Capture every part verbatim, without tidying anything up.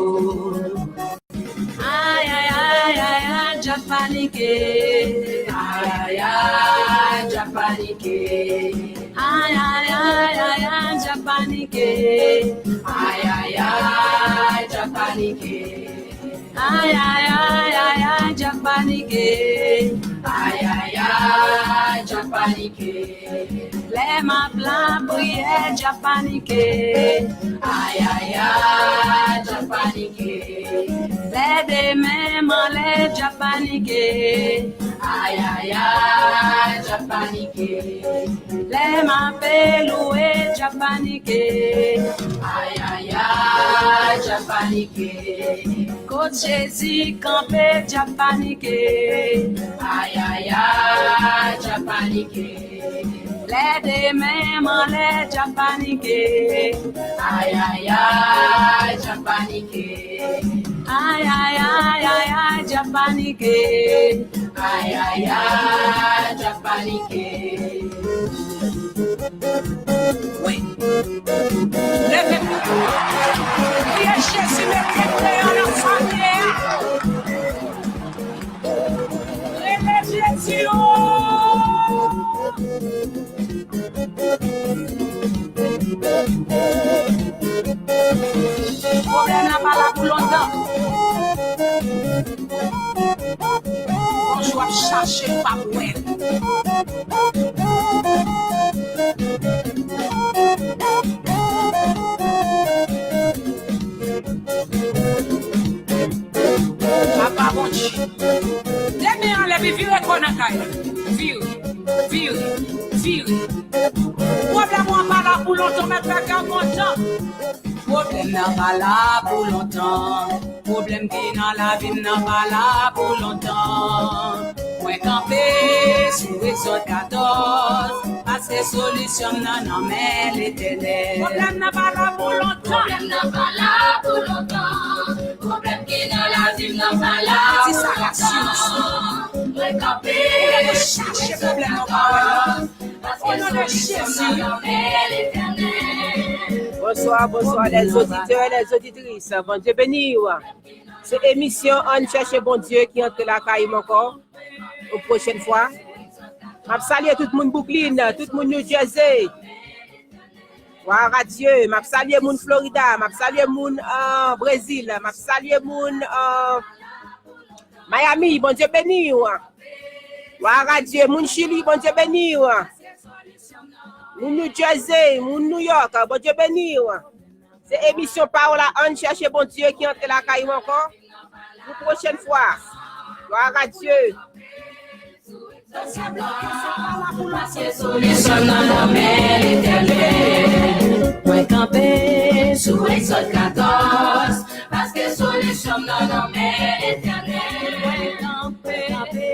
Ay, ay, ay, ay, ay, Djab panike. Ay, ay, ay, Djab panike. Ay, ay, ay, ay, ay, Djab panike. Ay, ay, ay, Djab panike. Ay, ay, ay, ay, ay, Djab panike. Ay, ay, ay, Djab panike. Lè m ap lapriyè, Djab panike. Ay, ay, ay, Djab panike. Lè de men m anlè, Djab panike. Ay, ay, ay, Djab panike. Lè m ape louwe, Djab panike. Ay, ay, ay, Djab panike. Kot Jezi kanpe, Djab panike. Ay, ay, ay, Djab panike. Lè de men m anlè, Djab panike. Ay, ay, ay, Djab panike. Ay, ay, ay, ay, ay, Djab panike. Ay, ay, ay, Djab panike. Wi. Leve. Priye Jezi, mete deyò nan fanmi a. Rele Jezi, o. Pwoblèm nan pa la pou lontan. Yon jou w ap chache, w p ap wè l. Papa Bondye. Demen anlè, epi vire kò nan kay la. Vire, vire, vire. Pwoblèm ou an pa la pou lontan, mèt fè kè w kontan. Pwoblèm nan pa la pou lontan. Pwoblèm ki nan lavi m nan pa la pou lontan. Mwen kanpe sou Egzòd katòz, paske solisyon m nan nan men Letènèl. Pwoblèm nan pa la pou lontan. Pwoblèm nan pa la pou lontan. Pwoblèm ki nan lavi m nan pa la pou lontan. Mwen kanpe sou Egzòd katòz, paske solisyon m nan nan men Letènèl. Bonswa, bonswa, les auditeurs, les auditrices. Bondye beni w. Se emisyon Ann Chèche Bondye ki antre lakay m ankò. Yon pwochèn fwa. M ap salye tout moun Brooklyn, tout moun New Jersey. Gloire à Dieu. M ap salye moun Florida, m ap salye moun, euh, Brezil, m ap salye moun, euh, Miami. Bondye beni w. Gloire à Dieu. Moun Chili, Bondye beni w. Moun New Jersey, moun New York, Bondye beni w. Se emisyon Pawòl la, Ann Chèche Bondye, ki antre lakay ou ankò. Yon pwochèn fwa. Gloire à Dieu. Paske solisyon nan nan men Letènèl. Mwen kanpe sou Egzòd katòz, paske solisyon nan nan men Letènèl. Mwen kanpe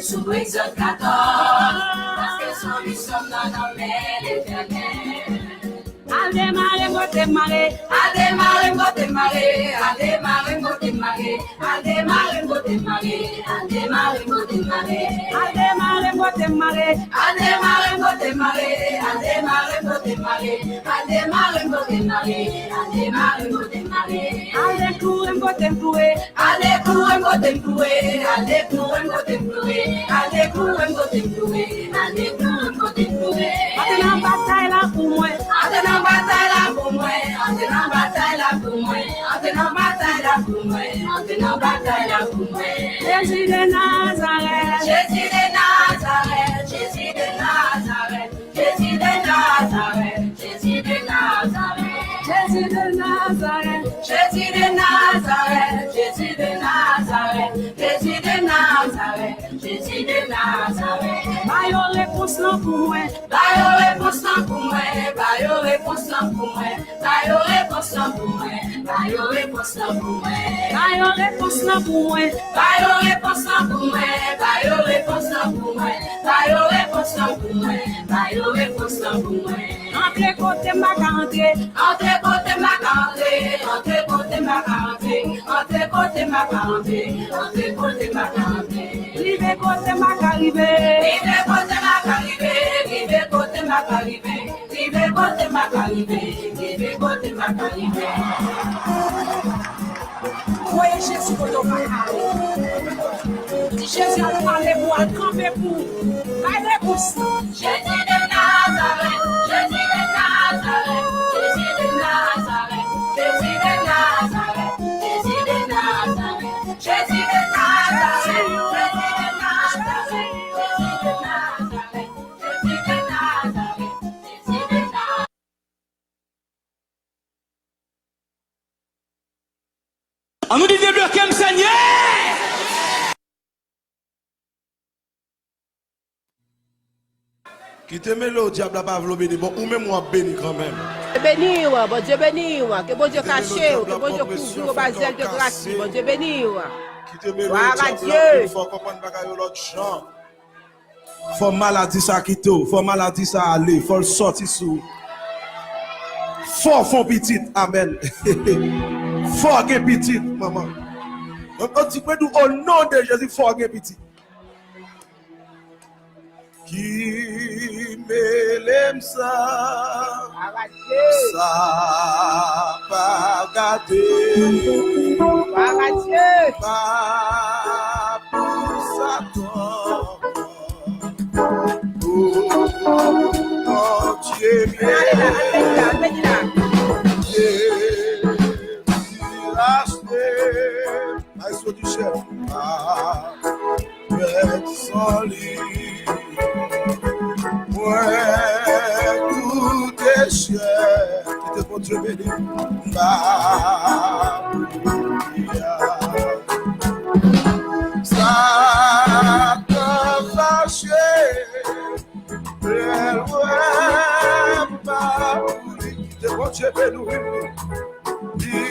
sou Egzòd katòz, paske solisyon nan nan men Letènèl. Al demare, bote mare. Al demare, bote mare. Al demare, bote mare. Al demare, bote mare. Al demare, bote mare. Al demare, bote mare. Al demare, bote mare. Al demare, bote mare. Al demare, bote mare. Al demare, bote mare. Al dekoure m kote m koure. Al dekoure m kote m koure, al dekoure m kote m koure, al dekoure m kote m koure, al dekoure m kote m koure. Antre nan batay la pou mwen. Antre nan batay la pou mwen, antre nan batay la pou mwen, antre nan batay la pou mwen, antre nan batay la pou mwen. Jezi de Nazarèt. Jezi de Nazarèt, Jezi de Nazarèt. Jezi de Nazarèt, Jezi de Nazarèt. Jezi de Nazarèt, Jezi de Nazarèt, Jezi de Nazarèt, Jezi de Nazarèt, Jezi de Nazarèt. Ba yo repons lan pou mwen. Ba yo repons lan pou mwen, ba yo repons lan pou mwen. Ba yo repons lan pou mwen, ba yo repons lan pou mwen. Ba yo repons lan pou mwen. Ba yo repons lan pou mwen, ba yo repons lan pou mwen. Ba yo repons lan pou mwen, ba yo repons lan pou mwen. Antre kote m pa ka antre. Antre kote m pa ka antre, antre kote m pa ka antre, antre kote m pa ka antre, antre kote m pa ka antre. Rive kote m pa ka rive. Rive kote m pa ka rive, rive kote m pa ka rive. Rive kote m pa ka rive, rive kote m pa ka rive. Jezi kote w pral ale. Di Jezi al pale pou w, al kanpe pou ou. Bay repons li. Jezi de Nazarèt, Jezi de Nazarèt, Jezi de Nazarèt, Jezi de Nazarèt, Jezi de Nazarèt, Jezi de Nazarèt, Jezi de Nazarèt, Jezi de Nazarèt, Jezi de Nazarèt, Jezi de Nazarèt. Ann di debloke m, Senyè! Kite mele w, dyab la pa vle w beni. Bon, ou menm w ap beni kanmenm. Beni w, Bondye beni w. Ke Bondye kache w, ke Bondye kouvri w anba zèl de gras li. Bondye beni w. Kite mele w, dyab la vin fè w konprann bagay yo lòt jan. Fò maladi sa kite w, fò maladi sa ale, fò l sòti sou ou. Fò w fè yon pitit, amèn. Fò w gen pitit, manman. Yon ti pwen di w, o non de Jezi, fò w gen pitit. Ki mele m sa. Sa pa gade. Pa pou Satan. O Bondye mye. Jezi rachte. Maestro Duchèf. Avèk san li. Mwen koute chè. Kite Bondye beni. M pa pou li a. Satan fache. Lè l wè m pa pou li. Kite Bondye beni w. Li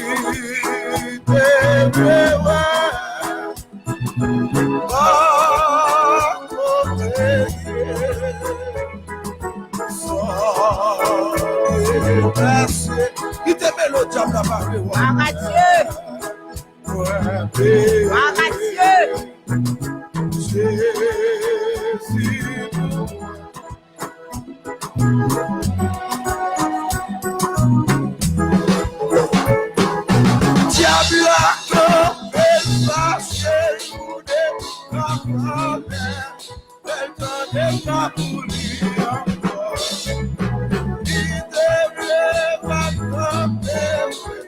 te vle wè. Bò kote ye. San efase. Kite mele w, dyab la pa vle wè. Glwa a Dye. Mwen pe. Glwa a Dye. Jezi. Dyab la kanpe fache, woude nan kòlè, lè l tande pa pou li ankò. Li te vle pa kanpe,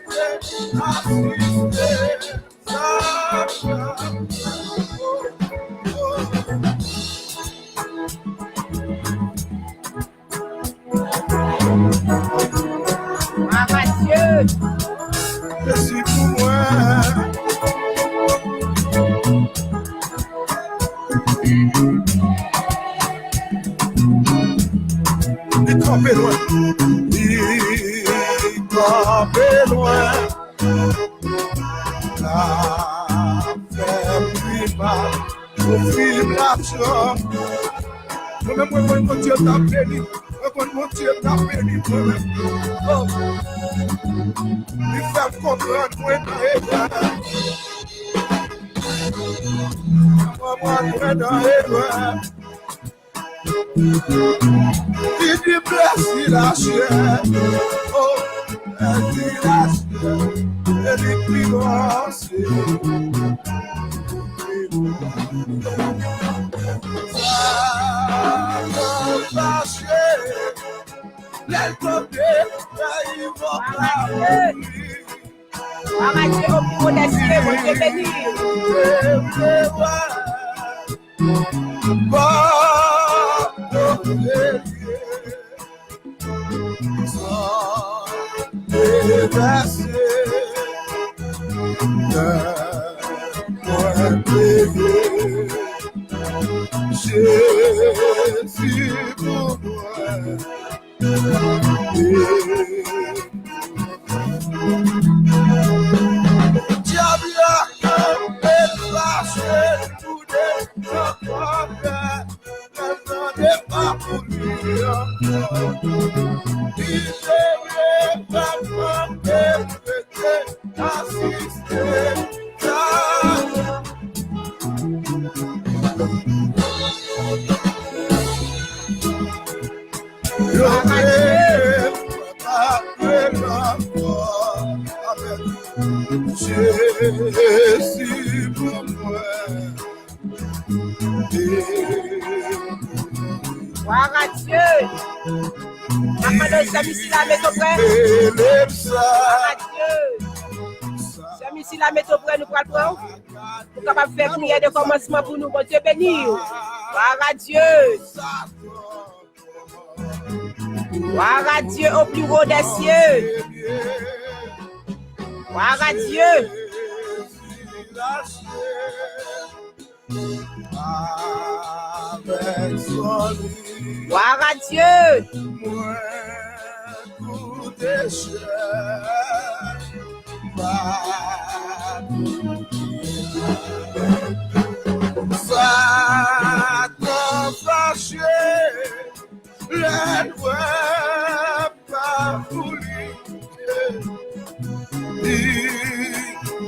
rete asiste. Glwa a Dye. Mèsi pou mwen. Li kanpe lwen. Li kanpe lwen. L ap fè m pi mal. Ofri m lajan. Mwen menm, mwen konn Bondye t ap beni. Mwen konn Bondye t ap beni mwen menm. Oh. Li fè m konprann mwen nan erè. Mwen, mwen, mwen nan erè. Li di blesi lachè, oh, blesi lachè, e li pi gran se. Sa nan fache, lè l tande, fè evoke. Bagay Jewova, Bondye beni. Jezi pou mwen. Dyab la kanpe fache, tounen nan kòlè, lè m tande pa pou li ankò. Li te vle pa kanpe, rete asiste. Yo te apre lanmò. Amèn. Jezi pou mwen. Gloire à Dieu. N ap mande sè Misila mete w prè. Gloire à Dieu. Sè Misila mete w prè, nou pral pran w. Ou kapab fè priyè de kòmansman pou nou. Bondye beni w. Gloire à Dieu. Gloire à Dieu au plus haut des cieux. Gloire à Dieu. Gloire à Dieu. Satan fache, lè l wè pa pou li. Li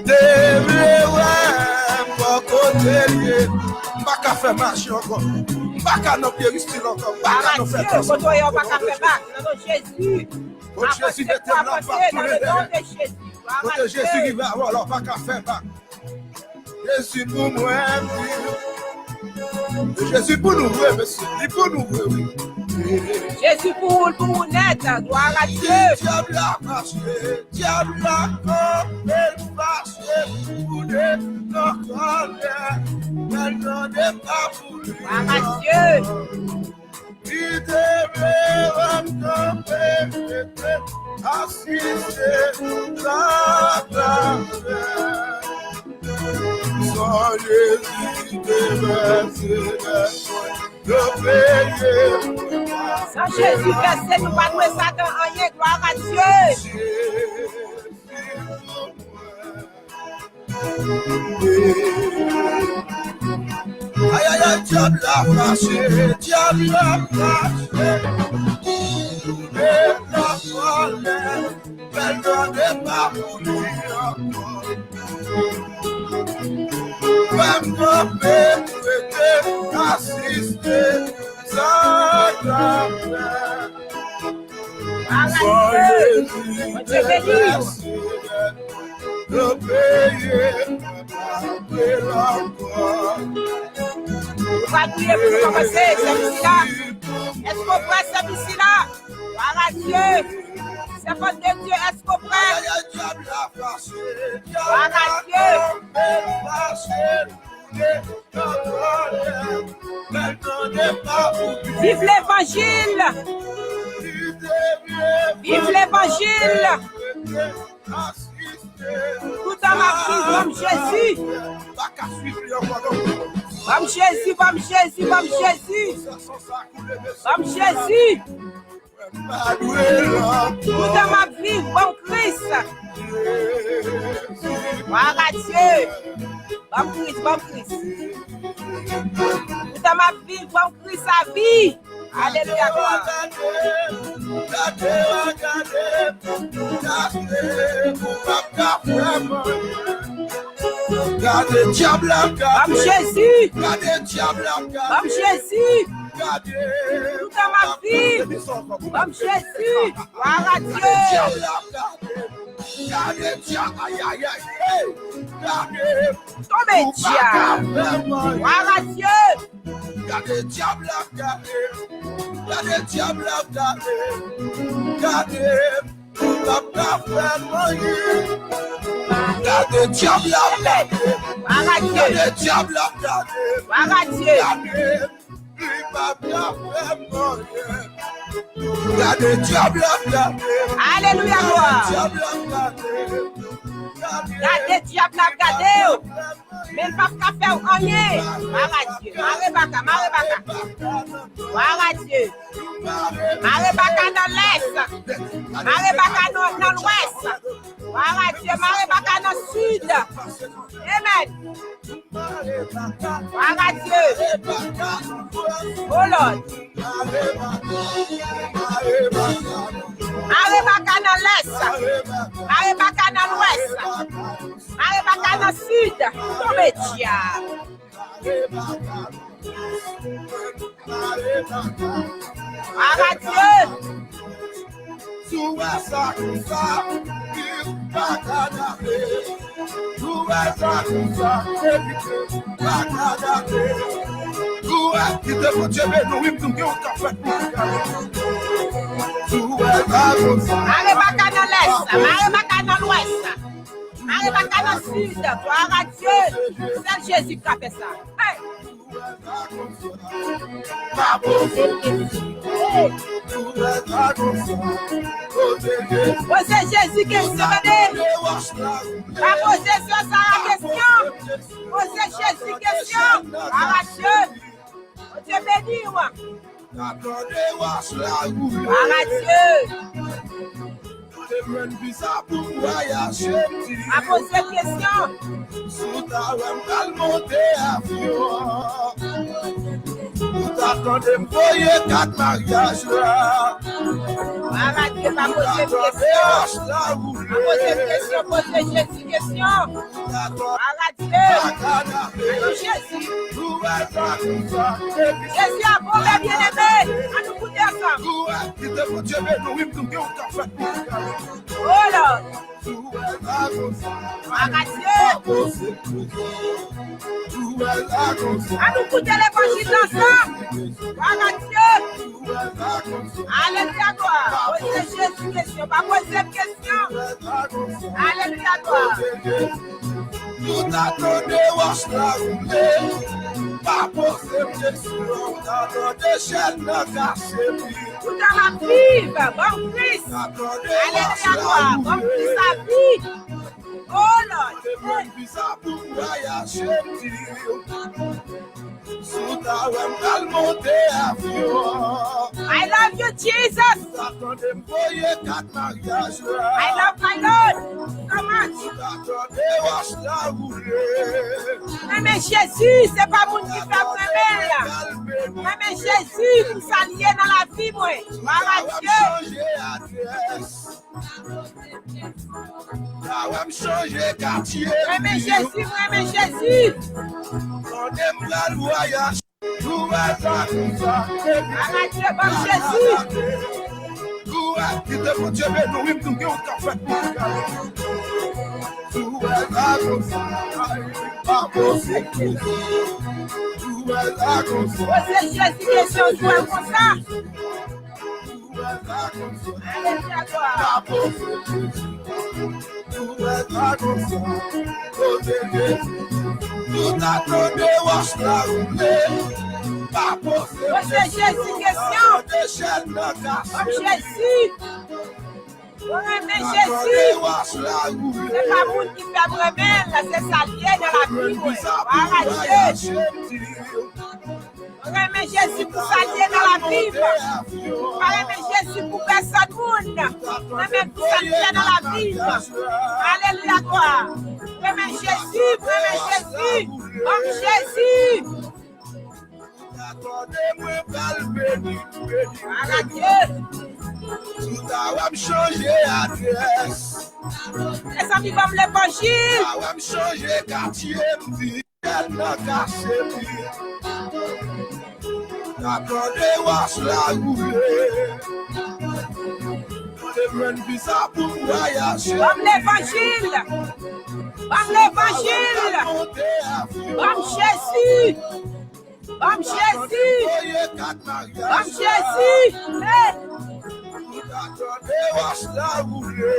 te vle wè m bò kote l ye. M pa ka fè maji ankò. M pa ka nan peristil ankò. M pa ka nan fè tès ankò. Kote w ye, w pa ka fè bak. Nan non Jezi. Kote Jezi mete m la, m pa tounen dèyè. Kote Jezi rive avè w la, w pa ka fè bak. Jezi pou mwen, Jezi pou nou vre, mesye, li pou nou vre, wi. Jezi pou ou, pou ou nèt, gloire à Dieu. Dyab la fache, dyab la kanpe, l fache, pou de nan kòlè, men tande pa pou li. Gloire à Dieu. Li te vle wè m kanpe, rete, asiste, sa k ap fè. San Jezi te vèse dèt mwen, yo peye. San Jezi vèse, nou pa dwe Satan anyen, gloire à Dieu. Jezi pou mwen. Ay, ay, ay, dyab la fache, dyab la fache. Tounen nan kòlè, fè l tande pa pou li ankò. Fè m kanpe, rete, asiste, sa k ap fè. Bondye beni w. Ou va priye pou nou kòmanse sèvis la. Èske w prè, sèvis la? Gloire à Dieu. Sèvant de Dieu, èske w prè? Gloire à Dieu. Viv levanjil! Viv levanjil! Toutan m ap viv, ban m Jezi! Ban m Jezi, ban m Jezi, ban m Jezi! Ban m Jezi! Toutan m ap viv, ban m Kris. Gloire à Dieu. Ban m Kris, ban m Kris. Toutan m ap viv, ban m Kris lavi. Alelouya, glwa. Gade, gade, gade, gade, ou p ap ka fè m anyen. Gade dyab la, gade. Ban m Jezi. Gade dyab la, gade. Ban m Jezi. Gade. Toutan m ap viv. Ban m Jezi. Gloire à Dieu. Gade dyab la, gade. Gade dyab, ay, ay, ay. Hey. Gade. Tonbe dyab. Gloire à Dieu. Gade dyab la, gade. Gade dyab la, gade. Gade. Ou p ap ka fè m anyen. Gade dyab la ap gade. Gade dyab la ap gade. Gade. Li p ap ka fè m anyen. Gade dyab la ap gade. Alelouya, glwa. Gade dyab la ap gade. Gade dyab la ap gade w. Men l p ap ka fè w anyen. Gloire à Dieu. Mare baka, mare baka. Gloire à Dieu. Mare baka nan lès. Mare baka nan, nan lwès. Gloire à Dieu. Mare baka nan sid. Amen. Gloire à Dieu. Oh Lord. Mare baka nan lès. Mare baka nan lwès. Mare baka nan sid. Tonbe dyab. Gloire à Dieu. Si w wè sa konsa, di w pa ka date. Si w wè sa konsa, evite, pa ka date. Si w wè, kite Bondye beni w, wi, m tou gen yon kafèt pou w gade. Si w wè sa konsa. Mare baka nan lès, mare baka nan lwès, mare baka nan sid. Glwa a Dye. Sèl Jezi k ka fè sa. Hey! Pa poze kesyon. Poze Jezi kesyon, tande. Pa poze sè Sara kesyon. Poze Jezi kesyon. Glwa a Dye. Bondye beni w. Glwa a Dye. Te jwenn viza pou m vwayaje, m di. Pa poze kesyon. Si w ta wè m pral monte avyon, ou ta tande m voye kat maryaj la. Glwa a Dye, pa poze m kesyon. Pa poze m kesyon, poze Jezi kesyon. Glwa a Dye. Jezi. Jezi a bon, men byeneme. Ann nou koute ansanm. Kite Bondye beni w, wi, m tou gen yon kafèt pou w gade. Oh Lord. Glwa a Dye. Ann nou koute levanjil ansanm. Glwa a Dye. Alelouya, glwa. Poze Jezi kesyon, pa poze m kesyon. Alelouya, glwa. Ou ta tande wòch la woule, pa poze m kesyon, ou ta tande chèn nan kache li. Toutan m ap viv, ban m Kris. Alelouya, glwa. Ban m Kris lavi. Oh Lord. Te jwenn viza pou m vwayaje, m di. Si w ta wè m pral monte avyon. I love you, Jesus. Ou ta tande m voye kat maryaj la. I love my Lord so much. Ou ta tande wòch la woule. Renmen Jezi, se pa moun ki fè m renmen l. Renmen Jezi pou sa l ye nan lavi mwen. Glwa a Dye. Chanje adrès. Sa wè m chanje katye. Renmen Jezi, renmen Jezi. Konnen m pral vwayaje. Ou wè sa konsa. Glwa a Dye, ban m Jezi. Ou wè, kite Bondye beni w, wi, m tou gen yon kafèt pou w gade. Ou wè sa konsa. Pa poze kesyon. Ou wè sa konsa. Poze Jezi kesyon, ou wè konsa. Alelouya, glwa. Ou ta tande wòch la woule. Pa poze Jezi kesyon. Ban m Jezi. Mwen renmen Jezi. Se pa moun ki fè m renmen l, se sa l ye nan lavi mwen. Glwa a Dye. Mwen renmen Jezi pou sa l ye nan lavi m. Mwen pa renmen Jezi pou pèsòn moun. Mwen renmen pou sa l fè nan lavi m. Alelouya, glwa. Renmen Jezi, renmen Jezi. Ban m Jezi. Ou ta tande mwen pral beni, beni, beni. Glwa a Dye. Si w ta wè m chanje adrès. Mezanmi, ban m levanjil. Ou ta wè m chanje katye, m di. Nan kache li. Nan tande wòch la woule. Te jwenn viza pou m vwayaje. Ban m levanjil. Ban m levanjil. Ban m Jezi. Ban m Jezi. Ban m Jezi. Hey. Ou ta tande wòch la woule.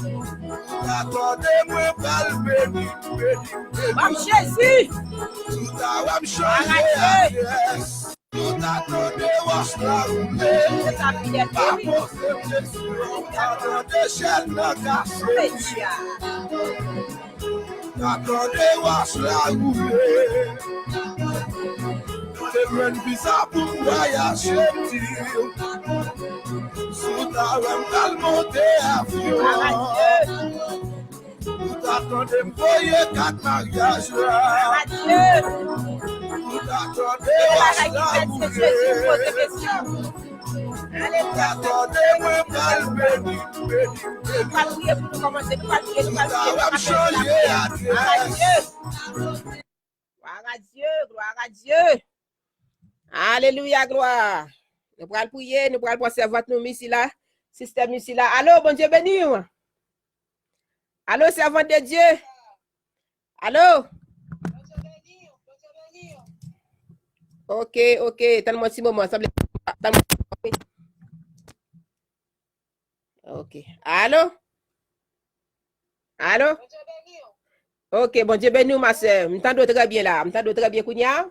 Ou ta tande mwen pral beni, beni, beni. Ban m Jezi. Ou ta wè m chanje adrès. Ou ta tande wòch la woule. Pa poze m kesyon. Ou ta tande chèn nan kache. Nan tande wòch la woule. Te jwenn viza pou m vwayaje, m di w. Si w ta wè m pral monte avyon. Ou ta tande m voye kat maryaj la. Ou ta tande wòch la woule. Ou ta tande mwen pral beni, beni, beni. Nou pral priye pou nou kòmanse, nou pral priye, nou pral priye, nou pral priye. Glwa a Dye. Glwa a Dye, glwa a Dye. Alelouya, glwa. Nou pral priye, nou pral pran sèvant nou, Misila, sistè Misila. Alo, Bondye beni w. Alo, sèvant de Dye. Alo. Ok, ok, tann mwen ti moman, sanble, tann mwen. Ok. Alo? Alo? Ok, Bondye beni w, ma sè. M tande w trè byen la. M tande w trè byen kounye a.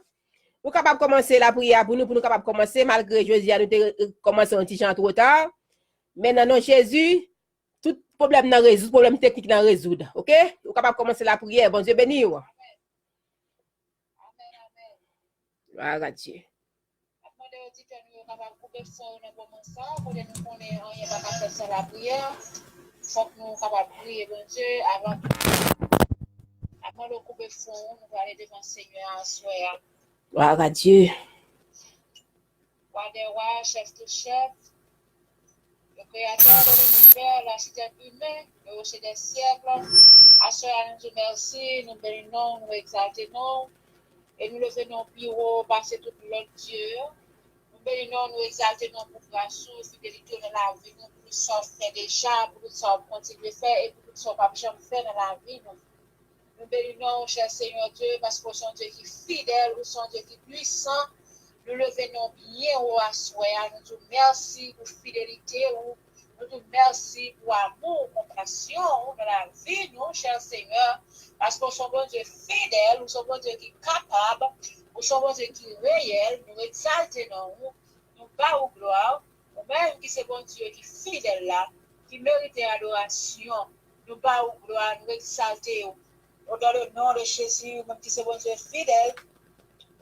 Ou kapab kòmanse lapriyè a pou nou, pou nou kapab kòmanse, malgre jodi a nou te, eh, kòmanse yon ti jan twò ta. Men nan non Jezi, tout pwoblèm nan rezoud, pwoblèm teknik nan rezoud. Ok? Ou kapab kòmanse lapriyè. Bondye beni w. Glwa a Dye. N ap mande oditè nou yo kapab koupe son yo nan moman sa a, kote nou konnen anyen pa ka fèt san lapriyè. Fòk nou kapab priye Bondye avan tou. N ap mande w koupe son ou, nou prale devan Senyè a aswè a. Glwa a Dye. Wa dè wa, chèf de chèf, le Créateur de l'univers, l'architecte humain, le rocher des siècles. Aswè a, nou di w mèsi, nou beni non w, nou egzalte non w, e nou leve non w pi wo pase tout lòt dye yo. Nou beni non w, nou egzalte non w pou gras ou, fidelite w nan lavi nou, pou tout sa w fè deja, pou tout sa w ap kontinye fè, e pou tout sa w p ap janm fè nan lavi nou. Nou beni non w, chè Senyè Dye, paske w se yon Dye ki fidèl, ou se yon Dye ki pwisan. Nou leve non w byen wo aswè a, nou di w mèsi pou fidelite ou, nou di w mèsi pou amou w, konpasyon ou nan lavi nou, chè Senyè, paske w se yon Bondye fidèl, ou se yon Bondye ki kapab, ou se yon Bondye ki reyèl, nou egzalte non w, nou ba ou glwa, ou menm ki se Bondye ki fidèl la, ki merite adorasyon. Nou ba ou glwa, nou egzalte w. O dans le nom de Jésus, ou menm ki se Bondye fidèl,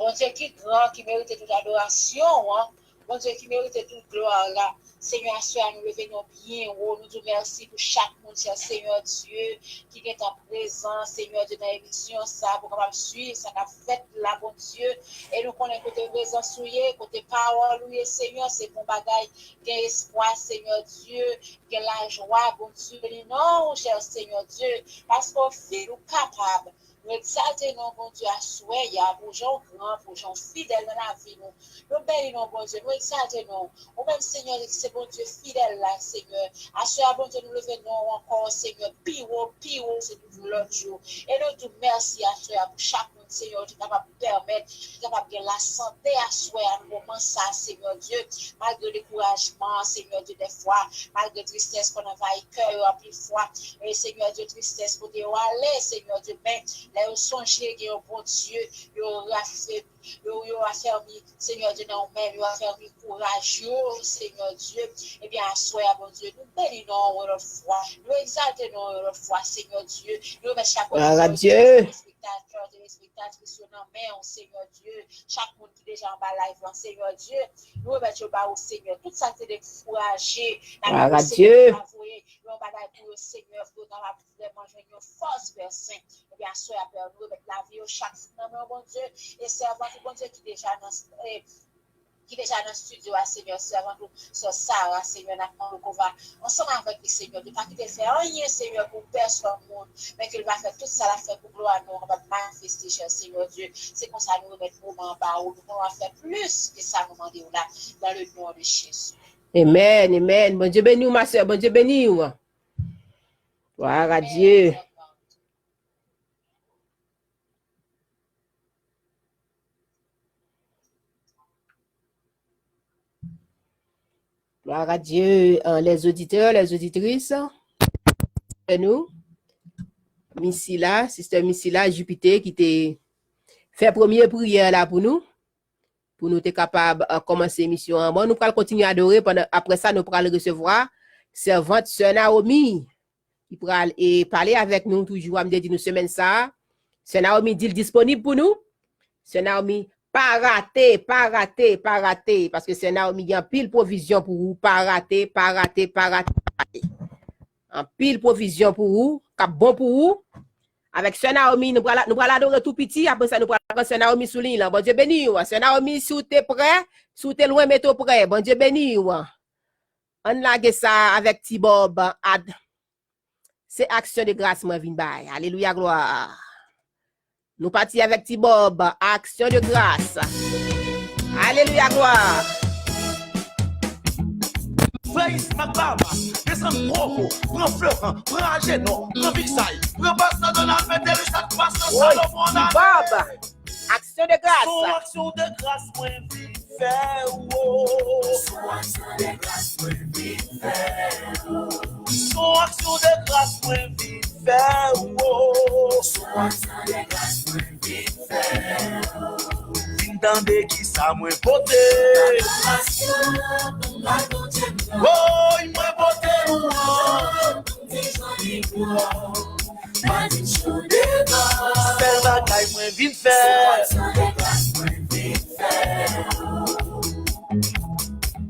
Bondye ki gran, ki merite tout adorasyon an, Bondye ki merite tout glwa la. Senyè, aswè a, nou leve non w byen wo, nou di w mèsi pou chak moun, chè Senyè Dye, ki gentan prezan, Senyè Dye, nan emisyon sa a, pou kapab swiv sa k ap fèt la, Bondye. E nou konnen kote prezans ou ye, kote pawòl ou ye, Senyè, se bon bagay. Gen espwa, Senyè Dye, gen lajwa, Bondye, beni non w, chè Senyè Dye, paske w fidèl, ou kapab. Nou egzalte non w, Bondye, aswè a, pou jan w gran, pou jan w fidèl nan lavi nou. Nou beni non w, Bondye, nou egzalte non w. Ou menm, Senyè, ki se Bondye fidèl la, Senyè. Aswè a, Bondye, nou leve non w ankò, Senyè, pi wo, pi wo, se tout lòt jou. E nou di w mèsi aswè a pou chak moun, Senyè, ou te kapab pèmèt, ki kapab gen lasante aswè a, nan moman sa, Senyè Dye, malgre dekourajman, Senyè Dye, dèfwa, malgre tristès konn anvayi kè yo anpil fwa, e Senyè Dye, tristès pote yo ale, Senyè Dye, men lè yo sonje gen yon Bondye, yo rafèm-, yo, yo afèmi, Senyè Dye, nan ou menm, yo afèmi kouraj yo, Senyè Dye, ebyen, aswè a, Bondye, nou beni non w yon lòt fwa, nou egzalte non w yon lòt fwa, Senyè Dye, nou remèt chak oditè, telespektatè, telespektatris yo nan men w, Senyè Dye. Chak moun ki deja anba live lan, Senyè Dye, nou remèt yo ba ou, Senyè. Tout sa ki te dekouraje, n ap di w, Senyè, ou ka voye yon bagay pou yo, Senyè, pou yo kapab vrèman jwenn yon fòs vèsen. Ebyen, aswè a, Pè, nou remèt lavi yo chak moun nan men w, Bondye, e sèvant ou, Bondye, ki deja nan, e, ki deja nan estidyo a, Senyè, sèvant ou, sè Sara, Senyè, n ap mande w ke w va ansanm avèk li, Senyè, de pa kite l fè anyen, Senyè, pou pèsonn moun, men ke l va fè tout sa l ap fè pou glwa non w kapab manifeste, chè Senyè Dye. Se konsa nou remèt moman an ba ou, nou konnen w ap fè plis ke sa nou mande w la, dans le nom de Jésus. Amen, amen. Bondye beni w, ma sè, Bondye beni w. Glwa a Dye. Gloire à Dieu, euh, les auditeurs, les auditrices. Nou, Misila, Sister Misila Jupiter ki te fè premye priyè la pou nou, pou nou te kapab, euh, kòmanse emisyon an. Bon, nou pral kontinye adore, pandan, apre sa, nou pral resevwa sèvant Sè Naomi, ki pral, e, pale avèk nou toujou, a, m te di nou semèn sa a. Sè Naomi di l disponib pou nou. Sè Naomi, pa rate, pa rate, pa rate, paske Sè Naomi gen anpil pwovizyon pou ou, pa rate, pa rate, pa rate, pa rate. Anpil pwovizyon pou ou, k ap bon pou ou. Avèk Sè Naomi, nou pral, nou pral adore tou piti, apre sa, nou pral pran Sè Naomi sou liy lan. Bondye beni w. Sè Naomi, si w te prè, si w te lwen, mete w prè. Bondye beni w. Ann lage sa avèk Ti Bòb. Ad-, se aksyon de gras mwen vin bay. Alelouya, glwa. Nou pati avèk Ti Bòb. Aksyon de gras. Alelouya, glwa. Frè Ismak Baba, desann Pwoko, pran Floran, pran Ajenò, pran Visay, pran Pastè Donald Metelus ak Pastè Salomon Dale. Bob, aksyon de gras. Se yon aksyon de gras mwen vin fè, wo. Se yon aksyon de gras mwen vin fè, wo. Se yon aksyon de gras mwen vin fè, wo. Se yon aksyon de gras mwen vin fè, wo. Vin tande kisa mwen pote. Woy, mwen pote lwanj. Sèl bagay mwen vin fè.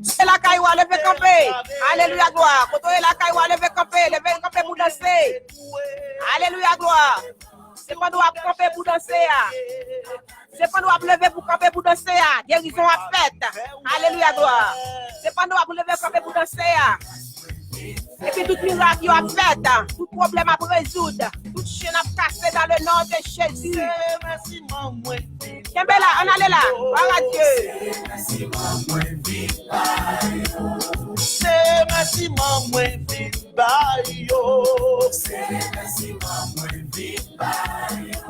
Se lakay ou a, leve kanpe. Alelouya, glwa. Kote w ye lakay ou a, leve kanpe. Leve kanpe pou danse. Alelouya, glwa. Se pandan w ap kanpe pou danse a. Se pandan w ap leve pou kanpe pou danse a. Gerizon ap fèt. Alelouya, glwa. Se pandan w ap leve kanpe pou danse a. Epi tout mirak yo ap fèt. Tout pwoblèm ap rezoud. Tout chenn ap kase dans le nom de Jésus. Kenbe la, ann ale la. Glwa a Dye. Se remèsiman mwen vin ba yo. Se remèsiman mwen vin ba yo.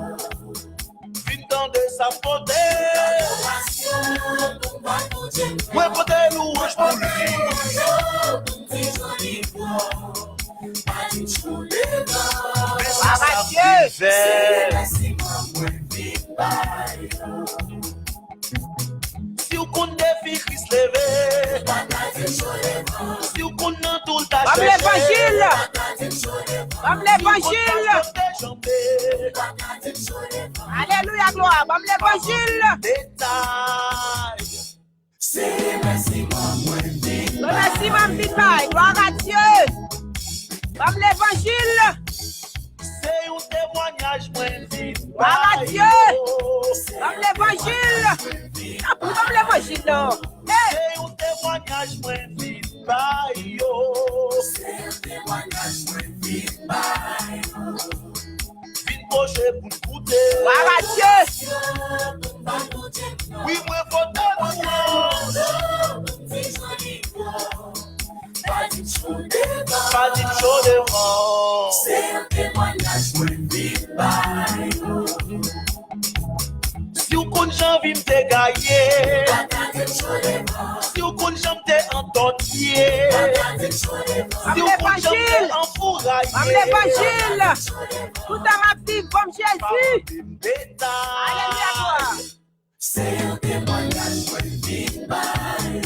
Vin tande sa m pote. Mwen pote lwanj pou li. Men sa k ap rive. Si w konn depi Kris leve. Si w konn nan tou l ta chèche. Ban m levanjil. Ban m levanjil. Alelouya, glwa. Ban m levanjil. Detay. Se remèsiman mwen vin. Remèsiman m vin bay. Glwa a Dye. Ban m levanjil. Se yon temwanyaj mwen vin bay yo. Glwa a Dye. Ban m levanjil. Tanpri, ban m levanjil non. Se yon temwanyaj mwen vin bay yo. Se yon temwanyaj mwen vin bay yo. Vin pwoche pou n koute. Glwa a Dye. Wi, mwen pote lwanj. Pa di m cho devan. Se yon temwanyaj mwen vin bay. Si w konn jan vi m te gaye. Si w konn jan m te antòtye. Si w konn jan m te anfouraye. Ban m levanjil. Toutan m ap viv, ban m Jezi. Alelouya, glwa. Se yon temwanyaj mwen vin bay.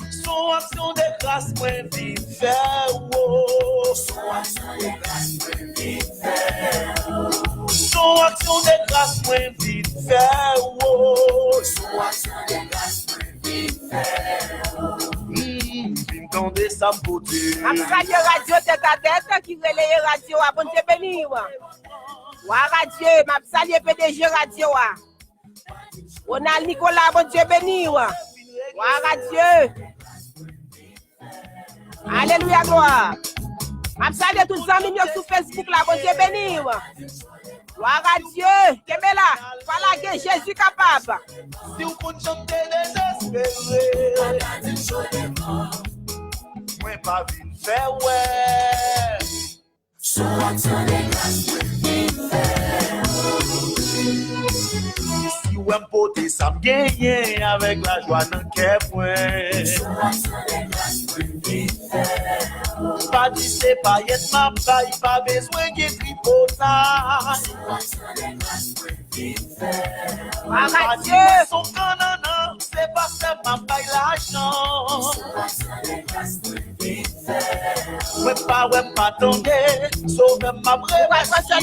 Se yon aksyon de gras mwen vin fè, wo. Se yon aksyon de gras mwen vin fè, wo. Se yon aksyon de gras mwen vin fè, wo. Se yon aksyon de gras mwen vin fè, wo. Mm, vin tande sa m pote. M ap salye radyo Tèt a Tèt ki releye radyo a. Bondye beni w. Glwa a Dye, m ap salye P D G radyo a. Ronald Nicolas, Bondye beni w. Glwa a Dye. Alelouya, glwa. M ap salye tout zanmi m yo sou Facebook la, Bondye beni w. Glwa a Dye. Kenbe la. Pa lage, Jezi kapab. Si w konn jan m te dezespere. Mwen pa vin fè wè. Se yon aksyon de gras mwen vin fè. Si w wè m pote sa m genyen avèk lajwa nan kè mwen. Se yon aksyon de gras mwen vin fè. Pa di se payèt m ap bay, pa bezwen gen tripotay. Se yon aksyon de gras mwen vin fè. Pa di mwen se yon kannannan, se pastè m ap bay lajan. Mwen pa wè, m pa tande, Sovè m ap remèsye.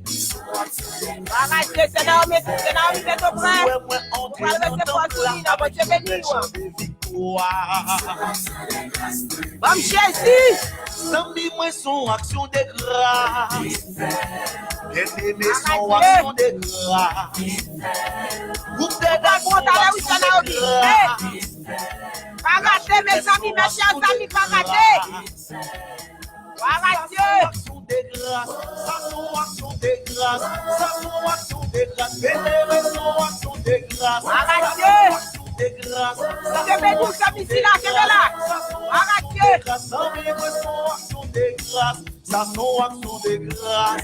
Glwa a Dye, sè Naomi, sè Naomi Petopren. Ou pral resevwa sou li nan, Bondye beni w. Ban m Jezi. Zanmi mwen, se yon aksyon de gras. Byeneme, se yon aksyon de gras. Gwoup de dans, se yon aksyon de gras. Pa rate, mezanmi, mezanmi, pa rate. Glwa a Dye. Sa se yon aksyon de gras. Sa se yon aksyon de gras. Byeneme, se yon aksyon de gras. Glwa a Dye. Bondye beni w, sè Misila, kenbe la. Aradye. Sa se yon aksyon de gras. Sa se yon aksyon de gras.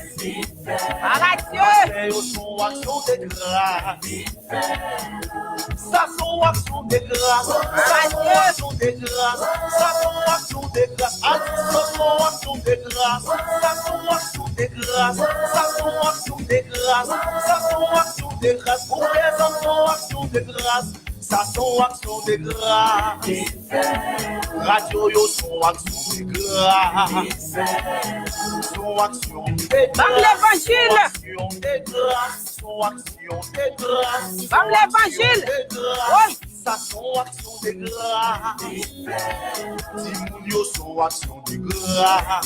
Aradye. Pastè yo, se yon aksyon de gras. Sa se yon aksyon de gras. Sa se yon aksyon de gras. Sa se yon aksyon de gras. Atis yo, se yon aksyon de gras. Sa se yon aksyon de gras. Sa se yon aksyon de gras. Sa se yon aksyon de gras. Ou prezan, se yon aksyon de gras. Sa se yon aksyon de gras. Radyo yo, se yon aksyon de gras. Se yon aksyon de gras. Ban m levanjil. Se yon aksyon de gras. Se yon aksyon de gras. Ban m levanjil. Woy. Sa se yon aksyon de gras. Timoun yo, se yon aksyon de gras.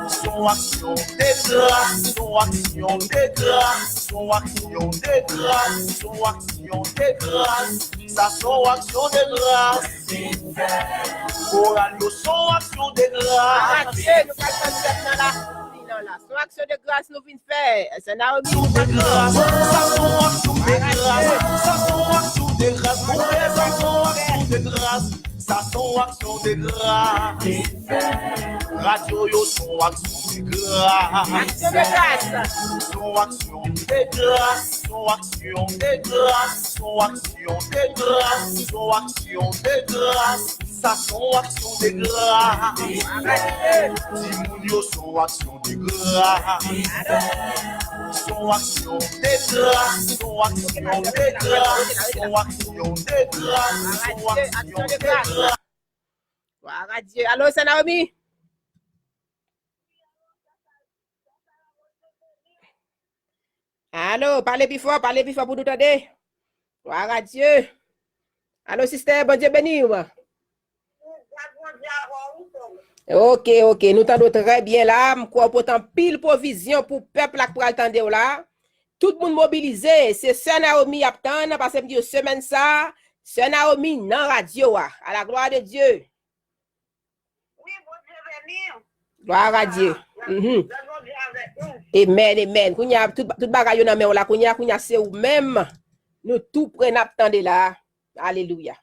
Se yon aksyon de gras. Se yon aksyon de gras. Se yon aksyon de gras. Se yon aksyon de gras. Sa se yon aksyon de gras. Koral yo, se yon aksyon de gras. Aradye, nou pral tann pèp nan la. Vini la. Se yon aksyon de gras nou vin fè. Sè Naomi, nou pral tann. Sa se yon aksyon de gras. Sa se yon aksyon de gras. Ou prezan, se yon aksyon de gras. Sa se yon aksyon de gras. Radyo yo, se yon aksyon de gras. Aksyon de gras. Se yon aksyon de gras. Se yon aksyon de gras. Se yon aksyon de gras. Se yon aksyon de gras. Sa se yon aksyon de gras. Timoun yo, se yon aksyon de gras. Se yon aksyon de gras. Se yon aksyon de gras. Se yon aksyon de gras. Se yon aksyon de gras. Glwa a Dye. Alo, sè Naomi? Alo, pale pi fò, pale pi fò pou nou tande. Glwa a Dye. Alo, sistè, Bondye beni w. Ok, ok, nou tande w trè byen la. M kwè w pote anpil pwovizyon pou pèp la k pral tande w la. Tout moun mobilize. Se sè Naomi y ap tann, paske m di yo semèn sa, sè Naomi nan radyo a. A la glwa de Dye. Wi, Bondye beni w. Glwa a Dye. Mhm. Lòt Bondye avèk nou. Amen, amen. Kounye a, tout, tout bagay yo nan men w la. Kounye a, kounye a, se ou menm. Nou tou pre n ap tande la. Alelouya.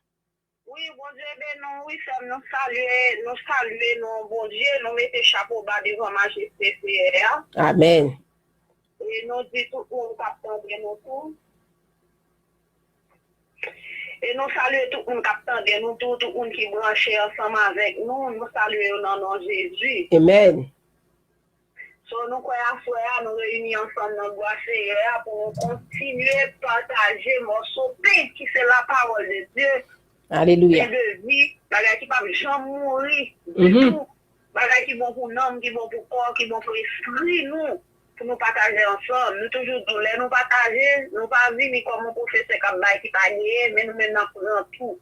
Wi, Bondye beni w, wi, sè m, nou salye, nou salye non Bondye, nou mete chapo ba devan majeste Seyè a. Amen. E nou di tout moun k ap tande nou tou. E nou salye tout moun k ap tande nou tou, tout moun ki branche ansanm avèk nou, nou salye yo nan non Jezi. Amen. So, nou kwè aswè a, nou reyini ansanm nan glwa Seyè a pou nou kontinye pataje mòso pen ki se lapawòl de Dye. Alelouya. Pen de vi, bagay ki p ap janm mouri ditou. Bagay ki bon pou nanm, ki bon pou kò, ki bon pou espri nou, pou nou pataje ansanm. Nou toujou di w, lè nou pataje, nou pa vini kòm yon pwofesè k ap bay ki pa genyen, men nou menm n ap pran tou.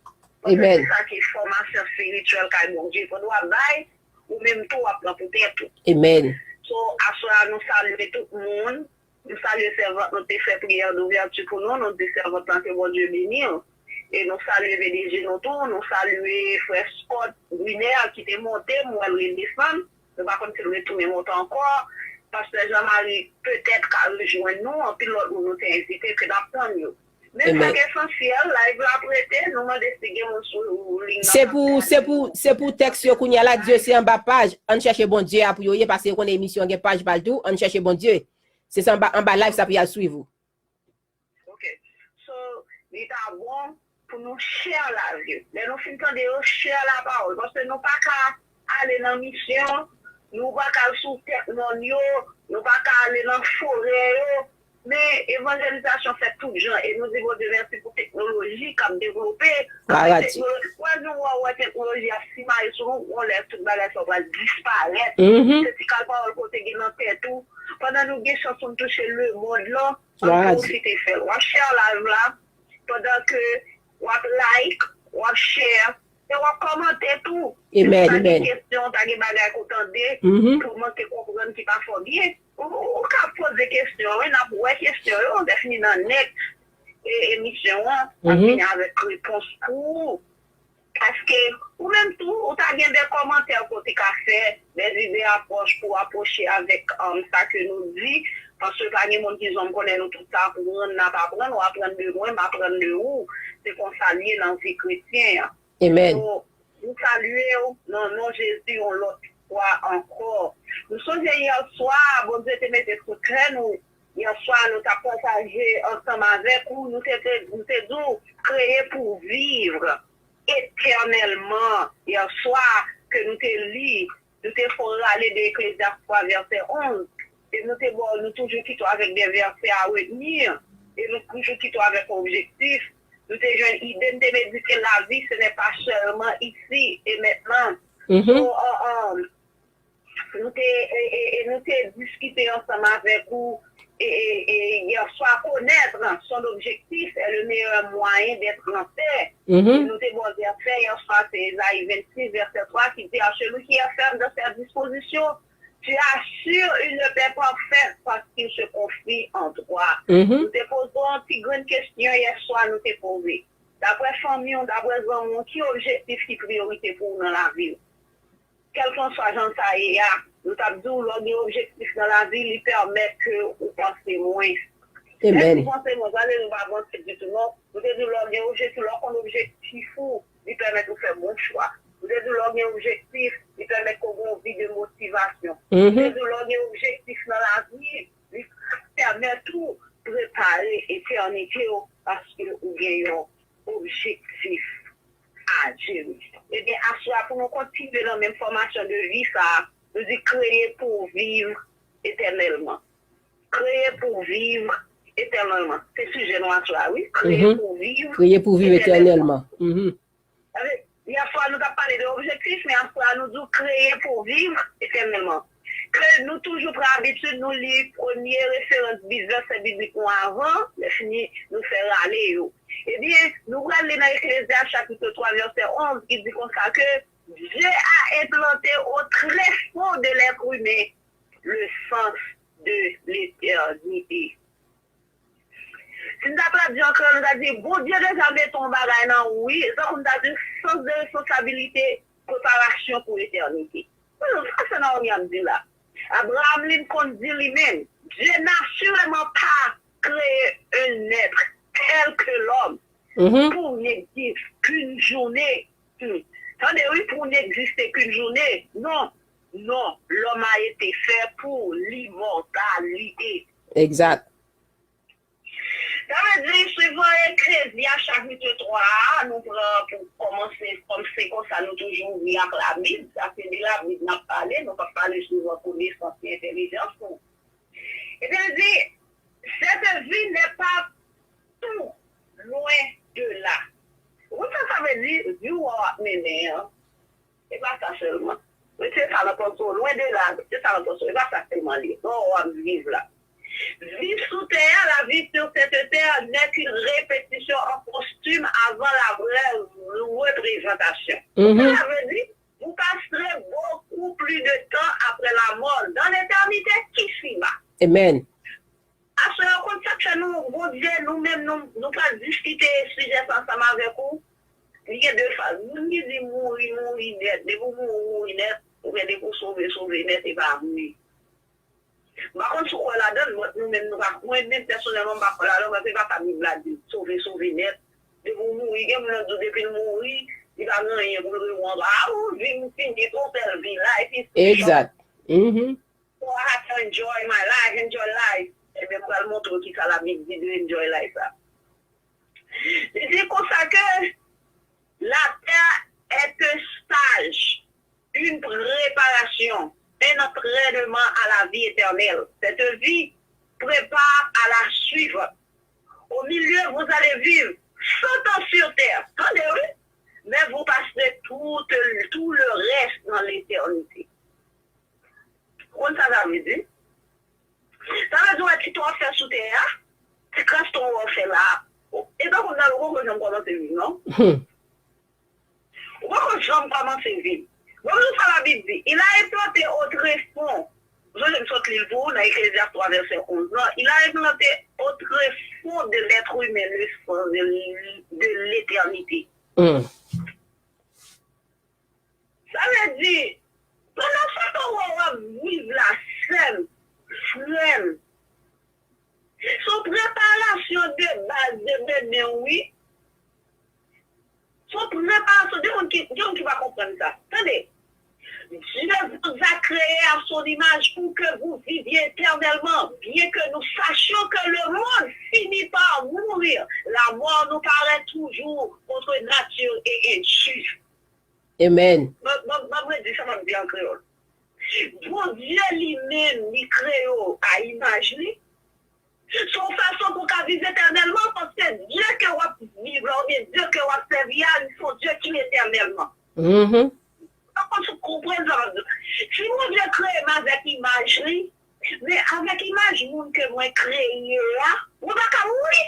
Paske se sa ki fòmasyon espirityèl kay Bondye. Fò nou ap bay, ou menm tou w ap pran pou tèt ou. Amen. So, aswè a nou salye tout moun. Nou salye sèvant nou te fè priyè douvèti pou nou, nou di sèvant lan ke Bondye beni w. E nou salye P D G nou tou, nou salye frè Scott Brunner ki te monte, m wè l redesann. Nou pa konn si l retounen monte ankò. Pastè Jean Marie petèt ka rejwenn nou, anpil lòt moun nou te envite ke n ap tann yo. Men sa k esansyèl, live la ap rete, nou mande si gen moun sou liy nan k ap gade. Se pou, se pou, se pou tèks yo kounye a la, Dye se anba paj. Ann chèche Bondye a pou yo ye, paske yo konnen emisyon an gen paj pa l tou. Ann chèche Bondye. Se sa anba, anba live sa pou y al swiv ou. Ok. So, li ta bon pou nou share live yo. Lè nou fin tande yo, share lapawòl. Paske nou pa ka ale nan misyon, nou pa ka al sou tèt mòn yo, nou pa ka ale nan forè yo. Men evanjelizasyon fèt tout jan, e nou di Bondye mèsi pou teknoloji k ap devlope. Apre teknoloji, w ap vin wè, w wè teknoloji ap simaye sou nou, yon lè tout bagay sa yo pral disparèt. Se ti kal pawòl ke w te gen nan tèt ou. Pandan nou gen chans pou n touche lemonn lan, ann pwofite fè l. W ap share live la, pandan ke w ap like, w ap share, e w ap kòmante tou. Si w ta gen kesyon, w ta gen bagay ke w tande, ke w manke konprann ki pa fè w byen, ou, ou, ou ka poze kesyon, wi, n ap wè kesyon yo, lè fini nan nèt, e, emisyon an, n ap vini avèk repons pou ou. Paske ou menm tou, ou ta gen de kòmantè ke w te ka fè, de ide apwòch pou w apwoche avèk, um, sa ke nou di, Paske pa gen moun ki janm konnen nou tout sa aprann, n ap aprann, ou aprann de mwen, m aprann de ou. Se konsa l ye nan vi kretyen an. Amen. So, nou salye w nan non Jezi yon lòt fwa ankò. Nou sonje yè swa, Bondye te mete sou kè nou, yè swa nou t ap pataje ansanm avèk ou, nou te, te, nou te di w, kreye pou viv etènèlman. Yè swa ke nou te li, nou te fè w rale de Eklezyas twa vèsè onz, e nou te ba w, nou toujou kite w avèk de vèsè a retenir, e nou toujou kite w avèk yon objektif. Nou te jwenn ide, nou te medite lavi, ce n'est pas seulement ici et maintenant. So, uh, um, nou te, e, e, e nou te diskite ansanm avèk ou, e, e, e yè swa, connaître son objectif est le meilleur moyen d'être en paix. E nou te ba w vèsè yè swa, se Ezayi vennsis, vèsè twa, ki di, à celui qui est ferme dans ses dispositions, tu assures une paix parfaite parce qu'il se confie en toi. Nou te poze w yon ti grenn kesyon yè swa, nou te poze. Daprè fanmi w, daprè zanmi w, ki objektif ki priyorite pou ou nan lavi w? Kèlkanswa jan sa ye a, nou t ap di w, lè w gen objektif nan lavi, li pèmèt ke ou panse mwens. Lè w di panse mwens, sa vle di ou pa panse ditou non. Nou te di w, lè w gen objektif, lè w konn objektif ou, li pèmèt ou fè bon chwa. Nou te di w, lè w gen objektif, li pèmèt ke w gen yon vi de motivasyon. Nou te di w, lè w gen objektif nan lavi, li pèmèt ou prepare etènite w paske ou gen yon objektif a jere. Ebyen, aswè a, pou nou kontinye nan menm fòmasyon de vi sa a, nou di kreye pou viv etènèlman. Kreye pou viv etènèlman. Se sijè nou aswè a, wi. Kreye pou viv. Kreye pou viv etènèlman. Etènèlman. Sa vle, yè swa nou t ap pale de objektif, men aswè a nou di w kreye pou viv etènèlman. Ke nou toujou pran abitid, nou li premye referans bi-, vèsè biblik nou avan, lè fini, nou fè rale yo. Ebyen, nou pral li nan Eklezyas chapit twa, vèsè onz, ki di konsa ke Dieu a implanté au très fond de l'être humain le sens de l'éternité. Si n ta tradui an kreyòl, nou ta di, Bondye deja mete yon bagay nan ou, wi, tankou n ta di sans de responsabilité, préparation pour l'éternité. Sa sè Naomi ap di la. Abraham Lincoln di li menm, Dieu n'a sûrement pas créé un être tel que l'homme pour n'exister qu'une journée. Hmm. Tande wi, pour n'exister qu'une journée. Non, non, l'homme a été fait pour l'immortalité. Exact. Sa vle di, swivan Eklezya chapit twa a, nou pran pou kòmanse, kòm se konsa nou toujou ouvri ak Labib, sa se de Labib n ap pale, nou p ap pale swivan konesans e entèlijans nou. Ebyen, li di, cette vie n'est pas tout loin de là. Ou konn sa sa vle di, vi w ap mennen an? E pa sa sèlman. Retire sa nan panse w, loin de là, retire sa nan panse w. E pa sa sèlman li ye. Non, w ap viv la. Vivre sous terre, la vie sur cette terre n'est qu'une répétition en costume avant la vraie représentation. Sa vle di, vous passerez beaucoup plus de temps après la mort dans l'éternité qu'ici-bas. Amen. Aswè a, ou konn sa k fè nou, Bondye, nou menm, nou, nou pral diskite sijè sa ansanm avèk ou. Li gen de faz. Moun ki di mouri, mouri nèt. Depi w mouri, mouri nèt. Oubyen depi w sove, sove nèt, e pa vre. M pa konn si w kwè ladan l, but nou menm nou pa, mwen menm pèsonèlman, m pa kwè ladan l, paske se pa sa Bib la di, sove, sove nèt. Depi w mouri, gen moun nan di w depi l mouri, li pa gen anyen pou l reponn. Ah, ou vi m fini, se yon sèl vi, life is too short. Exact. So I have to enjoy my life, enjoy life. Ebyen, m pral montre w kisa Labib di de enjoy life la. Li di konsa ke la terre est un stage, une préparation, un entraînement à la vie éternelle. Cette vie prépare à la suivante. Au milieu, vous allez vivre cent ans sur terre. Tande, wi. Mais vous passerez tout, tout le reste dans l'éternité. Ou konn sa sa vle di? Sa vle di, ou wè ti tan w ap fè sou tè a, ti kras tan w ap fè la a, e tankou nan ou poko janm kòmanse viv, non? Ou poko janm kòmanse viv. Bon, nou sa Labib di, il a implanté au tréfonds, ou sonje m sot li l pou ou nan Eklezya twa vèsè onz lan, il a implanté au tréfonds de l'être humain le sens de, de l'éternité. Sa vle di, pandan se tan w ap viv la, sè m, frè m, nous a créés à son image pour que vous viviez éternellement, bien que nous sachions que le monde finit par mourir. La mort nous paraît toujours contre nature et injuste. Amen. Mwen mwen mwen di sa mwen di an kreyòl. Bondye li menm li kreye w a imaj li. Se yon fason pou w ka viv etènèlman paske Dye ke w ap viv la oubyen Dye ke w ap sèvi a li se yon Dye ki etènèlman. Mhm. Donk ou konprann sa m ap di w. Si Bondye kreye m avèk imaj li, men avèk imaj moun ke mwen kreye a, mwen pa ka mouri.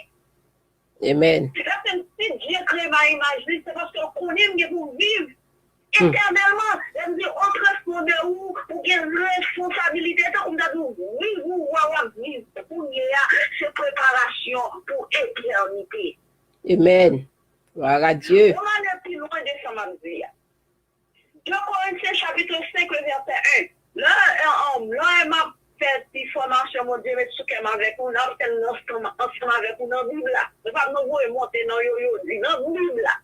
Amen. Sa fè si Dye kreye m a imaj li, se paske l konnen m gen pou m viv etènèlman. Lè m di on transfon de ou, ou gen responsabilite, tankou m ta di w, viv ou wa w ap viv kounye a, se preparasyon pou etènite. Amen. Gloire à Dieu. Ou ale pi lwen de sa m ap di a. De Korentyen chapit senk, vèsè en. Lè, lè m ap fè ti fòmasyon Bondye met sou kè m avèk ou, n ap fè l ansanm, ansanm avèk ou nan Bib la. Se pa m nan voye monte nan yo, yo di, nan Bib la.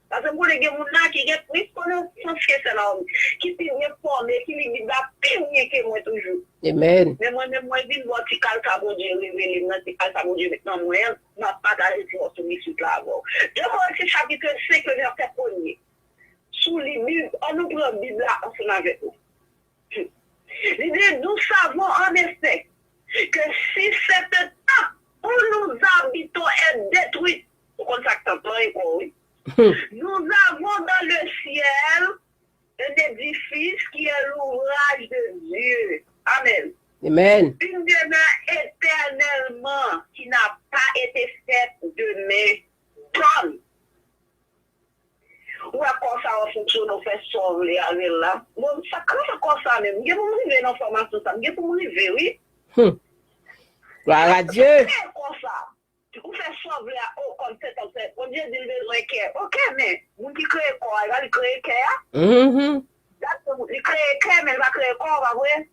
Paske m konnen gen moun la ki gen plis konesans ke sè Naomi, ki pi byen fòme, ki li Bib la pi byen ke mwen toujou. Amen. Men mwen menm mwen vin bò ti kal sa Bondye revele m nan, ti kal sa Bondye met nan mwen an, m ap pataje ti mòso mistik la avè w. De Korentyen chapit senk, vèsè premye. Sou li Bib, an nou pran Bib la ansanm avèk nou. Li di, nous savons en effet que si cette temple où nous habitons est détruite, ou konn sa k temp lan ankò, wi. Nous avons dans le ciel un édifice qui est l'ouvrage de Dieu. Amen. Amen. Une demeure éternellement qui n'a pas été faite de main d'homme. Ou wè kò sa w ap fonksyone, w fè sa w vle avè l la. Bon, sa k fè kò sa menm? M gen pou m rive nan fòmasyon sa. M gen pou m rive, wi. Hmm. Gloire à Dieu. Kò sa. Ou fè sa w vle a, o, kòm se tank fè. Bondye di l bezwen kè. Ok, men, moun ki kreye kò a, e pa li kreye kè a? Mhm. Li kreye kè, men li pa kreye kò, pa vre?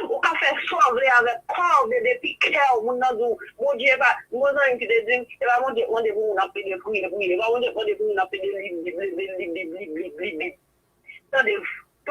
Ou ka fè sa w vle avèk kò w, men depi kè w, moun nan di w, Bondye pa, m gon zanmi m ki te di m, e pa Bondye k mande pou moun ap plede priye, priye, e pa Bondye k mande pou moun ap plede li Bib, li Bib, li Bib, li Bib, li Bib, li Bib. Tande,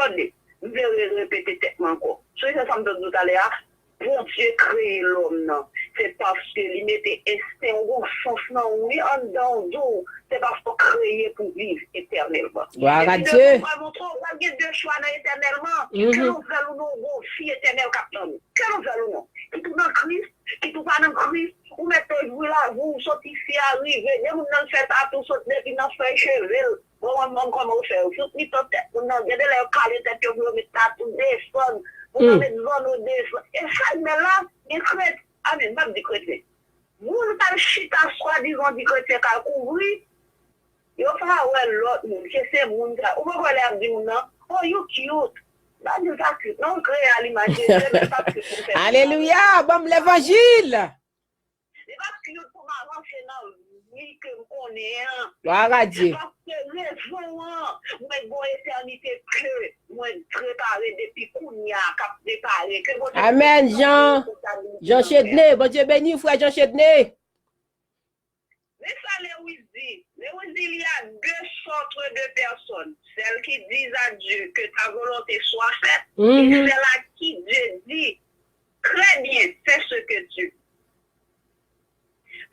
tande, m vle re- repete tèt mwen ankò. Sonje sa m te di w talè a, Bondye kreye lòm nan, se paske li mete ensten, yon sans nan ou, wi, anndan w, di w, se paske w kreye pou viv etènèlman. Gloire à Epi Dieu. Mwen montre w, pral gen de chwa nan etènèlman. Ke nou vle l ou non, w gon vi etènèl k ap tann ou. Ke nou vle l ou non. Kit ou nan Kris, kit ou pa nan Kris, ou mèt te jwi lavi w, soti isi a rive. Gen moun nan l fè tatou, sot depi nan fèy cheve l. Bon, mwen, mwen, kòman w fè yo? Sot mitan tèt moun nan, gen de lè yo kale tèt yo pou yo met tatou desann, moun nan met zanno desann. E sa k bèl la, gen kret, amen, m p ap di kretyen. Moun k al chita swadizan di kretyen k al kouvri, yo pa wè lòt moun, ke se moun sa. Ou poko wè lè y ap di moun nan, oh, you cute. Pa di l pa cute, non, l kreye a limaj Jezi, men l pa cute pou l fè sa. Alelouya, ban m levanjil. Li pa cute pou m avanse nan vi ke m konnen an. Gloire à Dieu. Paske rezon an, mwen gon etènite ke mwen prepare depi kounye a, k ap prepare. Ke Bondye Amen, mete Jean, responsabilite Jean nan men. Chedney. Bondye beni w, frè Jean Chedney. Men sa Lewis di. Lewis di, il y a deux sortes de personnes. Celles qui disent à Dieu que ta volonté soit faite et Mhm. celles à qui Dieu dit, très bien, fais ce que tu.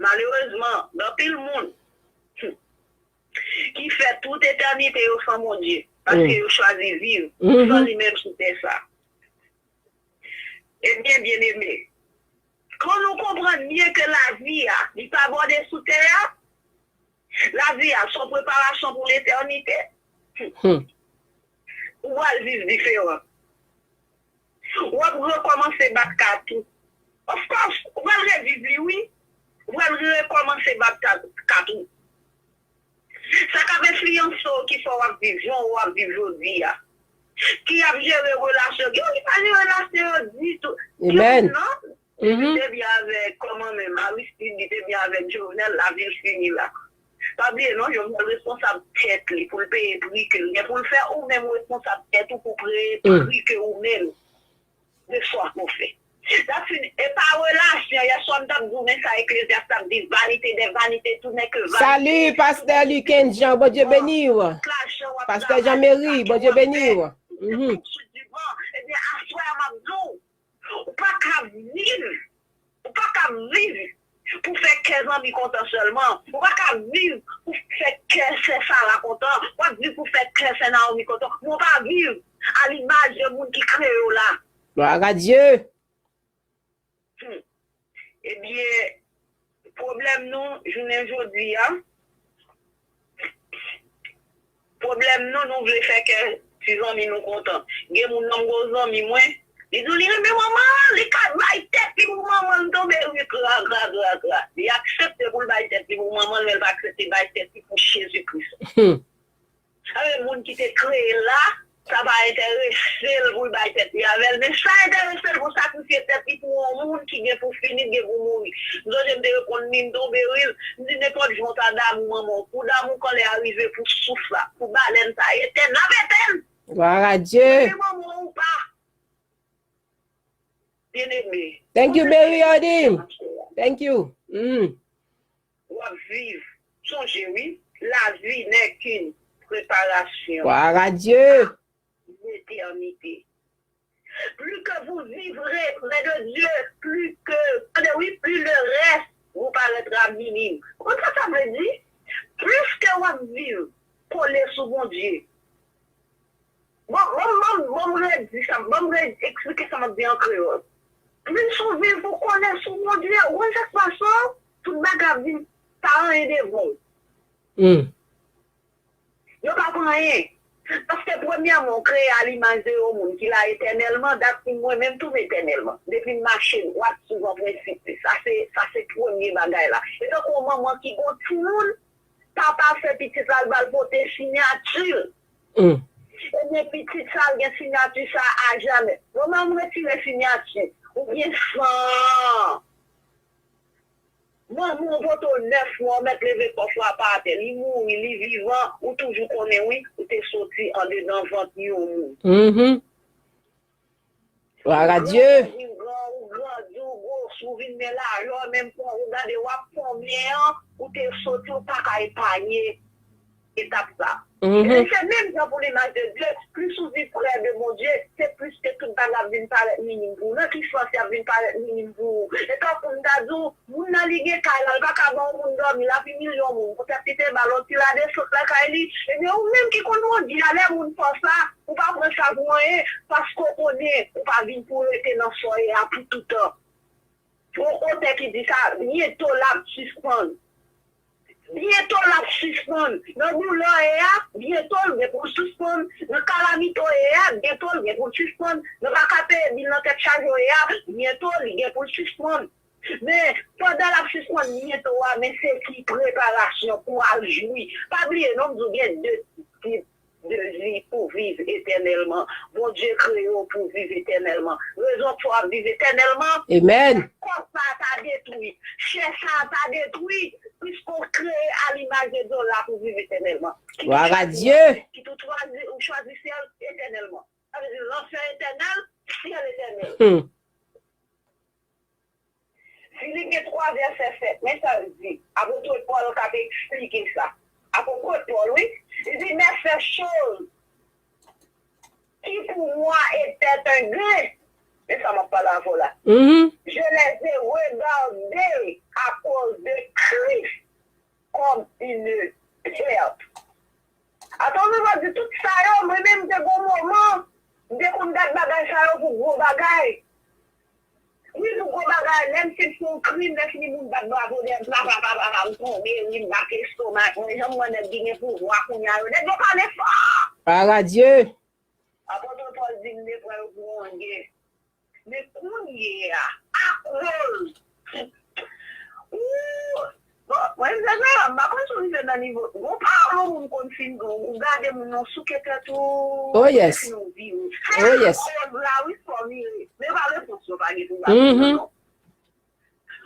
Malerezman, gen anpil moun ki fè tout etènite yo san Bondye, paske yo chwazi viv san li menm sou tè sa. Ebyen, byeneme, kan nou konprann byen ke lavi a, li pa bòde sou tè a, lavi a se yon preparasyon pou letènite, Hmm. ou pral viv diferan. W ap rekòmanse bat kat ou. Of course, ou pral reviv li, wi. Ou pral rekòmanse bat kat, kat ou. Sa k ap enfliyanse w ki fè w ap viv jan w ap viv jodi a. Ki ap jere relasyon. Gen moun ki pa jere relasyon yo ditou. Amen. Non? Li te byen avèk, kòman menm, Aristide, li te byen avèk Jovenel, lavi l fini la. Pa bliye non, Jovenel responsab tèt li pou l peye pri ke l gen pou l fè, ou menm responsab tèt ou pou peye pri ke ou menm de sa w fè. Sa fini, e pa relasyon, yè swa m t ap di w, men sa Eklezyas t ap di, vanité des vanités, tout n'est que vanité. Salut, pastè Luckens Jean, Bondye beni w. Tout lajan w ap Pastè travay, Jean Mary, tout Bondye lajan w ap beni fè, w. se Mhm. pou sou divan. E viv. Ou pa ka viv pou fè kè zanmi kontan sèlman. Ou pa ka viv pou fè kè sè Sara kontan. W ap viv pou fè kè sè Naomi kontan. Men w pa viv alimaj de moun ki kreye w la. Gloire à Dieu. Hmm. Ebyen, pwoblèm nou, jounen jodi a, pwoblèm nou, nou vle fè kè ti zanmi nou kontan. Gen moun nan m gwo zanmi mwen, li di w li renmen manman l, li ka bay tèt li pou manman l, m tonbe ri gra, gra, gra, gra. Li aksepte pou l bay tèt li pou manman l, men l pa aksepte bay tèt li pou Jezi Kris. Hmm. Sa vle moun ki te kreye l la, sa pa enterese l pou l bay tèt li avè l, men sa enterese l pou sakrifye tèt li pou yon moun ki gen pou fini, gen pou mouri. M sonje m te reponn li, m tonbe ri l, m di nenpòt jan w ta damou manman w, pou damou kan lè a rive pou souf la, pou balèn sa etèn, l ap etèn. Gloire à Dieu. Renmen manman w ou pa. Byeneme. Thank you, Berry Odim. Thank you. Mm. W ap viv. Sonje wi, la vie n'est qu'une préparation. Gloire à Dieu. L'éternité. Plus que vous vivrez près de Dieu, plus que, tande wi, plus le reste vous paraîtra minime. Ou konn sa sa vle di? Plis ke w ap viv kole sou Bondye, bon, bon, bon, bon, m redi sa, bon, m redi eksplike sa m ap di an kreyòl. Plis ou viv pou kole sou Bondye, ou konn sa k pase w, tout bagay ap vin pa anyen devan w. Hmm. Yo pa pou anyen. Paske premyèman, w kreye a limaj de yon moun ki la etènèlman, dat pou mwen menm tou m etènèlman. Depi m mache dwat souvan prensip li. Sa se, sa se premye bagay la. E tankou yon manman ki gon timoun, papa fè pitit la, l ba l pote siyati l. Hmm. Ebyen, pitit sa, l gen siyati sa ajamè. Manman m retire siyati, ou gen san. Manman w pote w nèf mwa, w mèt leve kòf la pa atè. Li mouri, li vivan, ou toujou konnen wi, ou te soti andedan vant yon moun. Mhm. Gloire à Dieu. Ou vin gran, ou grandi, ou gwosi, ou vin men lajè, menm pran, ou gade, w ap pran byen an, ou te soti, ou pa ka epanye etap sa. Mhm. E se menm jan pou limaj de Dye. Plis ou viv prè de Bondye, se plis ke tout bagay ap vin parèt minim pou ou. Nan ki sans y ap vin parèt minim pou ou? E tankou m ta di w, moun nan li gen kay la, l pa ka ban yon moun dòmi, l ap imilye yon moun. Poutèt li te ba l yon ti ladesant lakay li. Ebyen, ou menm ki konn Bondye a, lè moun fè w sa, ou pa pran sa pou anyen, paske w konnen ou pa vin pou rete nan sa w ye a pou toutan. Gon otè ki di sa, byento l ap sispann. Byento l ap sispann. Nan doulè w ye a, byento l gen pou l sispann. Nan kalamite w ye a, byento l gen pou l sispann. Nan pa ka peye bil nan tèt chaje w ye a, byento li gen pou l sispann. Men, pandan l ap sispann byento a, men se ki preparasyon pou w al jwi. Pa bliye non, m di w gen de tip de vi pou viv etènèlman. Bondye kreye w pou viv etènèlman. Rezon k fè w ap viv etènèlman, Amen. Kò sa a ta detwi, chè sa a ta detwi, piske w kreye a limaj de Dye w la pou viv etènèlman. Kit ou Gloire à chwazi, Dieu. Kit ou chwazi, ou chwazi syèl etènèlman. Sa vle di lanfè etènèl, syèl etènèl. Hmm. Filip gen twa vèsè sèt, men sa l di. Apot Pòl k ap eksplike sa. Apot Pòl, wi. Li di, mais ces choses qui pour moi étaient un gain, men sa m ap pale avè w la. Mhm. Je les ai regardées à cause de Christ comme une perte. Atò, mwen va di tout sa yo, mwen menm te gon moman, m te konn gad bagay sa yo pou gwo bagay. Wi, pou gwo bagay, lè m fin fè yon krim, lè fini moun bat bravo dèyè m, pla, pla, pla, pla, pla, m tonbe, wi, m bat estomak mwen, jan m wè nèg ki gen pouvwa kounye a yo, nèg yo pale fò. Gloire à Dieu. Apot Pòl di m te pran yo pou yon gè. Men kounye a, akoz ou, bon, mwen, m fè sa, m pa konn si w rive nan nivo, gon pawòl yon moun konn fin, ou gade moun nan souke tèt ou, Oh, yes. Fin ou vire. Oh, yes. Akoz la, wi, fò vire. Men pa repons yo pa gen pou Mhm. non.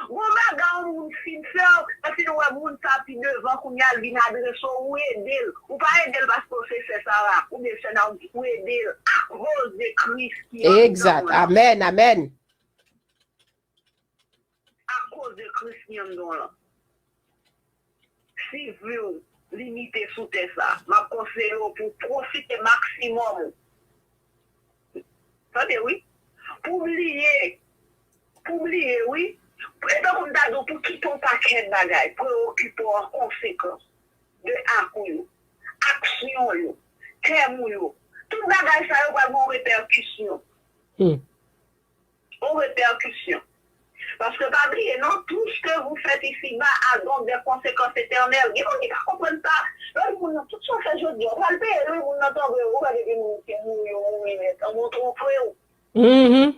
Gon bagay yon moun fin fè w, epi w wè moun sa pi devan, kounye a l vin adrese w, ou ede l. Ou pa ede l paske w se sè Sara, oubyen sè Naomi, ou ede l akoz de Kris ki anndan w Exact. lan. Amen, amen. Akoz de Kris ki anndan w lan. Si vi w limite sou tè sa, m ap konseye w pou w pwofite maksimòm. Tande wi. Pou w bliye, pou w bliye pakèt bagay, preokipe w an konsekans de ak ou yo, aksyon ou yo, tèm ou yo. Tout bagay sa yo pral gen yon repèkisyon. Hmm. Yon repèkisyon. Paske pa bliye non, tout ce que vous faites ici-bas a donc des conséquences éternelles. Gen moun ki pa konprann sa. Lòt moun nan, tout sa w fè jodi a, w pral peye l wi, moun nan tonbe, ou wè depi moun ki mouri, yo mouri nèt. Anben, ou twonpe w. Mhm.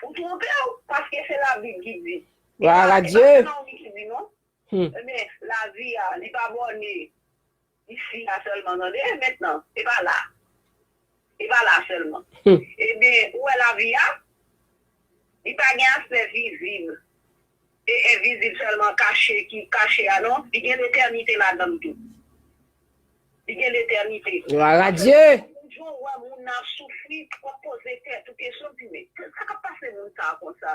Ou twonpe w, paske se Labib ki di. Glwa a Dye. E pa Naomi ki di non. Hmm. Ebyen, lavi a, li pa bòne isi a sèlman, tande, mentnan, e pa la. E pa la sèlman. Hmm. Ebyen, ou wè lavi a, li pa gen aspè vizib e envizib sèlman, kache, ki kache a, non. Li gen letènite ladan l tou. Li gen letènite. Glwa a Dye. Yon jou w wè moun nan ap soufri, w ap poze tèt ou kesyon, di, men, sa k ap pase moun sa a konsa?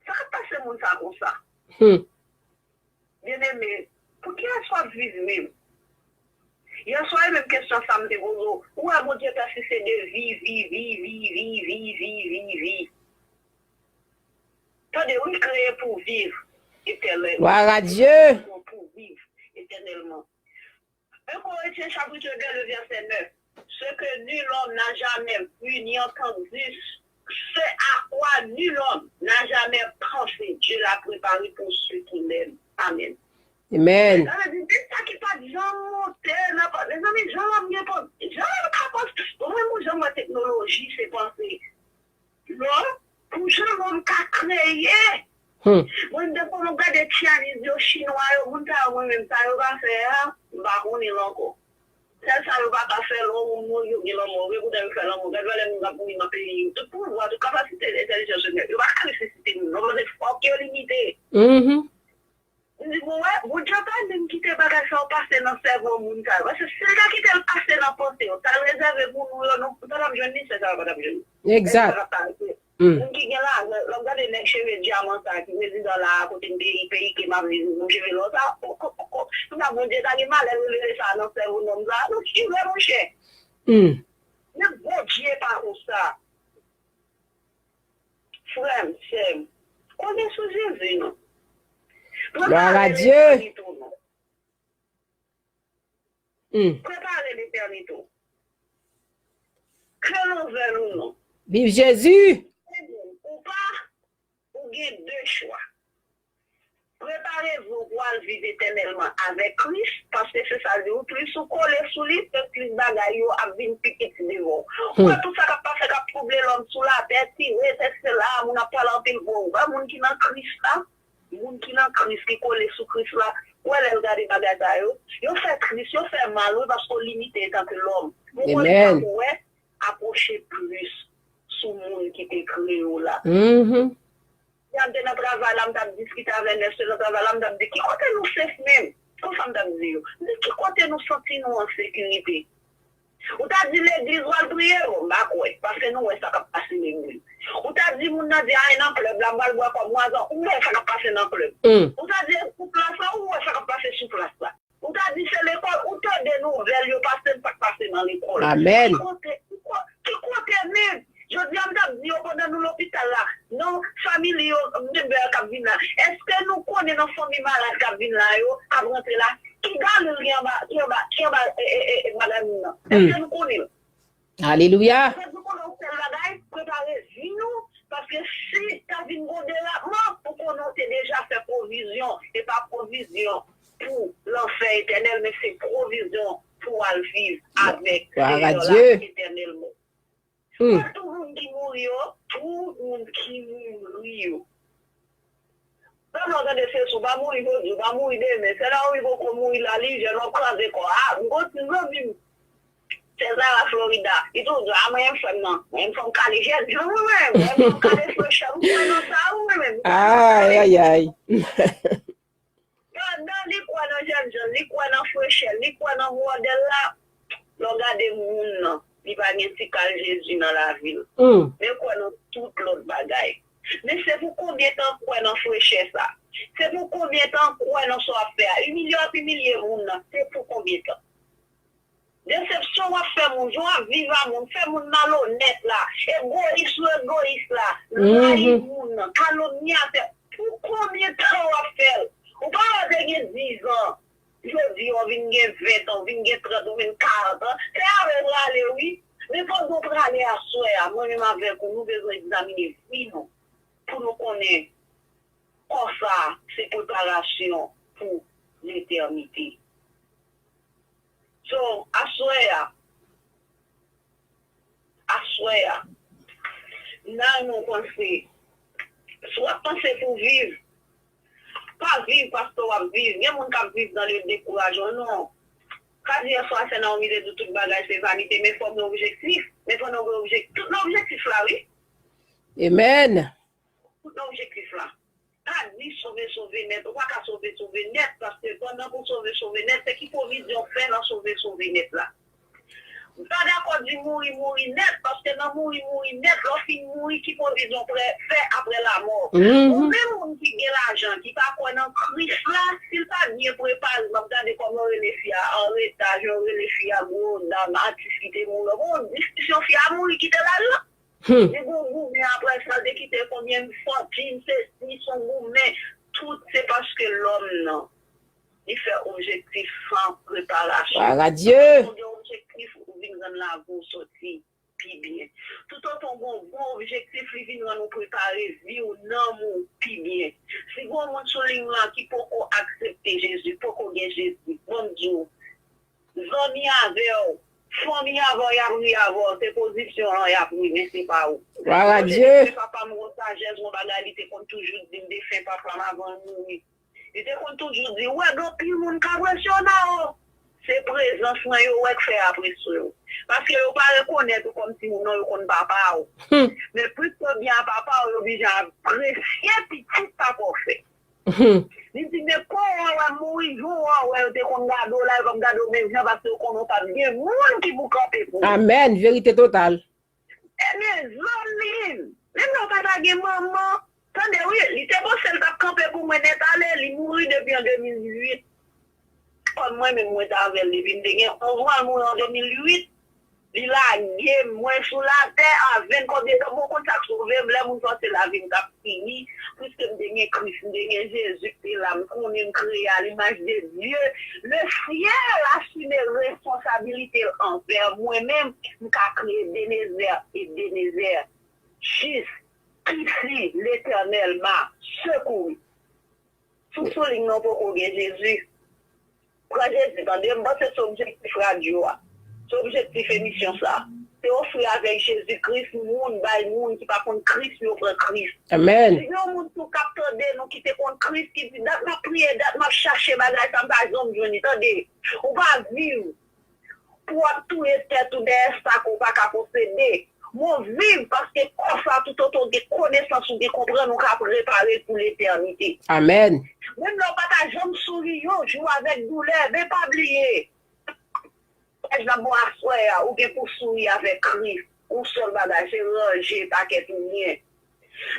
Sa k ap pase moun sa a konsa? Hmm. Byeneme, pou kiyès w ap viv menm? Yèswa, e menm kesyon sa m te poze w. Ou wè Bondye pèsiste de vi, vi, vi, vi, vi, vi, vi, vi, vi. Tande, wi, kreye pou viv etènèlman. Gloire à Dieu. Pou viv etènèlman. Un Corinthiens chapitre deux, le verset neuf. Ce que nul homme n'a jamais vu ni entendu, ce à quoi nul homme n'a jamais pensé, Dieu l'a préparé pour ceux qui l'aiment. Amen. Amen. Sa vle di, de sa ki pa t janm monte nan pa-, mezanmi, jan lòm gen pon-, jan lòm ka panse, bon, mwen, mwen, jan mwen teknoloji, se panse. Non, pou jan lòm ka kreye. Hmm. Mwen, depi mwen gade Chinese yo, Chinwa yo, moun sa yo, mwen menm, sa yo ka fè a, m pa konnen l ankò. Sèl sa yo pa ka fè, lè w moun mouri, yo gen lanmò vre, poutan yo fè lanmò. Gad valè moun k ap mouri nan peyi yo. Tout pouvwa, tout kapasite entèlijans yo gen, yo pa ka resisite moun non, paske fòk yo limite. Mhm. M di, bon, wè, Bondye pa menm kite bagay sa yo pase nan sèvo moun sa yo. Paske si l ta kite l pase nan panse yo, sa l rezève pou nou yo, nou, nou pa t ap jwenn li, sè sa yo pa t ap jwenn li. Exact. Sa yo pa t ap parete. Mm. Moun ki gen lajan, lè w gade nèg cheve dyaman sa ki prezidan la a, kote m te, peyi ke m ap viv, m cheve lò sa, o, o, o, o, m ta Bondye ta gen malè revele sa nan sèvo nonm sa, nou chire, monchè. Mm. Men Bondye pa konsa. Frè m, sè m, konnen sou Jezi non. Gloire à Dieu. Prepare letènite w non. Hmm. Prepare letènite w. Ke l ouvè nou non. Viv Jezi. Ou pa, ou gen de chwa. Prepare vi w pou al viv etènèlman avèk Kris, paske se sa l di, ou plis ou kole sou li, se plis bagay yo ap vin pi piti devan w. Ou wè tout sa k ap pase, k ap twouble lòm sou latè, tire, sèk, sela, moun ap pale anpil gwo, ou wè moun ki nan Kris la, moun ki nan Kris, ki kole sou Kris la, ou wè lè l gade bagay sa yo, yo fè tris, yo fè mal, wi, paske w limite etanke lòm. Ou konnen sa pou wè, apwoche plis sou moun ki te kreye w la. Mhm. Si m te nan travay la, m t ap diskite avè nèg yo nan travay la, m t ap di, ki kote nou sef menm? Konsa m t ap di yo. M di, ki kote nou santi nou an sekirite? Ou ta di legliz w al priye, bon, m pa kwè, paske nou wè sa k ap pase legliz. Ou ta di moun nan di, ay nan klèb la, m pral bwè kòb mwazan, ou wè sa k ap pase nan klèb. Mm. Ou ta di sou plas la, ou wè sa k ap pase sou plas la. Ou ta di se lekòl, ou tande nouvèl yo pase, sa k pase nan lekòl. Amèn. Ki kote, ki ko-, ki kote menm? Jodi a, m t ap di yo pandan nou lopital la, nan fanmi li yo, menm bagay k ap vin la. Èske nou konnen nan fanmi malad k ap vin la yo, k ap rantre la, ki galil ki anba, ki anba, ki anba, e, e, e, e, bagay moun nan? Èske nou konnen l? Alelouya. Sa vle di konnen yon sèl bagay, prepare vi nou, paske si ta vin gon derapman, ou konnen w te deja fè pwovizyon, e pa pwovizyon pou lanfè etènèl, men se pwovizyon pou w al viv avèk Senyè la etènèlman. Hmm. Pa tout moun ki mouri yo, tout moun ki mouri yo. Sèlman tande se sou, pa mouri jodi, pa mouri demen. Sè Naomi poko mouri la, li jèn, w ap kraze kò. A, m gon ti zanmi m. Sè Zara Florida. Li toujou di, a, mwen menm frè m nan. Mwen menm fò m kale jèn jan mwen menm. Mwen menm fò m kale frechè. M kwè nan sa, wi, mwen menm. Ay, ay, ay. Pandan li kwè nan jènjan, li kwè nan frechè, li kwè nan modèl la, lè w gade moun nan, li pa gen ti kal Jezi nan lavi l. Mm. Men kwè nan tout lòt bagay. Men se pou konbyen tan kwè nan frechè sa? Se pou konbyen tan kwè nan sa w ap fè a? Imilye w ap imilye moun nan, se pou konbyen tan? Desepsyon w ap fè moun, jan w ap viv a moun, fè moun malonèt la, egoyis ou egoyis la, rayi moun nan, kalomnyatè. Pou konbyen tan w ap fè l? Ou pa wè w te gen diz an, jodi a w vin gen ven an, w vin gen trant, w vin karant an. Se avè w prale, wi. Men pandan w prale aswè a, mwen menm avèk ou, nou bezwen egzamine vi nou pou nou konnen kò sa a se preparasyon pou letènite. So, aswè a, aswè a, nan nou panse, si w ap panse pou viv, pa viv paske w ap viv. Gen moun k ap viv nan le dekourajman, non. Ka di yè swa, sè Naomi te di tout bagay se vanite, men fò w gen objektif. Men fò w gen objektif. Tout nan objektif la, wi. Amen. Tout nan objektif la. Pa di sove, sove nèt. Ou pa ka sove, sove nèt, paske pandan pou sove, sove nèt, se ki pwovizyon w fè nan sove, sove nèt la. M pa dakò di mouri, mouri nèt, paske nan mouri, mouri nèt, lè w fin mouri, ki pwovizyon w prè fè apre lanmò? Yon menm moun ki gen lajan, ki pa kwè nan Kris la, si l pa byen prepare, m ap gade kòman yo rele fi a, Anreta, jan yo rele fi a, gwo dam, atis ki te mouri. Bon, diskisyon fi a mouri, kite laj la. Li gon goumen apre sa, l te kite konbyen fòtin, sesi, son goumen, tout se paske lòm nan, li fè objektif san preparasyon. Tout otan w gen objektif, ou vin rann lavi w soti pi byen. Tout otan w gen yon bon objektif, li vin rann ou prepare vi w, nanm ou pi byen. Si gen yon moun sou liy lan ki poko aksepte Jezi, poko gen Jezi, ban m di w, zanmi avè w, fanmi avè w, y ap ri avè w, se pozisyon an y ap ri, men se pa ou. Mwen sonje defen papa m, gon sajès, gon bagay li te konn toujou di m, defen papa m avan l mouri. Li te konn toujou di, ou wè gen anpil moun k apresye w nan ou. Se prezans mwen yo wè k fè y apresye w. Paske yo pa rekonèt ou kòm timoun non, yo konn papa w. Men plis yo byen a papa w, yo oblije apresye pitit papa w fè. Li di, men kon w wè m mouri, jou w wè yo te konn gade w la, yo p ap gade w menm jan, paske yo konnen w p ap gen moun ki pou kanpe pou ou. Amèn, verite total. E mezanmi, menm lè w pa ta gen manman, tande wi, li te panse l t ap kanpe pou mwen nèt ale, li mouri depi an de mil uit. Kòm mwen menm mwen t avè l depi m te gen onz mwa, l mouri an de mil uit. Li lage m, mwen sou latè a vennkonbyen tan, bon, konn sa k sove m, lè moun panse lavi m t ap fini, piske m te gen Kris, m te gen Jezi k te la, m konnen m kreye a limaj de Dye. Lesyèl asime responsabilite l anvè mwen menm, m ka kreye Benezè, Ebenezè, jis, Kisi, Letènèl, ma, sekouri. Si w sou liy nan w poko gen Jezi, pran Jezi, tande, m panse se objektif radyo a, se objektif emisyon sa. Se ofri avèk Jezi Kris moun bay moun ki pa konn Kris pou yo pran Kris. Amèn. Si gen yon moun tou k ap tande nou ki te konn Kris ki di, dat m ap priye, dat m ap chache bagay sa, m pa janm jwenn li, tande. Ou pa viv pou w ap touye tèt ou dèyè sa ke w pa ka posede. Men w viv paske kò sa toutotan w gen konesans, ou gen konprann, ou ka prepare l pou letènite. Amèn. Menm lè w pa ta janm souri yon jou avèk doulè, men pa bliye. Paj la bon aswè a, ou gen pou souri avèk Kris. Yon sèl bagay, se ranje pakèt ou byen.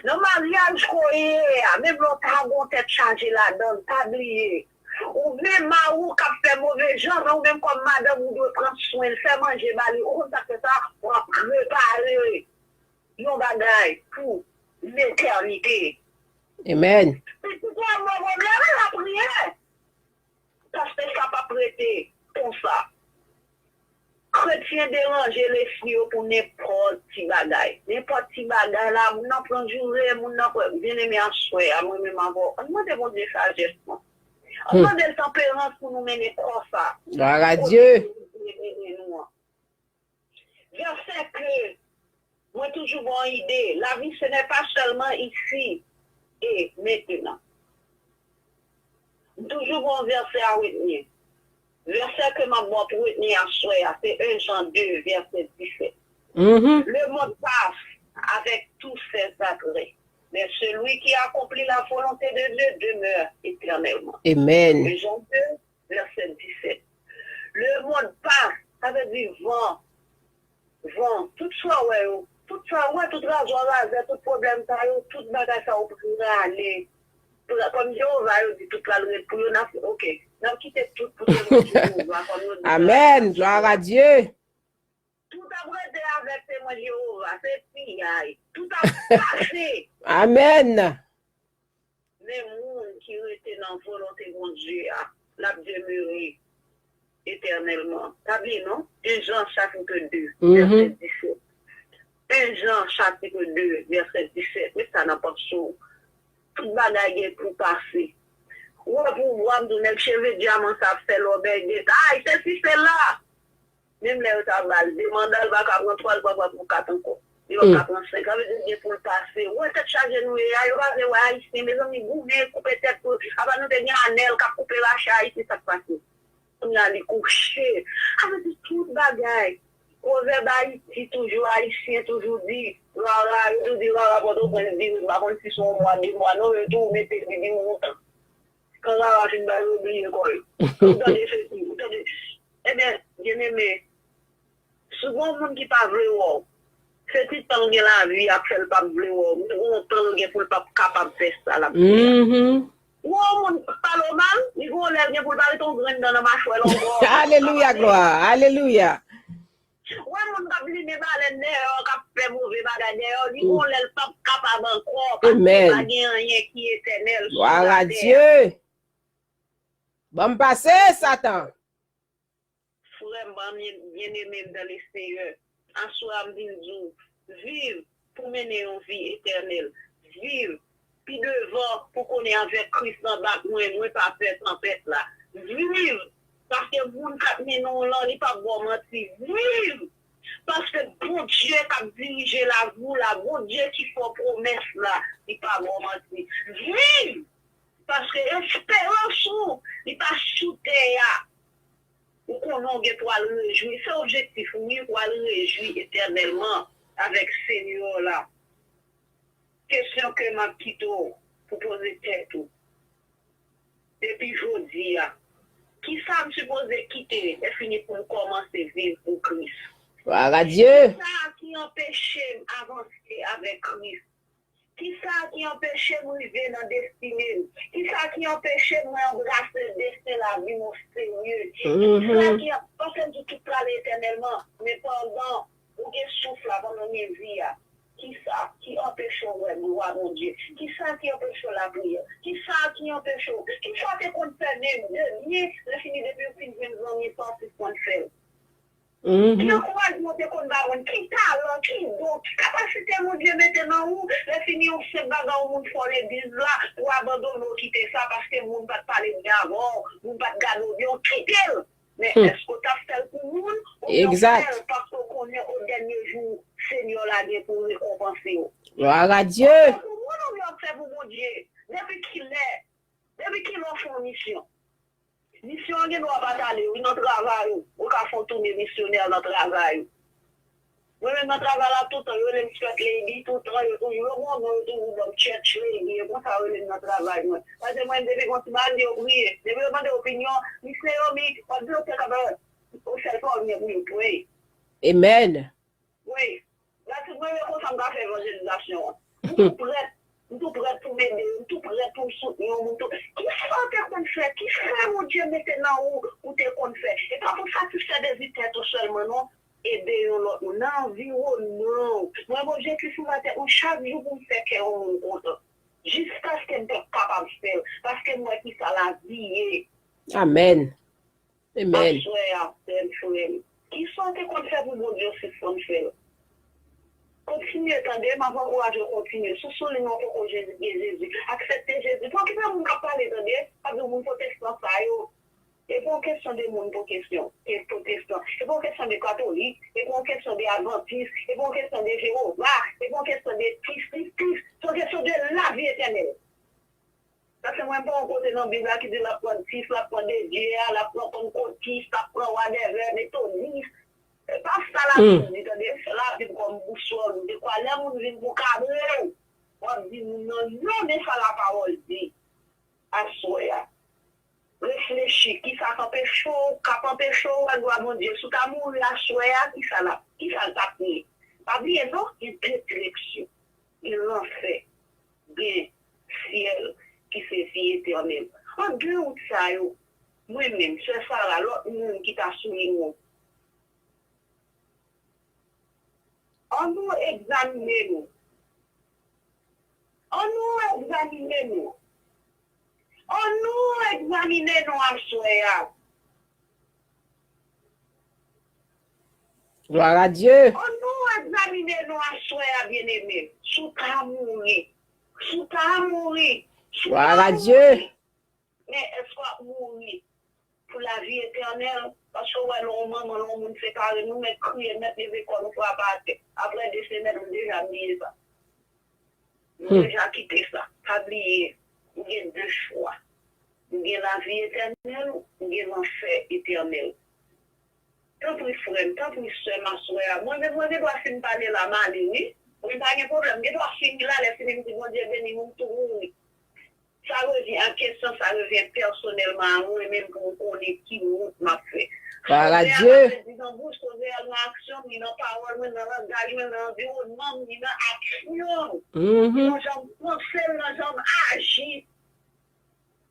Nan maryaj ke w ye a, menm lè w ta gen yon tèt chaje ladan l, pa bliye. Ou vle mari w k ap fè move jan, men ou menm kòm madanm ou dwe pran swen l, fè manje ba li, ou konn sa k fè sa, w ap prepare yon bagay pou letènite. Amèn. Pitit ou ap gen pwoblèm, l ap riye. Paske sa p ap rete konsa. Kretyen deranje lespri yo pou nenpòt ti bagay. Nenpòt ti bagay la, moun nan pran joure, moun nan pran, byeneme, aswè a, mwen menm avè w, ann mande Bondye sajès, non. Ann mande l tanperans pou nou mennen kò sa. Glwa a Dye. Kote Bondye mennen nou an. Vèsè ke mwen toujou ba w ide, la vie ce n'est pas seulement ici et maintenant. M toujou ba w vèsè a retni. Vèsè ke m ap ba w pou retni aswè a, se en Jan de, vèsè disèt. Le monde passe avec tous ses attraits, mais celui qui accomplit la volonté de Dieu demeure éternellement. Amèn. En Jan de, vèsè disèt. Le monde passe, sa vle di van, van, tout sa w wè yo, tout sa w wè, tout razwa razè, tout pwoblèm sa yo, tout bagay sa yo prale. Kòm Jewova yo di tout pral ret pou yo, n ap, oke, n ap kite tout pou temwen Jewova, kòm yo di. Amèn, glwa a Dye. Tout ap rete avèk temwen Jewova, se piyay. Tout ap pase. Amèn. Men moun ki rete nan volonte Bondye a, l ap demere etènèlman. Pa bliye non, en Jan chapit de, vèsè disèt. En Jan chapit de, vèsè disèt. Met sa nan panse w. Tout bagay gen pou pase. Ou wè pouvwa, m di w, nèg cheve dyaman sa ap fè lòbèy detay, sesi sela. Menm lè yo ta ba l de manda, l pa ka pran twa, l pa ka pran kat ankò. Li pa ka pran senk. Sa vle di l gen pou l pase. Ou wè tèt chaje nou ye a, yo pa vle wè Ayisyen, mezanmi, goumen, koupe tèt pou, apa nou te gen Anèl k ap koupe rache Ayisyen, sa k pase? Kounye a li kouche. Sa vle di tout bagay. Pwovèb Ayiti toujou, Ayisyen toujou di, rara, yo tou di rara Pòtoprens vini, m pa konn si se yon mwa, de mwa, non, yo tou mete li vin lontan. Kan rara fin bay yo bliye kò yo. Ou tande sesi, ou tande. Ebyen, byeneme, si gon moun ki pa vle wè w, se ti tan l gen lavi a k fè l p ap vle wè w. Men gon tan l gen pou l p ap kapab fè sa l ap fè a. Ou wè yon moun k ap pale w mal, li gon lè gen pou l pa rete yon grenn dan nan machwè l ankò. Alelouya, glwa, alelouya. Ou wè moun k ap limen balèn dèyè w, k ap fè move bagay dèyè w, li gon lè l p ap kapab ankò, paske pa gen anyen ki etènèl sou latè a. Glwa a Dye. Ban m pase, Satan. Frè m, byeneme m dans le Seigneur, aswè a m vin di w, viv pou mennen yon vi etènèl. Viv pi devan pou konnen avèk Kris nan bak mwen, mwen pa pè tanpèt la. Viv, paske moun k ap mennen w lan, li p ap ba w manti. Viv, paske Bondye k ap dirije lavi w la, Bondye ki fè w pwomès la, li pa ba w manti. Viv, paske esperans ou, li pa sou tè a. Ou konnen w gen pou al rejwi. Se objektif ou, wi, pou al rejwi etènèlman avèk Senyè w la. Kesyon ke m ap kite w pou poze tèt ou. Depi jodi a, kisa m sipoze kite lè fini pou m kòmanse viv pou Kris? Glwa a Dye. Kisa ki anpeche m avanse avèk Kris? Kisa ki anpeche m rive nan destine m? Kisa ki anpeche mwen anbrase desten lavi m o serye? Kisa ki an-, paske m di tout prale etènèlman, men pandan ou gen souf la, pandan w gen vi a, kisa ki anpeche w wè glwa Bondye? Kisa ki anpeche w lapriyè? Kisa ki anpeche w? Kisa w te konn fè menm de byen, lè fini depi w fin jwenn zanmi sa w sispann fè l? Ki ankourajman w te konn ba moun? Ki talan, ki don, ki kapasite Bondye mete nan ou? Lè fini yon senp bagay yon moun fè w legliz la, ou abandone w kite sa paske moun pa t pale byen avè w, moun pa t gade w byen, w kite l. Men èske w t ap fè l pou moun oubyen w fè l paske w konnen o dènye jou Senyè w la gen pou rekonpanse w? Glwa a Dye. W ap fè pou moun oubyen w ap fè pou Bondye? Depi kilè? Depi kilè w fè yon misyon? Misyon an gen dwa pa t ale, wi, nan travay ou. Ou ka fè w tounen misyonè nan travay ou. Mwen menm nan travay la toutan, yo rele m church lady, toutan, yo toujou, yo gon non, yo toujou ban m church lady, e konsa yo rele m nan travay mwen. Paske mwen, depi gon ti bagay, m di yo priye. Depi yo mande opinyon, Miss Naomi, w ap di yo se kapab, ou sèl pawòl m gen pou yo, pray. Amen. Wi. Gratitid mwen, men konsa m ka fè evanjelizasyon an. M tou prèt. M tou prèt pou m ede yo. M tou prèt pou m soutni yo. M tou, kisa w te konn fè? Kisa Bondye mete nan ou ou te konn fè? E pa pou satisfè dezi tèt ou sèlman, non. Ede yon lòt moun. Nan anviwònman w. Mwen, m objektif mwen se pou chak jou pou m fè kè yon moun kontan. Jiskaske m te kapab fè l. Paske m wè kisa lavi ye. Amèn. Amen. Aswè a, sè m, frè m, kisa w te konn fè pou Bondye w sispann fè l? Kontinye, tande, m ap ankouraje w kontinye. Si w sou liy nan w poko Jezi, gen Jezi, aksepte Jezi. Pa okipe moun k ap pale, tande, pa di w moun pwotestan sa yo. E pa yon kesyon de moun pwotestan, e pwotestan. E pa yon kesyon de katolik, e pa yon kesyon de advantis, e pa yon kesyon de Jewova, e pa yon kesyon de plis, plis, plis. Se yon kesyon de lavi etènèl. Paske mwen pa yon kote nan Bib la ki di l ap pran dis, l ap pran de dye a, l ap pran pannkòtis, l ap pran whatever, metodis. Se pa sa Labib di, tande, se Labib kòm bousòl ou. Dekwa lè moun vin pou kado w, w ap di moun nan, non, men sa lapawòl di. Aswè a, reflechi, kisa k anpeche w, k ap anpeche w wè glwa Bondye? Si w ta mouri aswè a, kisa l ap, kisa l t ap ye? Pa bliye non, gen de direksyon. Gen lanfè, gen syèl ki se vi etènèl. An de wout sa yo, mwen menm, sè Sara, lòt moun ki ta sou liy mwen, annou egzamine nou. Annou egzamine nou. Annou egzamine nou aswè a. Gloire à Dieu. Annou egzamine nou aswè a, byeneme. Si w ta mouri, si w ta mouri, si w Gloire ta à Dieu. Mouri, men èske w ap mouri pou lavi etènèl? Paske w wè lè yon manman, lè yon moun separe, nou mèt kriye, mèt leve kò nou frape atè. Apre de semèn, nou deja bliye sa. Nou Hmm. deja kite sa. Pa bliye, ou gen de chwa. Ou gen lavi etènèl, ou gen lanfè etènèl. Tanpri frè m, tanpri sè m, aswè a. Mwen menm, mwen gen dwa fin pale la, m ale, wi. Mwen pa gen pwoblèm. M gen dwa fini la, lè fini m di Bondye beni m, m tou mouri. Sa revyen a kesyon, sa revyen pèsonèlman a mwen menm pou m konnen ki wout m ap fè. Gloire à Dieu. Sovè a mwen di nan bouch, sovè a nan aksyon, li nan pawòl mwen, nan langaj mwen, nan anviwònman m, li nan aksyon m. Mhm. Nan jan m panse, nan jan m aji.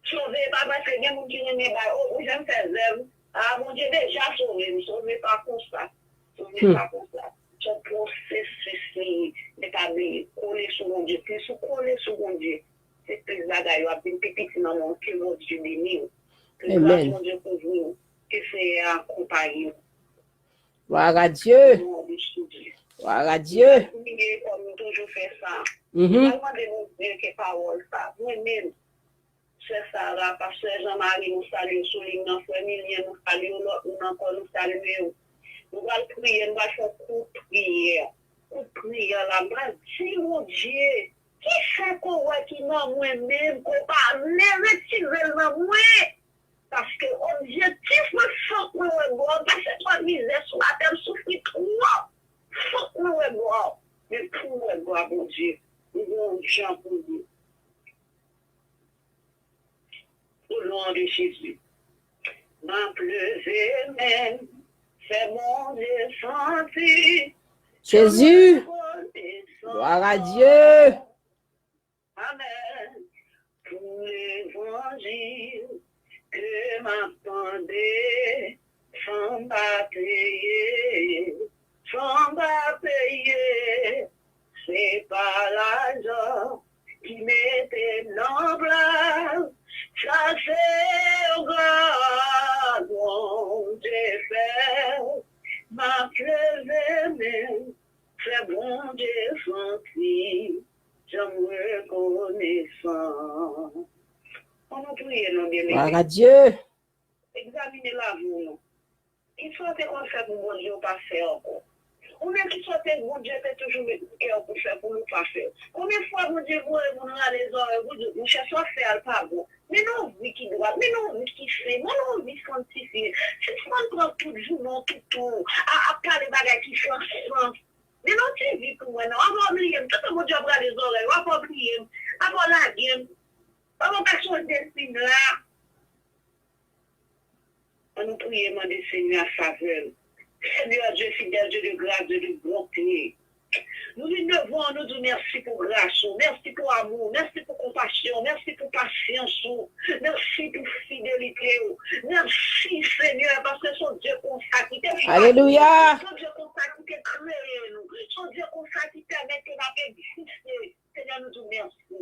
Sove pa paske gen moun ki renmen bay, o, ou janm fè zèv. A, Bondye deja sove m. Sove pa konsa. Sove Hmm. pa konsa. Se yon pwosesis li ye. Men pa bliye, kole sou Bondye. Plis ou kole sou Bondye, se plis bagay yo ap vin pi piti nan men w. Ke Bondye beni w. Ke gras Amen. Bondye kouvri w. Ke Senyè a akonpaye w. Gloire à Dieu. Gloire à Dieu. Priye kòm nou toujou fè sa. Mhm. Mwen mande Bondye ke pawòl sa. Mwen menm, Sè Sara, pastè Jean Marie, nou salye w sou liy nan, frè Milien, nou salye w, lòt moun ankò, nou salye w. Nou pral priye, nou pral fè yon kout priyè. Kout priyè la, m pral di Bondye, ki sa ke w wè ki nan mwen menm, ke w pa vle retire l nan mwen? Paske objektif mwen, fòk mwen wè glwa w, pase twòp mizè sou latè, m soufri twòp. Fòk mwen wè glwa w. Men pou m wè glwa Bondye, m gen yon jan pou m ye. Au nom de Jésus. M ap leve men m, fè Bondye santi. Jezi. Gloire à Dieu. Amèn. Pou levanjil ke m ap tande, san m pa peye, san m pa peye, se pa lajan ki mete m nan plas. Sa se yon gras Bondye fè. M ap leve men m, fè Bondye santi jan m rekonesan. Ann nou priye non, byeneme. Gloire à Dieu. Egzamine lavi w non. Kisa w te konn fè pou Bondye ou pa fè ankò? Oubyen kisa w te, Bondye te toujou met nan kè w pou fè pou li ou pa fè? Konbyen fwa Bondye voye moun rale zòrèy pou di w, monchè, sa w fè a l pa bon. Mennen yon vi ki dwat, mennen yon vi ki sen, mennen yon vi syantifye. Sispann pran tout jounen w, tout tan w a, ap pale bagay ki san sans. Mennen yon ti vi pou mwen non. Apa w bliye m? Tanpri Bondye ap rale zòrèy ou, apa w bliye m? Apa w lage m? Apa w pa sonje si m la? Ann nou priye, mande Senyè a favè l. Senyè Dye fidèl, Dye de gras, Dye de bonte. Nou vin devan w, nou di w mèsi pou gras ou, mèsi pou amou w, mèsi pou konpasyon w, mèsi pou pasyans ou, mèsi pou fidelite w. Mèsi, Senyè, paske se yon Dye konsa ki te chwazi nou. Alelouya. Se yon Dye konsa ki te kreye nou. Se yon Dye konsa ki pèmèt ke n ap egziste. Senyè, nou di w mèsi.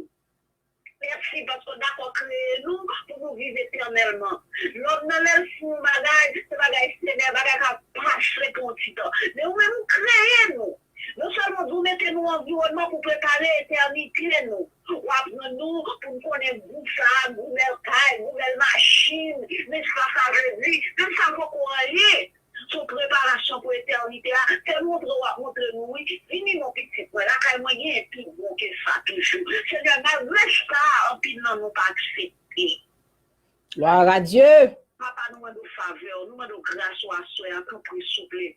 Mèsi paske w dakò kreye nou pou nou viv etènèlman. Lòm nan, lè l fè yon bagay, se bagay efemè, bagay k ap pase pou yon ti tan. Men ou menm, ou kreye nou. Non sèlman ou mete nou anviwònman pou prepare etènite nou. W aprann nou pou n konnen gou sa a, gou bèl kay, gou bèl machin. Men sa sa vle di, menm sa poko anyen. Se yon preparasyon pou etènite a. Fè montre w ap montre nou, wi. Vini non, pitit mwen. Lakay mwen genyen pi bon ke sa toujou. Senyè, malgre sa, anpil nan nou pa aksepte. Gloire à Dieu. Papa, nou mande w favè w, nou mande w gras ou aswè a, tanpri, souple.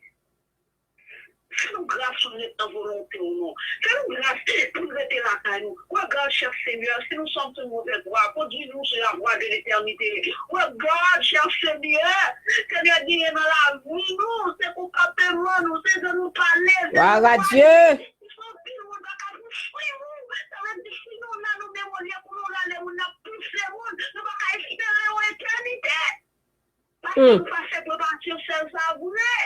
Fè nou gras pou n ret nan volonte w non. Fè nou gras pou n rete lakay nou. Regarde, cher Seigneur, si nous sommes une mauvaise voie, conduis-nous sur la voie de l'éternité. Regarde, cher Seigneur, Senyè, genyen nan lavi nou, se konpòteman nou, se jan nou pale, se jan nou aji. Gloire à Dieu. Anpil moun pa ka pouswiv ou. Sa vle di, si nou la, nou menm, olye pou nou rale moun, n ap pouse moun, nou pa ka espere yon etènite. Paske nou pa fè preparasyon sèl sa vre.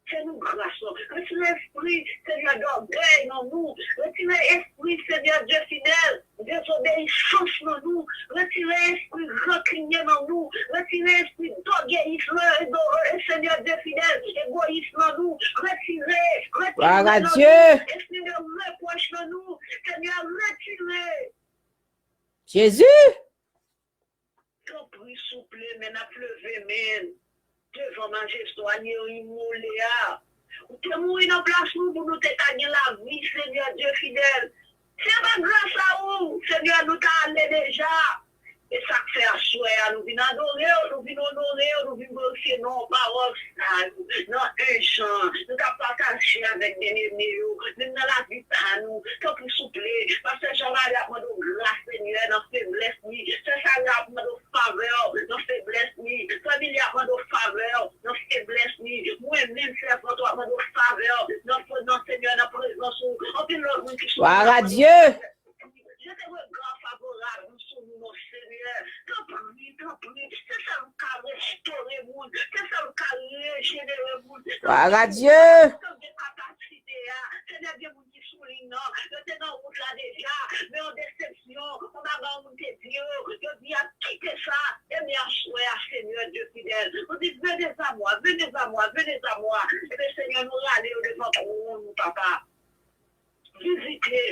Fè nou gras non. Retire espri, Senyè, dògèy nan nou. Retire espri, Senyè Dye fidèl, dezobeyisans nan nou, retire espri rankinye nan nou, retire espri dògeyis nan, e, e, Senyè Dye fidèl, egoyis nan nou, retire, retire Glwa a nan Dye. Nou, espri de repwòch nan nou, Senyè, retire. Jezi! Tanpri, souple, men n ap leve men n devan majeste w a, li imole a. Ou te mouri nan plas nou pou nou te ka gen lavi, Senyè Dye fidèl. Se pa gras a ou, Senyè, nou ta ale deja. E sa k fè aswè a, nou vin adore w, nou vin onore w, nou vin glorifye non w, pawòl sa yo. Nan en Jan, nou t ap pataje avèk byeneme yo, menm nan lavi pa nou. Tanpri, souple, pastè Jean Marie ap mande w gras, Senyè, nan feblès li. Sè Sarah ap mande w favè nan feblès li. Fanmi li ap mande w favè nan feblès li. Mwen menm, sèvant ou ap mande w favè nan, nan Senyè, nan prezans ou. Anpil lòt moun ki sou Glwa a Dye. Jete rega favorab ou sou nou, non, Senyè. Tanpri, tanpri. Se sèl ou ka restore moun. Se sèl ou ka rejenere moun. Glwa a Dye. Tanpri, kapasite a. Senyè, gen moun ki sou liy nan. Yo te nan wout la deja. Men yon desepsyon. Yon bagay yon moun te di yo. Yo di y ap kite sa. E men aswè a, Senyè Dye fidèl. Nou di, venez à moi, venez à moi, venez à moi. Ebyen, Senyè, nou rale yo devan twòn ou, papa. Vizite.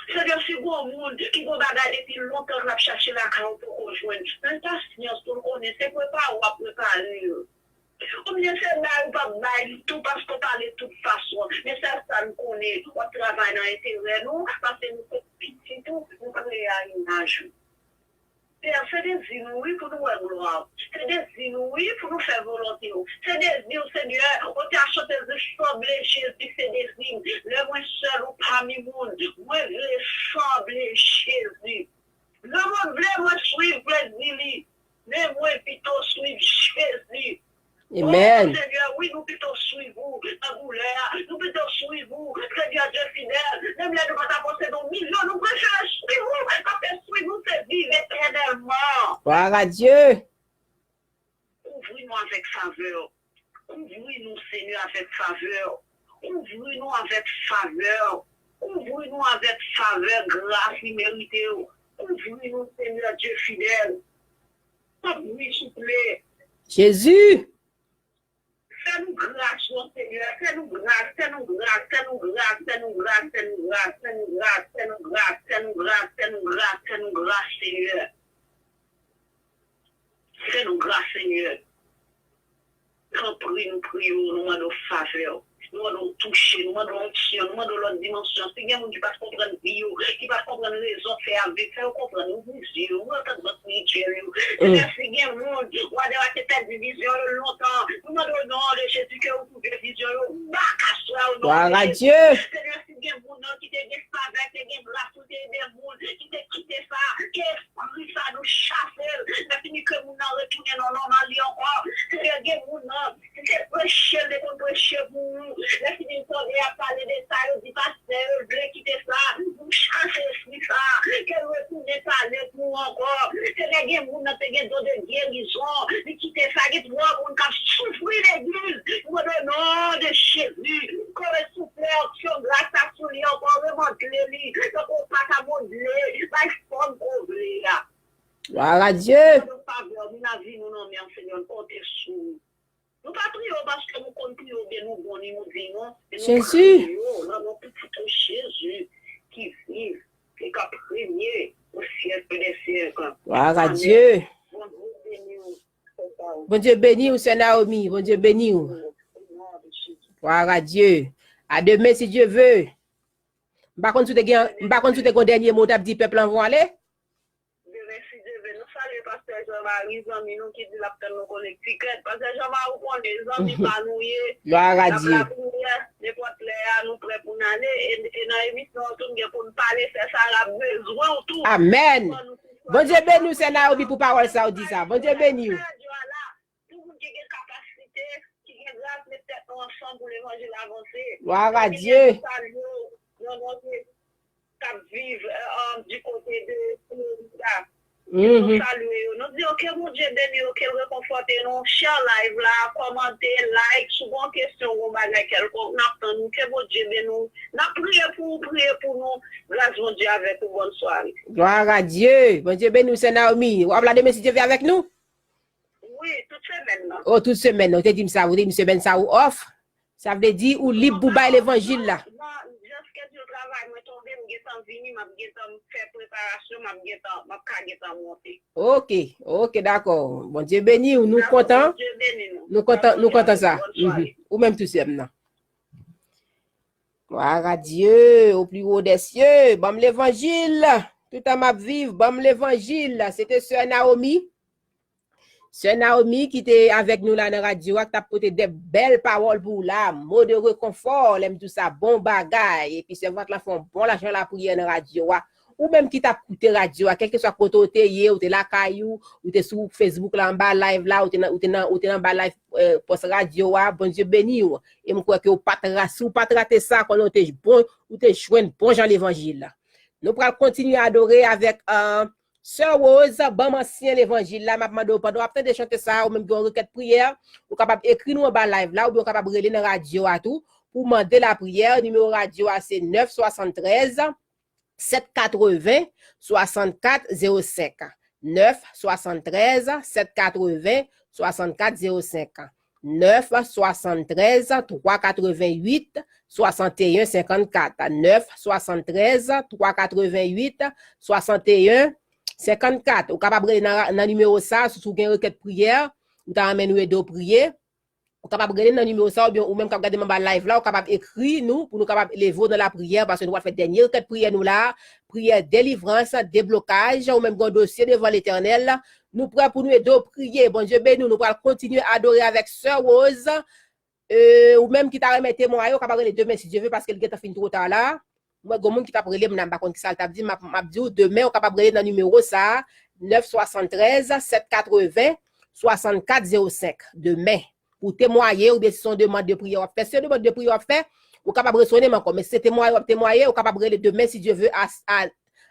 Senyè, si gon moun ki gon bagay depi lontan l ap chache lakay ou poko jwenn, fè l pasyans pou l konnen se prepare w ap prepare l. Oubyen se bay ou p ap bay li tou paske w pale tout fason. Men sèl sa n konnen, w ap travay nan enterè nou, paske nou se pitit ou, nou kreye a imaj ou. Pè, se dezi nou, wi, pou nou wè glwa w. Se dezi nou, wi, pou nou fè volonte w. Se dezi w, Senyè. Ou te ap chante di, sanble Jezi, se dezi m. Lè mwen sèl ou pami moun, mwen vle sanble Jezi. Lè mwen vle, mwen swiv plezi li. Men mwen pito swiv Jezi. Amèn. O Senyè, wi, nou pito swiv ou nan doulè a. Nou pito swiv ou, Senyè Dye fidèl. Menm lè nou pa ta posede yon milyon, nou prefere swiv ou, paske swiv ou se viv etènèlman. Glwa a Dye. Kouvri nou avèk favè w. Kouvri nou, Senyè, avèk favè w. Kouvri nou avèk favè w. Kouvri nou avèk favè, gras li merite w. Kouvri nou, Senyè Dye fidèl. Tanpri, souple. Jezi. Fè nou gras, non, Senyè. Fè nou gras, fè nou gras, fè nou gras, Senyè. Fè nou gras, Senyè. Fè nou gras, Senyè. Tanpri, nou priye w, nou mande w favè w. Nou mande w touche, nou mande w onksyon, nou mande w lòt dimansyon. Si gen moun ki pa t konprann vi yo, ki pa t konprann rezon fè y ap viv, fè yo konprann, ouvri zye yo, ouvri antandman espirityèl yo. Senyè, si gen moun, wadè a te pèdi vizyon yo lontan, nou mande w, non de Jezi, ke w touve vizyon yo bak aswè a, o non de Jezi. Senyè, si gen moun nan ki te gen favè, te gen gras pou te ede moun, ki te kite sa, ke espri sa nou chase l. Lè fini ke moun nan retounen nan nòmal li ankò. Senyè, gen moun nan ki te preche, l te konn preche pou ou. Lè fini l tande y ap pale de sa, yo di pastè yo vle kite sa. Nou chase espri sa, ke l retounen pale pou ou ankò. Senyè, gen moun nan te gen don de gerizon, li kite sa. Gen twòp moun k ap soufri legliz. Mwen, o non de Jezi, kore souple onksyon gras la sou li ankò, remantle li, tankou w pa ta modle, bay fòm ke w vle a. Glwa a Dye. Mande w favè w, men lavi nou nan men w, Senyè, n konte sou ou. Nou pa priye w paske nou konn priye w, oubyen nou bon, ni nou di non, men nou priye w nan non pitit ou Jezi ki viv e k ap renye o syèk dè syèk. Glwa a Dye. Bondye beni w, sè Sarah. Bondye beni w, sè Naomi. Bondye beni w. Glwa a Dye. A demen, si Dye ve. M pa konn si w te gen, m pa konn si w te gen yon dènye mo w t ap di pèp lan anvan w ale. Demen, si Dye ve, nou salye pastè Jean Marie, zanmi nou ki di l ap tann nou Connecticut. Pastè Jean Marie, ou konnen, zanmi pa nou ye. Glwa a Dye. N ap lapriyè, nenpòt lè a, nou prè pou n ale. E, e nan emisyon an tou, n gen pou n pale, sè Sarah ap bezwen w tou. Amèn. Bondye beni w, sè Naomi, pou pawòl sa w di sa. Bondye beni w. Pou moun ki gen kapasite, ki gen gras, met tèt nou ansanm pou levanjil avanse. Glwa a Dye. Nan non de k ap viv, euh, euh, di kote de Florida. Nou salye yo. Nou di yo ke Bondye beni yo, ke l rekonfòte nou. Share live la, kòmante, like, si w gen yon kesyon, yon bagay kèlkonk, n ap tann ou. Ke Bondye beni w. N ap priye pou ou, priye pou nou. Gras Bondye avèk ou, bòn sware. Gloire à Dieu. Bondye beni w, sè Naomi. W ap la demen si Dye vle avèk nou? Wi, tout semèn nan. Oh, tout semèn nan. Ou te di m sa, ou te di m semèn sa ou off. Sa vle di ou lib pou bay levanjil la. Nan, nan, nan, nan, nan, nan, travay mwen tonbe, m gentan vini, m ap gentan fè preparasyon, m ap gentan, m ap ka gentan monte. Ok, ok, dakò. Bondye beni w, nou kontan. Dakò, Bondye beni nou. Nou kontan, nou kontan sa. Bòn sware. Mhm. Ou menm tou, sè m nan. Gloire à Dieu, au plus haut des cieux. Ban m levanjil. Toutan m ap viv, ban m levanjil. Se te sè Naomi. Sè Naomi ki te avèk nou la nan radyo a, ki t ap pote de bèl pawòl pou w la, mo de rekonfò, lè m di w sa, bon bagay. Epi sèvant lan fè yon bon lajan lapriyè nan radyo a. Ou menm ki t ap koute radyo a, kèlkeswa kote w te ye, ou te lakay ou, ou te sou Facebook la, anba live la, ou te nan, ou te nan, ou te nan anba live, eh, pòs radyo a, Bondye beni w. E m kwè ke w pa t ra-, si w pa t rate sa, konnen w te bon, ou te jwenn bon jan levanjil la. Nou pral kontinye adore avèk, eh, Sè Rose, ban m ansyen levanjil la, m ap mande w pandan w ap tande chante sa, ou menm gen yon rekèt priyè, ou kapab ekri nou anba live la, oubyen ou kapab rele nan radyo a tou, pou mande lapriyè. Nimewo radyo a se nèf swasann trèz, sèt katreven, swasannkat zewo senk. Nèf swasann trèz, sèt katreven, swasannkat zewo senk. Nèf swasann trèz, twa katreven uit, swasanteyen senkannkat. Nèf swasann trèz, twa katreven uit, swasanteyen senkannkat. Ou kapab rele nan, nan nimewo sa, si w gen rekèt priyè, ou ta renmen nou ede w priye. Ou kapab rele nan nimewo sa, oubyen ou menm k ap gade m anba live la, ou kapab ekri nou pou nou kapab leve w nan lapriyè, paske nou pral fè dènye rekèt priyè nou la, priyè delivrans, deblokaj, ou menm gen yon dosye devan Letènèl, nou prè pou nou ede w priye. Bondye beni w. Nou pral kontinye adore avèk sè Rose. E, ou menm ki ta renmen temwaye, ou kapab rele demen si Dye ve, paske l gentan fin twò ta la. Mwen, gen moun ki t ap rele m la, m pa konn kisa l t ap di, m ap, m ap di w, demen, ou kapab rele nan nimewo sa a, nèf swasann trèz, sèt katreven, swasannkat zewo senk. Demen, pou temwaye, oubyen si se yon demann de priyè w ap fè, si se yon demann de priyè w ap fè, ou kapab resone m ankò. Men si se temwaye w ap temwaye, ou kapab rele demen, si Dye ve, a, a,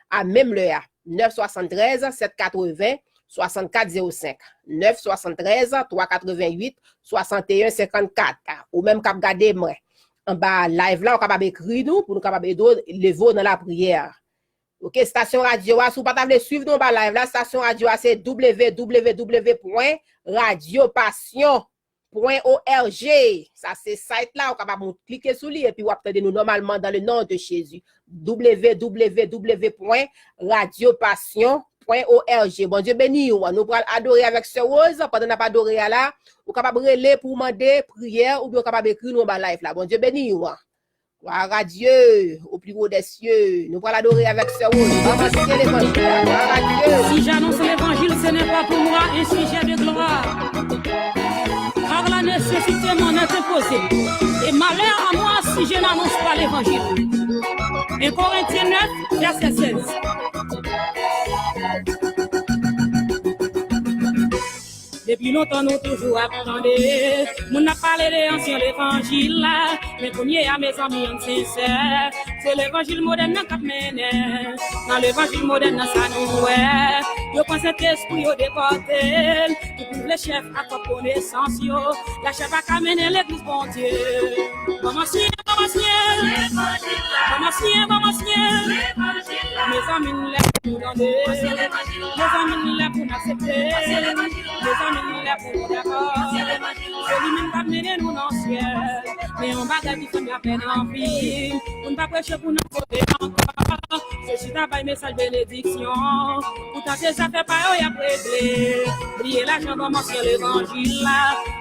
a menm lè a. Nèf swasann trèz, sèt katreven, swasannkat zewo senk. Nèf swasann trèz, twa katreven uit, swasanteyen senkannkat. Ou menm k ap gade mwen anba live la, ou kapab ekri nou pou nou kapab ede w leve w nan lapriyè. Ok, estasyon radyo a, si w pa ta vle swiv nou anba live la, estasyon radyo a se w w w pwen radyo pasyon pwen o r g. Sa se site la, ou kapab klike sou li epi w ap tande nou nòmalman dans le nom de Jésus. W w w pwen radyo pasyon pwen o r g. Bondye beni w. Nou pral adore avèk sè Rose. Pandan n ap adore a la, ou kapab rele pou w mande priyè oubyen ou kapab ekri nou anba live la. Bondye beni w. Gloire à Dieu, au plus haut des cieux. Nou pral adore avèk sè Rose. Ban m ansyen levanjil la. Gloire à Dieu. Si j'annonce l'évangile, ce n'est pas pour moi un sujet de gloire. Car la nécessité m'en est imposée. Et malheur à moi si je n'annonce pas l'évangile. Un Corinthiens neuf, verset seize. Depi lontan nou toujou ap tande moun ap pale de ansyen levanjil la, men kounye a, mezanmi, ann sensè. Se levanjil modèn nan k ap mennen. Nan levanjil modèn nan, sa nou wè, yo pran Sentespri, yo depòte l. Tout moun vle chèf ak pwòp konesans yo. Lachè pa ka mennen legliz Bondye. Ban m ansyen, ban m ansyen. Ban m ansyen, ban m ansyen. Mezanmi, lè pou nou tande. Mezanmi, lè pou n aksepte. Mezanmi, lè pou nou dakò. Se li menm k ap mennen nou nan syèl. Men yon bagay ki fè m lapèn anpil, pou n pa preche pou n ap kote ankò. Se chita bay mesaj benediksyon. Poutan se zafè pa yo y ap regle. Bliye lajan, ban m ansyen levanjil la.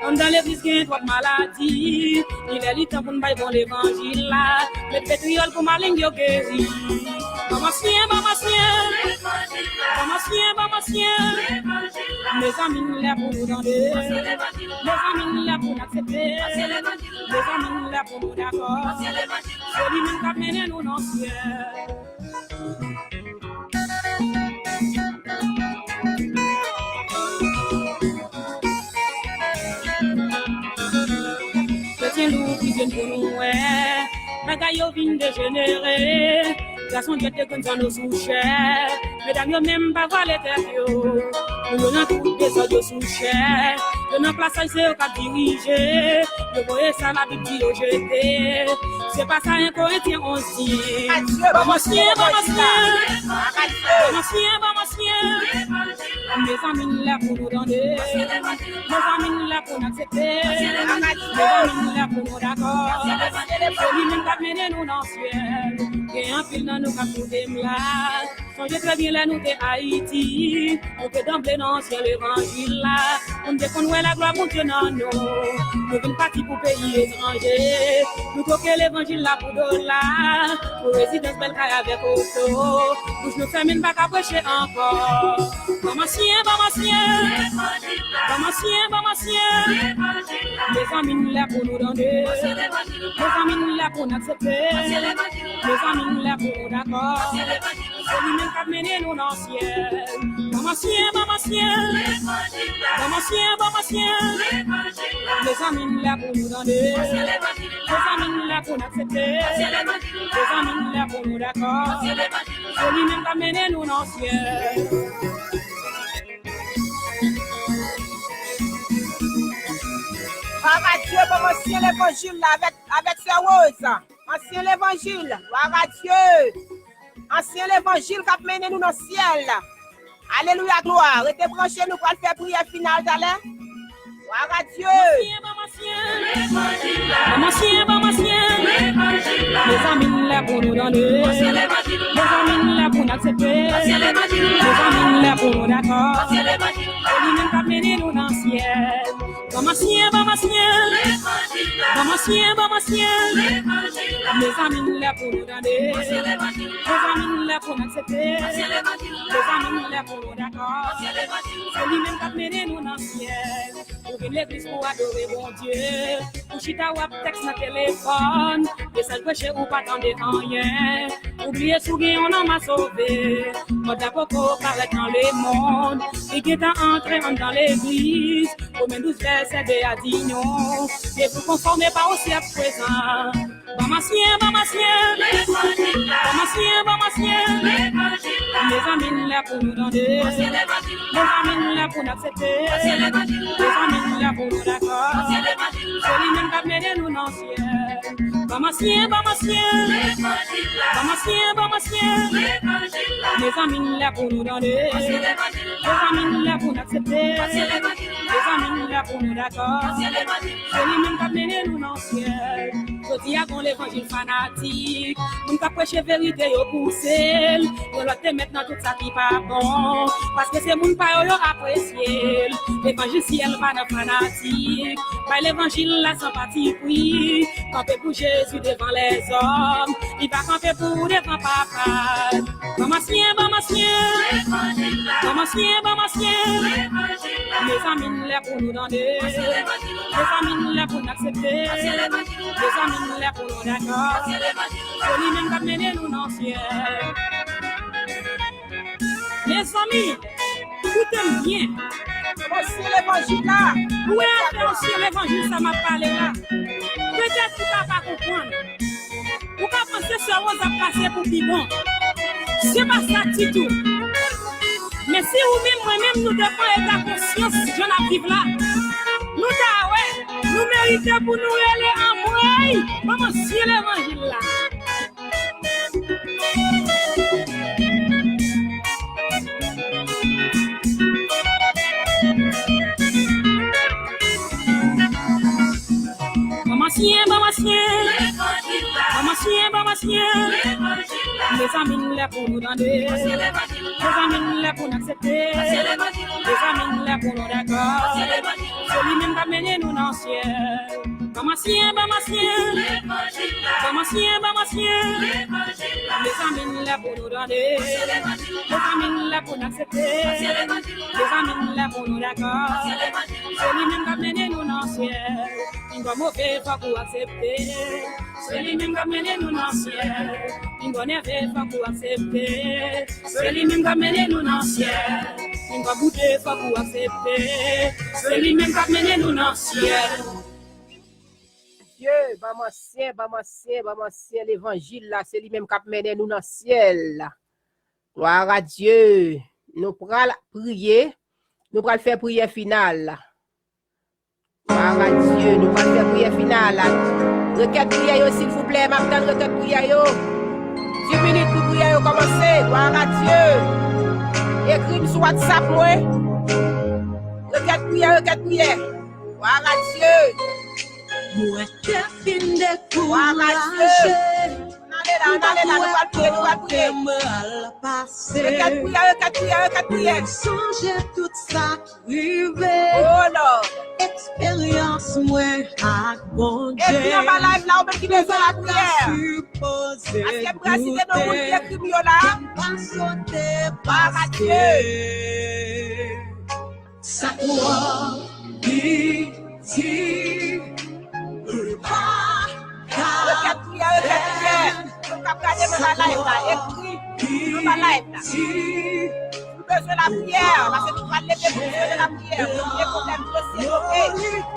Anndan legliz gen twòp maladi. Li lè li tan pou n bay bon levanjil la. Met petriyòl pou maleng yo geri. Ban m ansyen, ban m ansyen. Ban m ansyen, ban m ansyen. Mezanmi, lè pou nou tande. Mezanmi, lè pou n aksepte. Mezanmi, lè pou nou dakò. Se li menm k ap mennen nou nan syèl. Kretyen louvri je n pou nou wè, bagay yo vin dejenere. Gason Dye te grenn zanno sou chè. Medam yo menm pa vwale tèt yo. Moun yo nan tout dezòd yo sou chè. Nan plas saj se yo k ap dirije, yo voye sa Labib di yo jete. Se pa sa en Korentyen onz di. Ban m ansyen, ban m ansyen, ban m ansyen, ban m ansyen. Mezanmi, n lè pou nou tande. Mezanmi, n lè pou n aksepte. Mezanmi, n lè pou nou dakò. Se li menm k ap mennen nou nan syèl. Gen anpil nan nou k ap koute m la. Sonje trè byen lè nou te Ayiti, nou te danble nan ansyen levanjil la. Pou n te konn wè laglwa Bondye nan nou. Nou vin pati pou peyi etranje. Nou twoke levanjil la pou dola. Pou rezidans bèl kay avèk oto. Bouch nou fèmen, n pa ka preche ankò. Ban m ansyen, ban m ansyen. Ban m ansyen, ban m ansyen. Mezanmi, n lè pou nou tande. Mezanmi, n lè pou n aksepte. Mezanmi, n lè pou nou dakò. Se li menm k ap mennen nou nan syèl. Ban m ansyen, ban m ansyen. Ban m ansyen, ban m ansyen. Mezanmi, n lè pou nou tande. Mezanmi, n lè pou n aksepte. Mezanmi, n lè pou nou dakò. Se li menm k ap mennen nou nan syèl. Glwa a Dye, ban m ansyen levanjil la avèk, avèk sè Rose. Ansyen levanjil. Glwa a Dye. Ansyen levanjil k ap mennen nou nan syèl. Alelouya, glwa. Rete branche, nou pral fè priyè final talè. Glwa a Dye. Ban m ansyen, ban m ansyen. Mezanmi, n lè pou nou tande. Mezanmi, n lè pou n aksepte. Mezanmi, n lè pou nou dakò. Se li menm k ap mennen nou nan syèl. Ban m ansyen, ban m ansyen. Ban m ansyen, ban m ansyen. Mezanmi, n lè pou nou tande. Mezanmi, n lè pou n aksepte. Mezanmi, n lè pou nou dakò. Se li menm k ap mennen nou nan syèl. Ou vin legliz pou adore Bondye. Ou chita w ap tèks nan telefòn. Mesaj preche ou pa tande anyen. Ou bliye si w gen yon nanm a sove. Mòd la poko parèt nan lemonn. Li gentan antre anndan legliz. Women douz vèsè de a di nou, ne vous conformez pas au siècle présent. Ban m ansyen, ban m ansyen. Ban m ansyen, ban m ansyen. Mezanmi, n lè pou nou tande. Mezanmi, n lè pou n aksepte. Mezanmi, n lè pou nou dakò. Se li menm k ap mennen nou nan syèl. Ban m ansyen, ban m ansyen. Ban m ansyen, ban m ansyen. Mezanmi, n lè pou nou tande. Mezanmi, n lè pou n aksepte. Mezanmi, n lè pou nou dakò. Se li menm k ap mennen nou nan syèl. Jodi a, gon levanjil fanatik. Moun k ap preche verite, yo pouse l. Yon lòt te mèt nan tout sa ki pa bon. Paske se moun pa yo, yo apresye l. Levanjil syèl pa nan fanatik. Bay levanjil la san patipri. Kanpe pou Jezi devan lèzòm. Li pa kanpe pou ou devan Papa l. Ban m ansyen, ban m ansyen. Ban m ansyen, ban m ansyen. Mezanmi, n lè pou nou tande. Mezanmi, n lè pou n aksepte. Mezanmi, n lè pou nou dakò. Se li menm k ap mennen nou nan syèl. Mezanmi, koute m byen. Ansyen levanjil la. Ou wè afè ansyen levanjil sa m ap pale la. Petèt ou ka pa konprann. Ou ka panse sè Rose ap pase pou pi bon. Se pa sa ditou. Men si ou menm, mwen menm, nou te pran eta konsyans jan n ap viv la, nou ta wè, nou merite pou nou rele anmwey, ban m ansyen levanjil la. Ban m ansyen, ban m ansyen. Ban m ansyen, ban m ansyen. Mezanmi, n lè pou nou tande. Mezanmi, n lè pou n aksepte. Mezanmi, n lè pou nou dakò. Se li menm k ap mennen nou nan syèl. Ban m ansyen, ban m ansyen. Ban m ansyen, ban m ansyen. Mezanmi, n lè pou nou tande. Mezanmi, n lè pou n aksepte. Mezanmi, n lè pou nou dakò. Se li menm k ap mennen nou nan syèl. Pinga w move, fòk ou aksepte. Se li menm k ap mennen nou nan syèl. Pinga w nève, fòk ou aksepte. Se li menm k ap mennen nou nan syèl. Pinga w boute, fòk ou aksepte. Se li menm k ap mennen nou nan syèl. Dye, ban m ansyen, ban m ansyen, ban m ansyen levanjil la, se li menm k ap mennen nou nan syèl. Glwa a Dye. Nou pral priye, nou pral fè priyè final la. Glwa a Dye, nou pral fè priyè final la. Rekèt priyè yo, silvouplè, m ap tann rekèt priyè yo. Dis minit pou priyè yo kòmanse. Glwa a Dye. Ekri m sou WhatsApp mwen. Rekèt priyè, rekèt priyè. Glwa a Dye. Mwen te fin dekouraje. Ann ale la, ann ale la, nou pral priye, nou pral priye. Rekèt priyè, rekèt priyè, rekèt priyè. Sonje tout sa k rive. Oh Lord. Eksperyans mwen ak Bondye. Ekri anba live la, ou menm ki bezwen lapriyè. Paske m pral site non moun ki ekri m yo la. Glwa a Dye. Sa twò piti, m pa ka. Rekèt priyè, rekèt priyè. Moun k ap gade m anba live la, ekri anba live la. Nou bezwen lapriyè, paske nou pral leve pou nou bezwen lapriyè. Pou nou gen pwoblèm dosye bloke,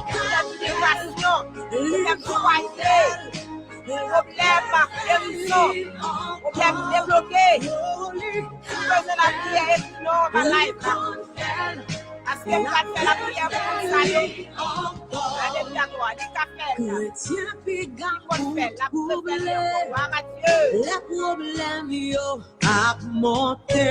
pwoblèm imigrasyon, pwoblèm swaye. Pwoblèm gerizon, pwoblèm debloke. Si w bezwen lapriyè, ekri non anba live la. Paske m pral fè lapriyè pou moun sa yo. Alelouya, glwa. Li ka fè l. Li konn fè l. L ap refè l ankò. Glwa a Dye. Lè pwoblèm yo ap monte.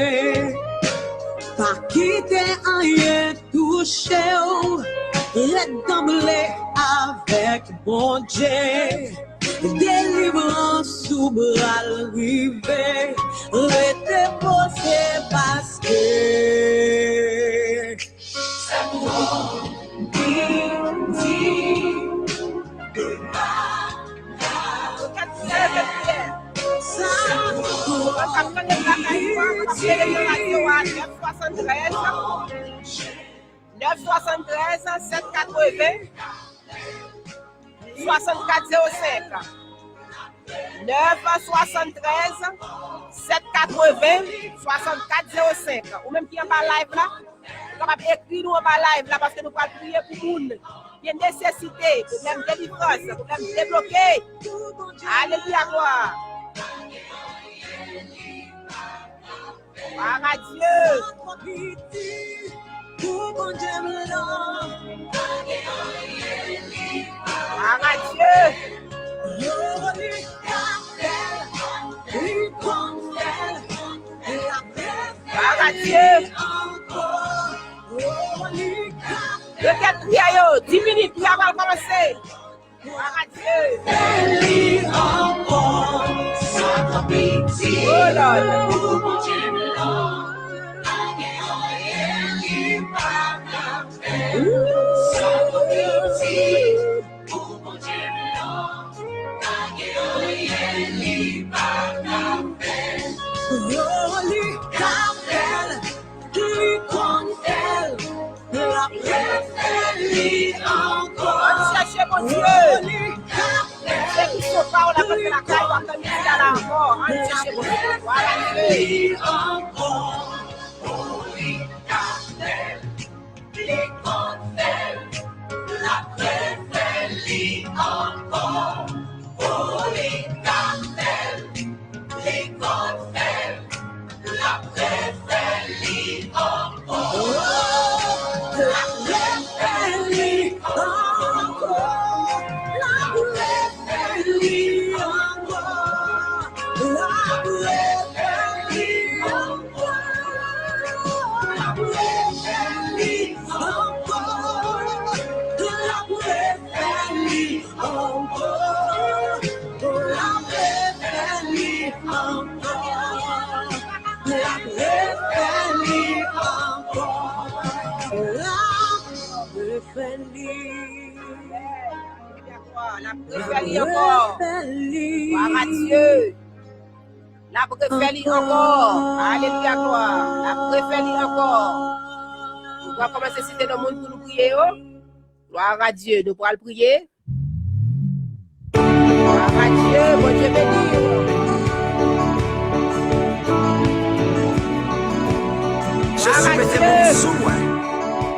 Pa kite anyen touche w. Ret danble avèk Bondye. Delivrans ou pral rive. Rete poze paske. Sa twò piti. Ou ka di, ou ka di. Ou ka di, ou ka di, ou ka di, nèf swasann trèz, nèf swasann trèz, sèt katreven, swasannkat zewo senk. Nèf swasann trèz, sèt katreven, swasannkat zewo senk. Ou menm ki anba live la, ou kapab ekri nou anba live la, paske nou pral priye pou moun ki gen nesesite, pwoblèm delivrans, pwoblèm debloke. Alelouya, glwa. Glwa a Dye. Pou Bondye m la. Glwa a Dye. Yo, li ka fè l, li konn fè l, l ap refè l. Glwa a Dye. Ankò. Yo, li ka fè l. Yo, kèt priyè yo, dis minit, priyè a pral kòmanse. Glwa a Dye. Fè li ankò. Sa twò piti. Oh Lord. Pou Bondye m la. Pa gen anyen li pa ka fè. Sa twò piti. Pou Bondye m la. Pa gen anyen li pa ka fè. Oh, li ka fè l. Li konn fè l, l ap refè li ankò. Ann chèche Bondye. Li ka fè l. Se ki sofa w la, kanpe lakay ou, apre midi a la ankò. Ann chèche Bondye. Glwa a Dye. Li ankò. Li ka fè l. Li konn fè l. L ap refè li ankò. Li ka fè l. Li konn fè l. L ap refè li ankò. L ap refè li ankò. L ap refè li ankò. L ap refè li ankò. L ap refè li ankò. L ap refè li ankò. L ap refè li ankò. L ap refè li ankò. L ap refè li. L ap refè li ankò. Glwa a Dye. L ap refè li ankò. Alelouya, glwa. L ap refè li ankò. Nou pral kòmanse site non moun pou nou priye yo. Glwa a Dye. Nou pral priye. Glwa a Dye. Bondye beni w. Jezi mete men sou mwen.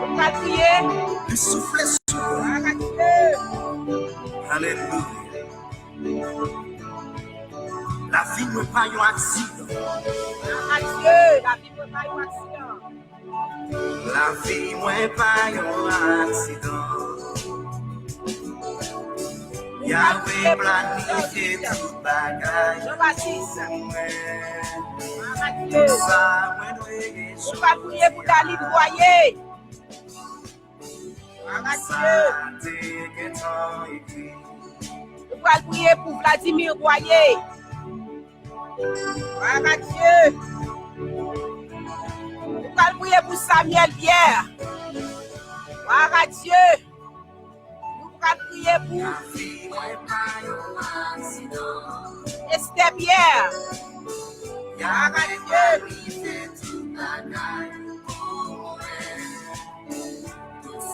Nou pral priye. Li soufle sou mwen. Glwa a Dye. Alelouya. Lavi mwen pa yon aksidan. Glwa a Dye. Lavi mwen pa yon aksidan. Lavi mwen pa yon aksidan. Yahweh planifye tout bagay. Jean Baptiste. Gloire à Dieu. Sa mwen dwe. Nou pral priye pou Daline Boyer. Gloire à Dieu. Sa te gentan ekri. Nou pral priye pou Vladimir Boyer. Gloire à Dieu. Nou pral priye pou Samuel Pierre. Gloire à Dieu. Nou pral priye pou Esther Pierre. Gloire à Dieu.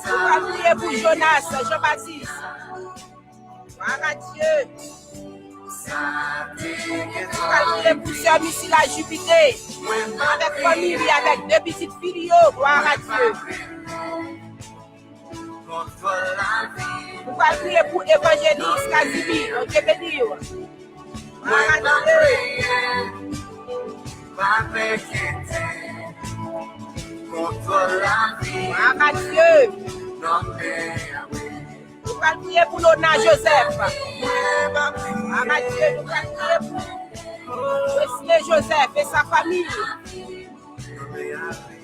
Nou pral priye pou Jonas Jean Baptiste. Gloire à Dieu. Nou pral priye pou sè Misila Jupité, avèk fanmi li, avèk de pitit fi li yo. Gloire à Dieu. Nou pral priye pou Evanjelis Kazimi. Bondye beni w. Gloire à Dieu. Gloire à Dieu. Nou pral priye pou Lona Joseph. Gloire à Dieu. Nou pral priye pou Wesley Joseph e sa fanmi.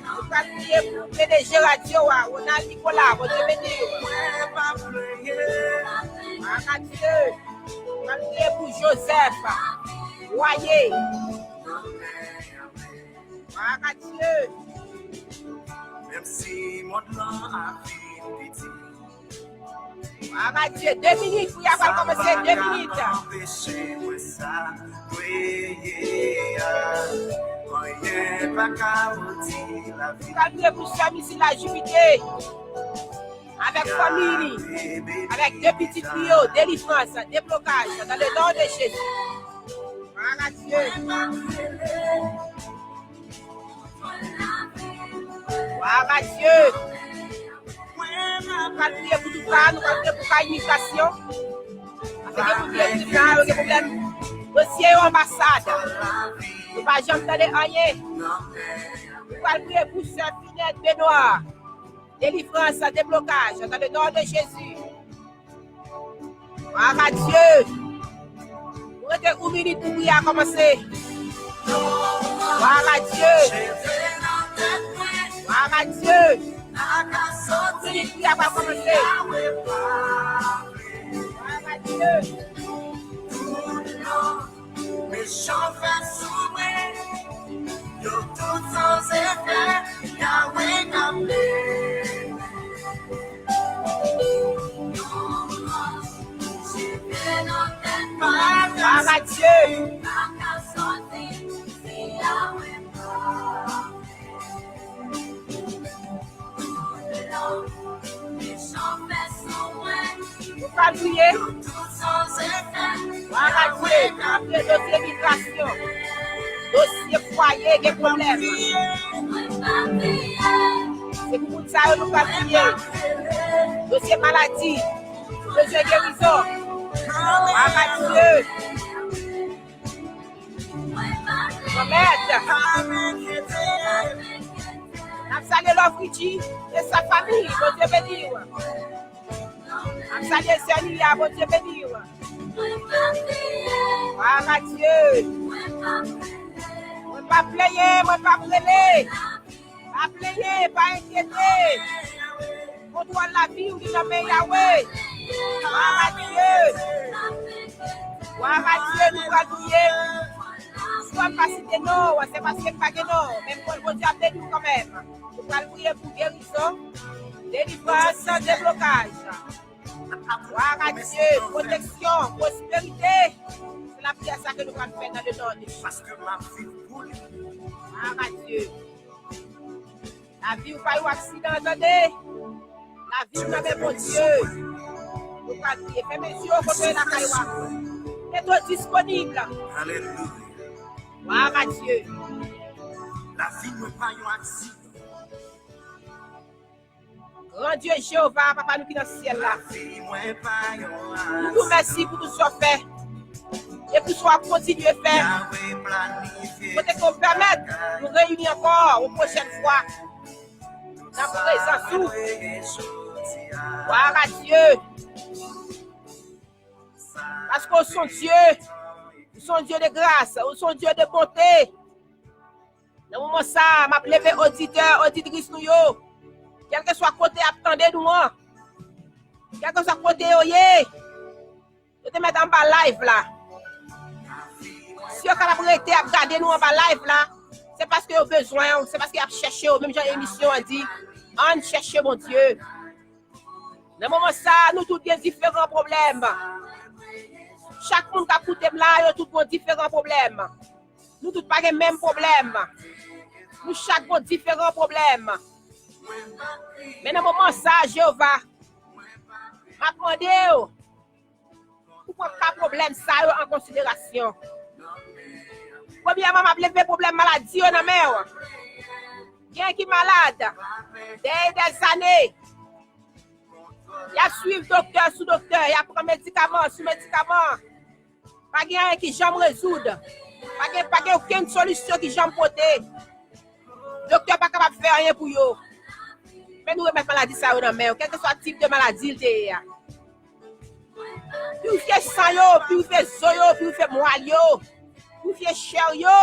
Nou pral priye pou P D G radyo a, Ronald Nicolas, Bondye beni w. Gloire à Dieu. Nou pral priye pou Joseph Royer. Gloire à Dieu. Menm si mond lan ap vin piti. Gloire à Dieu. De minit, priyè a pral kòmanse, de minit. Anpeche mwen sa mwen ye a. Anyen pa ka modi lavi. Nou pral priye pou sè Misila Jupité, avèk fanmi li, avèk de pitit li yo, delivrans, deblokaj, dans le nom de Jésus. Gloire à Dieu. Gloire à Dieu. Nou pral priye pou tout sa, nou pral priye pou ka imigrasyon. Paske gen moun ki di sa, yo gen pwoblèm dosye yo anbasad. Nou pa janm tande anyen. Nou pral priye pou sè Finette Benoît. Délivrance, déblocage, dans le nom de Jésus. Gloire à Dieu. Ou rete yon minit pou priyè a kòmanse. Gloire à Dieu. Gloire à Dieu. Yon minit priyè a pral kòmanse. Gloire à Dieu. Mechan fè sou mwen, yo tout san efè, Yahweh kanpe. Gloire à Dieu. Nou pral priye. Gloire à Dieu. Apre dosye migrasyon, dosye fwaye gen pwoblèm. Se pou moun sa yo nou pral priye. Dosye maladi, bezwen gerizon. Gloire à Dieu. Granmèt. N ap salye Love Richie e sa fanmi. Bondye beni w. N ap salye sè Lia. Bondye beni w. Gloire à Dieu. Mwen p ap plenyen, mwen p ap rele. Pa plenyen, pa enkyete. Kontwòl lavi w li nan men Yahweh. Gloire à Dieu. Gloire à Dieu, nou pral priye. Si w ap pa site non w, se paske m pa gen non. Men m kwè Bondye ap beni w kanmenm. Nou pral priye pou gerizon, delivrans, deblokaj. Gloire à Dieu, pwoteksyon, pwosperite. Se lapriyè sa ke nou pral fè nan le non de Jezi. Paske m ap viv pou li. Gloire à Dieu. Lavi w pa yon aksidan, tande. Lavi w nan men Bondye. Nou pral priye. Fèmen je w kote lakay ou a. Mete w disponib. Alelouya. Gloire à Dieu. Lavi mwen pa yon aksidan. Gran Dye Jewova, Papa nou ki nan syèl la, nou di w mèsi pou tout sa w fè e pou sa w ap kontinye fè. Kote ke w pèmèt nou reyini ankò yon pwochèn fwa nan prezans ou. Gloire à Dieu. Paske w se yon Dye, ou se yon Dye de gras, ou se yon Dye de bonte. Nan moman sa a, m ap leve oditè, oditris nou yo. Kèlkeswa kote y ap tande nou an, kèlkeswa kote yo ye, yo te mèt anba live la. Si yo kapab rete ap gade nou anba live la, se paske yo bezwen w, se paske y ap chèche w, menm jan emisyon an di, ann chèche Bondye. Nan moman sa a, nou tout gen diferan pwoblèm. Chak moun k ap koute m la, yo tout gen diferan pwoblèm. Nou tout pa gen menm pwoblèm. Nou chak gen diferan pwoblèm. Men nan moman sa a, Jewova, m ap mande w pou pran ka pwoblèm sa yo an konsiderasyon. Premyèman, m ap leve pwoblèm maladi yo nan men w. Gen ki malad, dèyè dèzane, y ap swiv doktè sou doktè, y ap pran medikaman sou medikaman. Pa gen anyen ki janm rezoud. Pa gen, pa gen okenn solisyon ki janm pote. Doktè pa kapab fè anyen pou yo. Men nou remèt maladi sa yo nan men yo, kèlkeswa tip de maladi l te ye a. Pirifye san yo, pirifye zo yo, pirifye mwal yo, pirifye chè yo.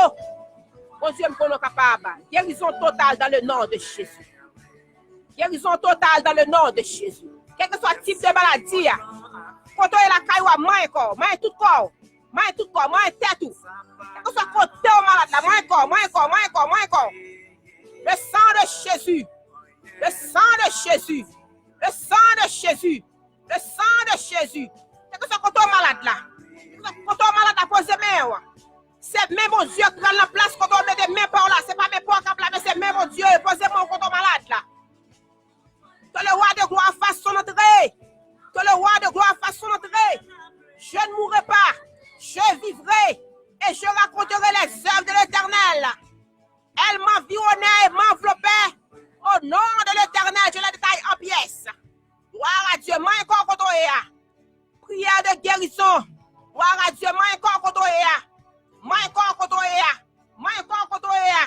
Bondye, m konnen w kapab. Guérison totale dans le nom de Jésus. Guérison totale dans le nom de Jésus. Kèlkeswa tip de maladi a, kote w ye lakay ou a, manyen kò w, manyen tout kò w, manyen tout kò w, manyen tèt ou. Kèlkeswa kote w malad la, manyen kò w, manyen kò w, manyen kò w, manyen kò w. Le sang de Jésus. Le sang de Jésus. Le sang de Jésus. Le sang de Jésus. Kèlkeswa kote w malad la. Kèlkeswa kote w malad la, poze men w. Se men Bondye k pral nan plas kote w mete men pa w la. Se pa men pa w k ap la, men se men Bondye. Poze men w kote w malad la. Que le roi de gloire fasse son entrée. Que le roi de gloire fasse son entrée. Je ne mourrai pas. Je vivrai et je raconterai les œuvres de l'Éternel. Elle m'environnait et m'enveloppait. Au nom de l'Éternel, je les détaille en pièces. Gloire à Dieu. Manyen kò w kote w ye a. Prière de guérison. Gloire à Dieu. Manyen kò w kote w ye a. Manyen kò w kote w ye a. Manyen kò w kote w ye a.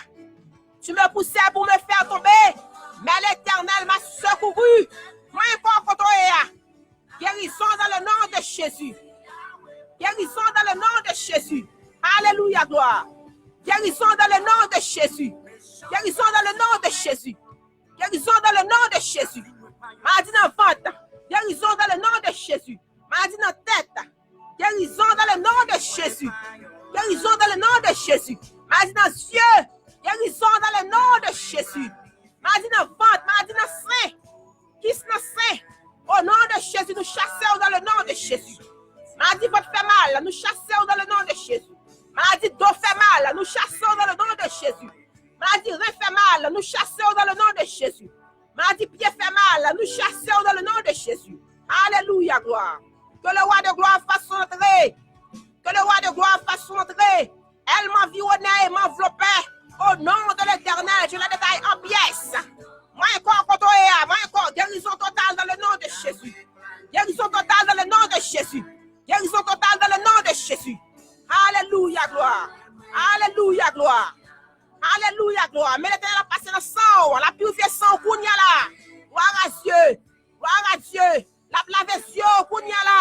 Tu me poussais pour me faire tomber, mais l'Éternel m'a secouru. Manyen kò w kote w ye a. Guérison dans le nom de Jésus. Guérison dans le nom de Jésus. Alléluia, gloire. Guérison dans le nom de Jésus. Guérison dans le nom de Jésus. Guérison dans le nom de Jésus. Maladi nan vant. Guérison dans le nom de Jésus. Maladi nan tèt. Guérison dans le nom de Jésus. Guérison dans le nom de Jésus. Maladi nan zye. Guérison dans le nom de Jésus. Maladi nan vant, maladi nan sen. Kis nan sen. Au nom de Jésus, nou chase w dans le nom de Jésus. Maladi vant fè mal, nou chase w dans le nom de Jésus. Maladi do fè mal, nou chase w dans le nom de Jésus. Maladi ren fè mal, nou chase w dans le nom de Jésus. Maladi pye fè mal, nou chase w dans le nom de Jésus. Alléluia, gloire. Que le roi de gloire fasse son entrée. Que le roi de gloire fasse son entrée. Elle m'environnait et m'enveloppait. Au nom de l'Éternel, je les détaille en pièces. Manyen kò w kote w ye a, manyen kò, guérison totale dans le nom de Jésus. Guérison totale dans le nom de Jésus. Guérison totale dans le nom de Jésus. Alléluia, gloire. Alléluia, gloire. Alléluia, gloire. Men Letènèl ap pase nan san w, l ap pirifye san w kounye a la. Gloire à Dieu. Gloire à Dieu. L ap lave zye w kounye a la.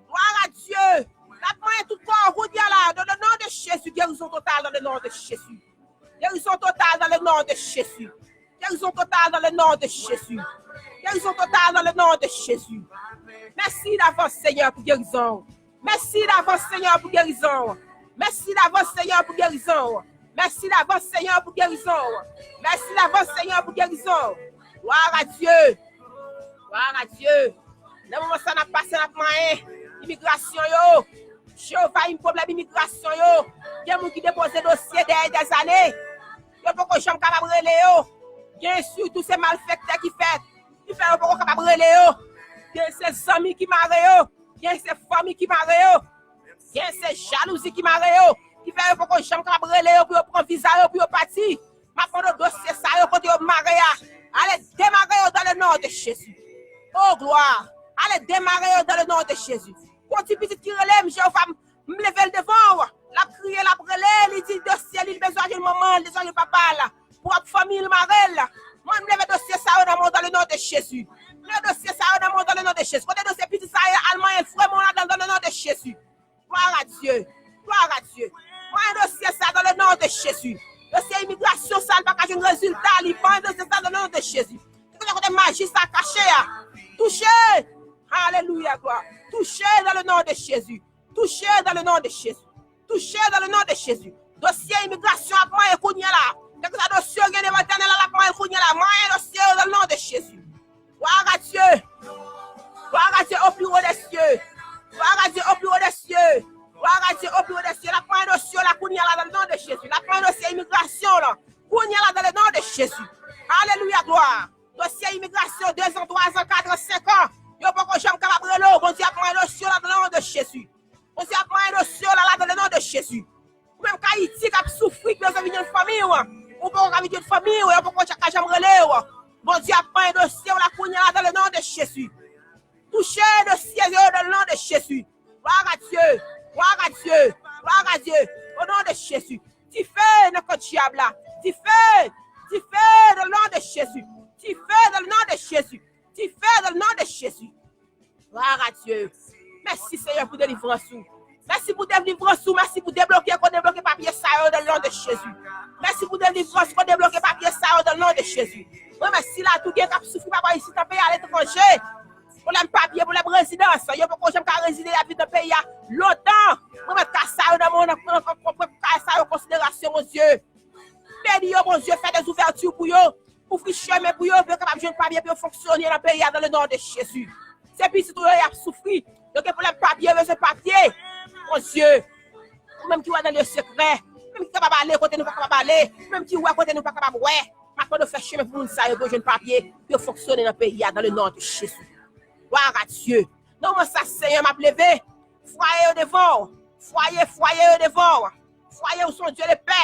Gloire à Dieu. L ap manyen tout kò w kounye a la. Dans le nom de Jésus, guérison totale dans le nom de Jésus. Guérison totale dans le nom de Jésus. Guérison totale dans le nom de Jésus. Guérison totale dans le nom de Jésus. Mèsi davans, Senyè, pou gerizon w. Mèsi davans, Senyè, pou gerizon w. Mèsi davans, Senyè, pou gerizon w. Mèsi davans, Senyè, pou gerizon w. Mèsi davans, Senyè, pou gerizon w. Gloire à Dieu. Gloire à Dieu. Nan moman sa n ap pase, n ap manyen imigrasyon yo. Jewova, pwoblèm imigrasyon yo. Gen moun ki depoze dosye dèyè dèzane. Yo poko janm kapab rele yo. Gen sitou se malfektè ki fè, ki fè yo poko kapab rele yo. Gen se zanmi ki mare yo. Gen se fanmi ki mare yo. Gen se jalouzi ki mare yo. Ki fè yo poko janm kapab rele yo pou yo pran viza yo, pou yo pati. M ap mande w dosye sa yo kote yo mare a. Ale demare yo dans le nom de Jésus. Oh, gloire. Ale demare yo dans le nom de Jésus. Gon ti pitit ki rele m, Jewova, m leve l devan w. L ap kriye, l ap rele, li di dosye li, li bezwen jwenn manman l, li bezwen jwenn papa l. Pwòp fanmi l mare l. Mwen, m leve dosye sa yo nan men w dans le nom de Jésus. Manyen dosye sa yo nan men w dans le nom de Jésus. Kote dosye pitit sa yo ye, al manyen l, fouye men w ladan l dans le nom de Jésus. Gloire à Dieu. Gloire à Dieu. Manyen dosye sa dans le nom de Jésus. Dosye imigrasyon sa, l pa ka jwenn rezilta li. Manyen dosye sa dans le nom de Jésus. Kote kote maji sa kache a. Touche. Alelouya, glwa. Touche dans le nom de Jésus. Touche dans le nom de Jésus. Touche dans le nom de Jésus. Dosye imigrasyon ap manyen kounye a la. Kèlkeswa dosye w gen devan Letènèl la, l ap manyen kounye a la. Manyen dosye yo dans le nom de Jésus. Gloire à Dieu. Gloire à Dieu au plus haut des cieux. Gloire à Dieu au plus haut des cieux. Gloire à Dieu au plus haut des cieux. L ap manyen dosye w la kounye a la dans le nom de Jésus. L ap manyen dosye imigrasyon w la kounye a la dans le nom de Jésus. Alelouya, glwa. Dosye imigrasyon, de zan, twa zan, kat an, senk an. Yo poko janm kapab rele w. Bondye ap manyen dosye w la dans le nom de Jésus. Bondye ap manyen dosye w la, la dans le nom de Jésus. Ou menm k Ayiti k ap soufri, k bezwen vin jwenn fanmi w. Ou poko ka vin jwenn fanmi w, yo poko ka janm rele w. Bondye ap manyen dosye w la kounye a la dans le nom de Jésus. Touche dosye yo dans le nom de Jésus. Gloire à Dieu. Gloire à Dieu. Gloire à Dieu. Au nom de Jésus. Dife nan kan dyab la. Dife. Dife dans le nom de Jésus. Dife dans le nom de Jésus. Dife dans le nom de Jésus. Gloire à Dieu. Mèsi, Senyè, pou delivrans ou. Mèsi pou delivrans ou. Mèsi pou debloke, kon debloke papye sa yo dans le nom de Jésus. Mèsi pou delivrans, kon debloke papye sa yo dans le nom de Jésus. Mwen, mèsi la, tou gen k ap soufri, papa, isit nan peyi aletranje. Pwoblèm papye, pwoblèm rezidans. Yo poko janm ka rezide, y ap viv nan peyi a lontan. Mwen, mèt ka sa yo nan men w, nan, nan, nan, nan ka sa yo konsiderasyon, Bondye. Beni yo, Bondye, fè dèzouvèti pou yo. Ouvri chemen pou yo, pou yo kapab jwenn papye, pou yo fonksyone nan peyi a, dans le nom de Jésus. Se pitit ou yo, y ap soufri. Yo gen pwoblèm papye, yo bezwen papye. Bondye, ou menm ki wè nan lye sekrè, ou menm ki kapab ale kote nou pa kapab ale, ou menm ki wè kote nou pa kapab wè, m ap mande w fè chemen pou moun sa yo, pou yo jwenn papye, pou yo fonksyone nan peyi a, dans le nom de Jésus. Gloire à Dieu. Nan moman sa, Senyè, m ap leve fwaye yo devan w. Fwaye, fwaye yo devan w. Fwaye, ou se yon Dye de pè.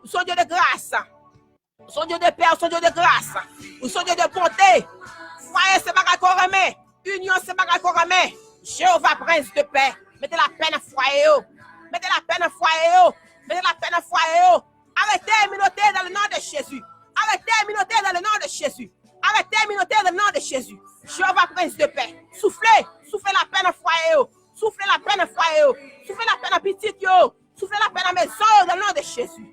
Ou se yon Dye de gras. Ou se yon Dye de pè, ou se yon Dye de gras. Ou se yon Dye de bonte. Fwaye se bagay ke w renmen. Inyon se bagay ke w renmen. Jewova, Prens de pè. Mete lapè nan fwaye yo. Mete lapè nan fwaye yo. Mete lapè nan fwaye yo. Arete minote dans le nom de Jésus. Arete minote dans le nom de Jésus. Arete minote dans le nom de Jésus. Jewova, Prens de pè. Soufle. Soufle lapè nan fwaye yo. Soufle lapè nan fwaye yo. Soufle lapè nan pitit yo. Soufle lapè nan mezon yo dans le nom de Jésus.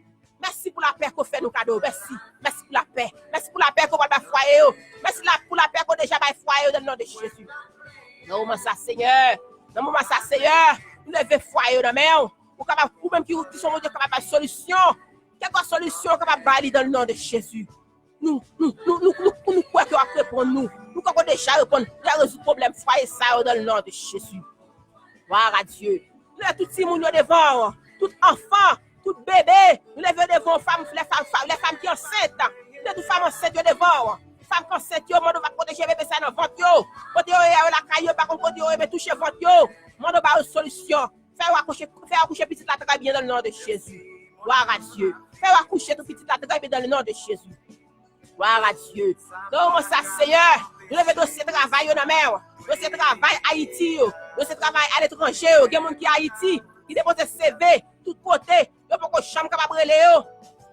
Mèsi pou lapè ke w fè nou kado. Mèsi. Mèsi pou lapè. Mèsi pou lapè ke w pral bay fwaye yo. Mèsi la, pou lapè ke w deja bay fwaye yo dans le nom de Jésus. Nan moman sa, Senyè. Nan moman sa, Senyè. Nou leve fwaye yo nan men w. Ou kapab, ou menm ki, ki se yon Bondye kapab bay solisyon. Kèlkeswa solisyon ou kapab bay li dans le nom de Jésus. Nou, nou, nou, nou, nou, nou kwè ke w ap reponn nou. Nou kwè ke w deja reponn, deja rezoud pwoblèm fwaye sa yo dans le nom de Jésus. Gloire à Dieu. Nou leve tout timoun yo devan w, tout anfan, tout bebe. Nou leve yo devan w, fanm, lè fanm, fanm, lè fanm ki ansent. Nou leve tout fanm ansent yo devan w. Fanm ki ansent yo, mande w va pwoteje bebe sa nan vant yo. Kote yo ye yo lakay yo, pa konn kote yo ye, men touche vant yo. Mande w ba yo solisyon. Fè yo akouche, fè yo akouche pitit la trè byen dans le nom de Jésus. Gloire à Dieu. Fè yo akouche tout pitit la trè byen dans le nom de Jésus. Gloire à Dieu. Nan moman sa, Senyè, nou leve dosye travay yo nan men w. Dosye travay Ayiti yo. Dosye travay aletranje yo. Gen moun ki Ayiti, ki depoze C V tout kote. Yo poko janm kapab rele yo.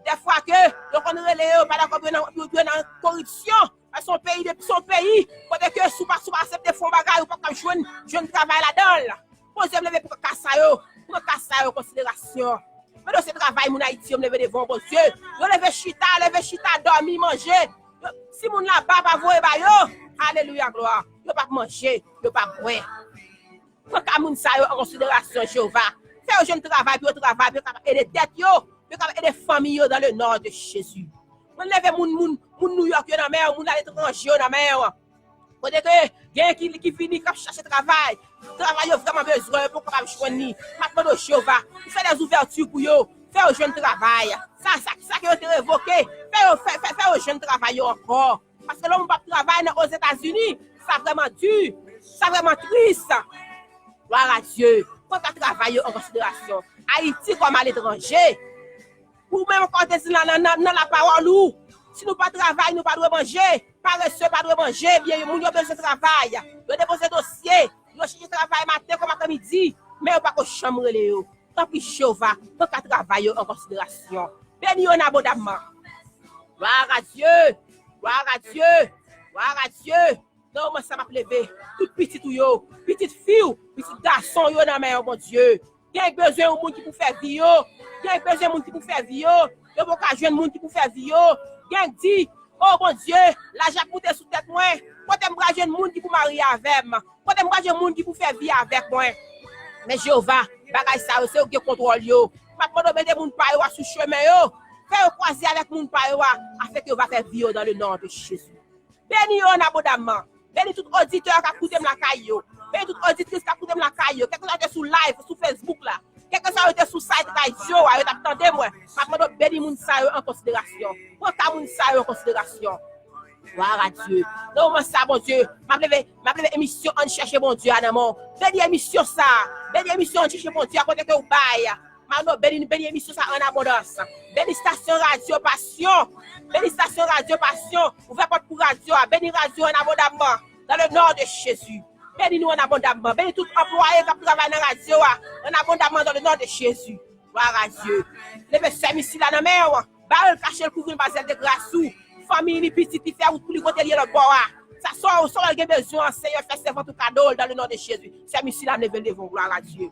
Dèfwa ke yo konn rele yo, pandan ke yo nan, yo, yo nan koripsyon. Paske se yon peyi de, se yon peyi kote ke si w pa, si w pa aksepte fè yon bagay, ou p ap ka jwenn, jwenn travay ladan l. Bondye, m leve pou ka sa yo, pou ka sa yo konsiderasyon. Men dosye travay moun Ayiti yo, m leve devan w, Bondye. Yo leve chita, leve chita, dòmi, manje. Yo, si moun la pa, pa voye ba yo. Alelouya, glwa. Yo p ap manje, yo p ap bwè. Pran ka moun sa yo an konsiderasyon, Jewova. Fè yo jwenn travay, pou yo travay, pou yo kapab ede tèt yo, pou yo kapab ede fanmi yo dans le nom de Jésus. Mwen leve moun, moun, moun New York yo nan men w, moun aletranje yo nan men w. Kote ke gen ki, ki vini, k ap chache travay. Travay yo vrèman bezwen, yo poko kapab jwenn li. M ap mande w, Jewova, pou fè dèzouvèti pou yo, fè yo jwenn travay. Sa, sa, sa ke yo te revoke, fè yo, fè, fè, fè yo jwenn travay yo ankò. Paske lè yon moun p ap travay nan Ozetazini, sa vrèman di, sa vrèman tris. Gloire à Dieu. Pran ka travay yo an konsiderasyon. Ayiti kòm aletranje. Ou menm ankò te di nan, nan, nan, nan lapawòl ou, si nou pa travay, nou pa dwe manje. Parese pa dwe manje. Byen, moun yo bezwen travay. Yo depoze dosye. Yo chèche travay maten kòm aprèmidi. Men yo pako janm rele yo. Tanpri, Jewova, pran ka travay yo an konsiderasyon. Beni yo abondamman. Gloire à Dieu. Gloire à Dieu. Gloire à Dieu. Nan moman sa m ap leve tout pitit ou yo, pitit fi w, pitit gason yo nan men w, Bondye. Gen bezwen yon moun ki pou fè vi yo. Gen bezwen moun ki pou fè vi yo. Yo poko jwenn moun ki pou fè vi yo. Gen di, o Bondye, laj ap moute sou tèt mwen. Kote m pral jwenn moun ki pou marye avè m? Kote m pral jwenn moun ki pou fè vi avèk mwen? Men Jewova, bagay sa yo, se yo ki gen kontwòl yo. M ap mande w mete moun pa yo a sou chemen yo. Fè yo kwaze avèk moun pa yo a, afenke yo va fè vi yo dans le nom de Jésus. Beni yo an abondamman. Beni tout oditè k ap koute m lakay yo. Beni tout oditris k ap koute m lakay yo. Kèlkeswa yo te sou live, sou Facebook la. Kèlkeswa yo te sou site radyo a, yo t ap tande mwen. M ap mande w beni moun sa yo an konsiderasyon. Pran ka moun sa yo an konsiderasyon. Glwa a Dye. Nan moman sa, Bondye, m ap leve, m ap leve emisyon Ann Chèche Bondye a nan men w. Beni emisyon sa. Beni emisyon Ann Chèche Bondye a kote ke w bay. Mano, beni, beni emisyon sa an abondans. Beni stasyon radyo Pasyon. Beni stasyon radyo Pasyon. Ouvè pòt pou radyo a. Beni radyo an abondamman. Dans le nom de Jésus. Beni nou an abondamman. Beni tout anplwaye k ap travay nan radyo a. An abondamman dans le nom de Jésus. Glwa a Dye. Leve sè Misi la nan men w. Bare l, kache l, kouvri l pa zèl de gras ou. Fanmi li, pitit li, fè wout pou li kote l ye lòt bò a. Sa, sa, sa w gen bezwen an, Senyè, fè sèvant ou kado l dans le nom de Jésus. Sè Misi la, m leve l devan w. Glwa a Dye.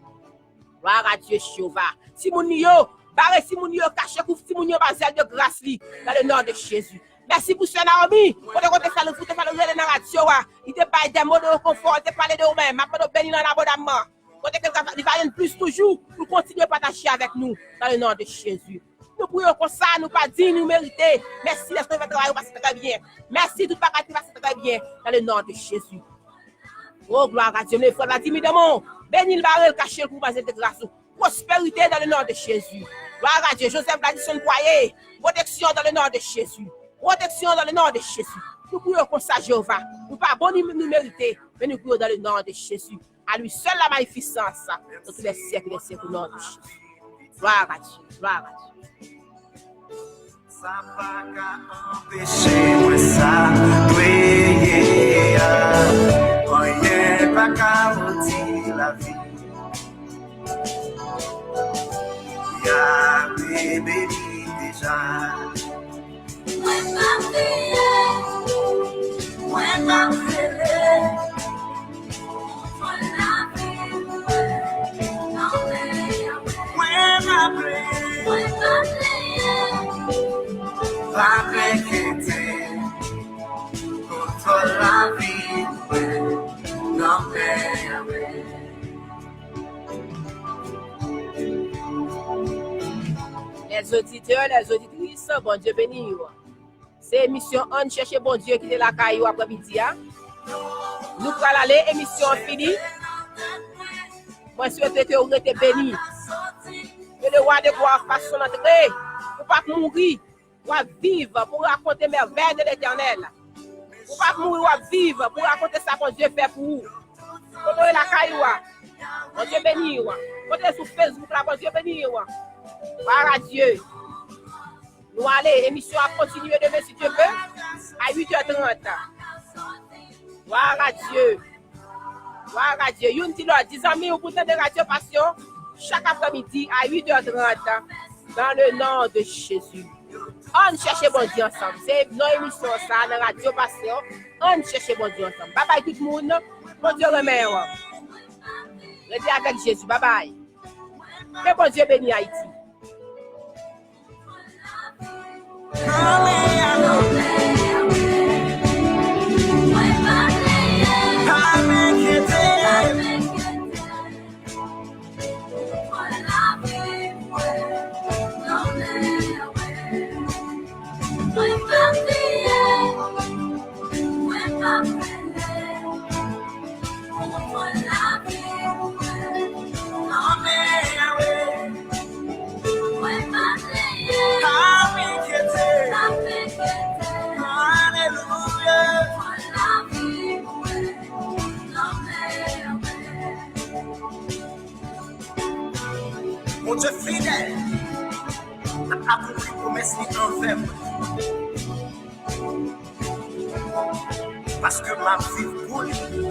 Glwa a Dye, Jewova. Timoun li yo, bare timoun li yo, kache kouv timoun yo anba zèl de gras li, dans le nom de Jésus. Mèsi pou sè Naomi. Kote kote fè l, kote fè l rele nan radyo a. Li te bay de mo de rekonfò, li te pale de ou menm. M ap mande w beni l an abondamman. Kote ke li va jwenn plis toujou, pou l kontinye pataje avèk nou, dans le nom de Jésus. Nou priye w konsa, nou pa di nou merite. Mèsi, lèspri fè travay ou pase trè byen. Mèsi, tout bagay te pase trè byen, dans le nom de Jésus. Oh, glwa a Dye. M leve frè Vladimir Damon. Beni l, bare l, kache l pou pase de gras ou. Pwosperite dans le nom de Jésus. Glwa a Dye. Joseph Vladison Poirier. Pwoteksyon dans le nom de Jésus. Pwoteksyon dans le nom de Jésus. Nou priye w konsa, Jewova. Nou pa bon ni nou merite, men nou priye w dans le nom de Jésus. À lui seul la magnificence, dans tous les siècles des siècles, au nom de Jésus. Glwa a Dye, glwa a Dye. Sa pa ka anpeche mwen sa m dwe ye a. Anyen pa ka modi lavi. Ya te beni deja. Mwen p ap kriye, mwen p ap rele. Kontwòl lavi mwen nan men w. Mwen p ap kriye, mwen p ap kriye. Pa enkyete, kontwòl lavi mwen nan men w. Les auditeurs, les auditrices, Bondye beni w. Se emisyon Ann Chèche Bondye ki te lakay ou aprèmidi a. Nou pral ale, emisyon an fini. Mwen swete ke w rete beni. Que le roi de gloire fasse son entrée. Ou p ap mouri. W ap viv pou rakonte mèvèy de Letènèl. Ou p ap mouri, w ap viv pou rakonte sa Bondye fè pou ou. Kote w ye lakay ou a? Bondye beni w. Kote w sou Facebook la, Bondye beni w. Glwa a Dye. Nou ale, emisyon ap kontinye demen si Dye vle, a uit è trant. Glwa a Dye. Glwa a Dye. Youn di lòt, di zanmi w pou tande Radyo Pasyon chak aprèmidi a uit è trant. Dans le nom de Jésus. Ann chèche Bondye ansanm. Se non emisyon sa nan Radyo Pasyon. Ann chèche Bondye ansanm. Babay tout moun. Bondye renmen w. Rete avèk Jezi. Babay. Ke Bondye beni Ayiti. Bondye fidèl, l ap akonpli pwomès li anvè mwen. Paske m ap viv pou li.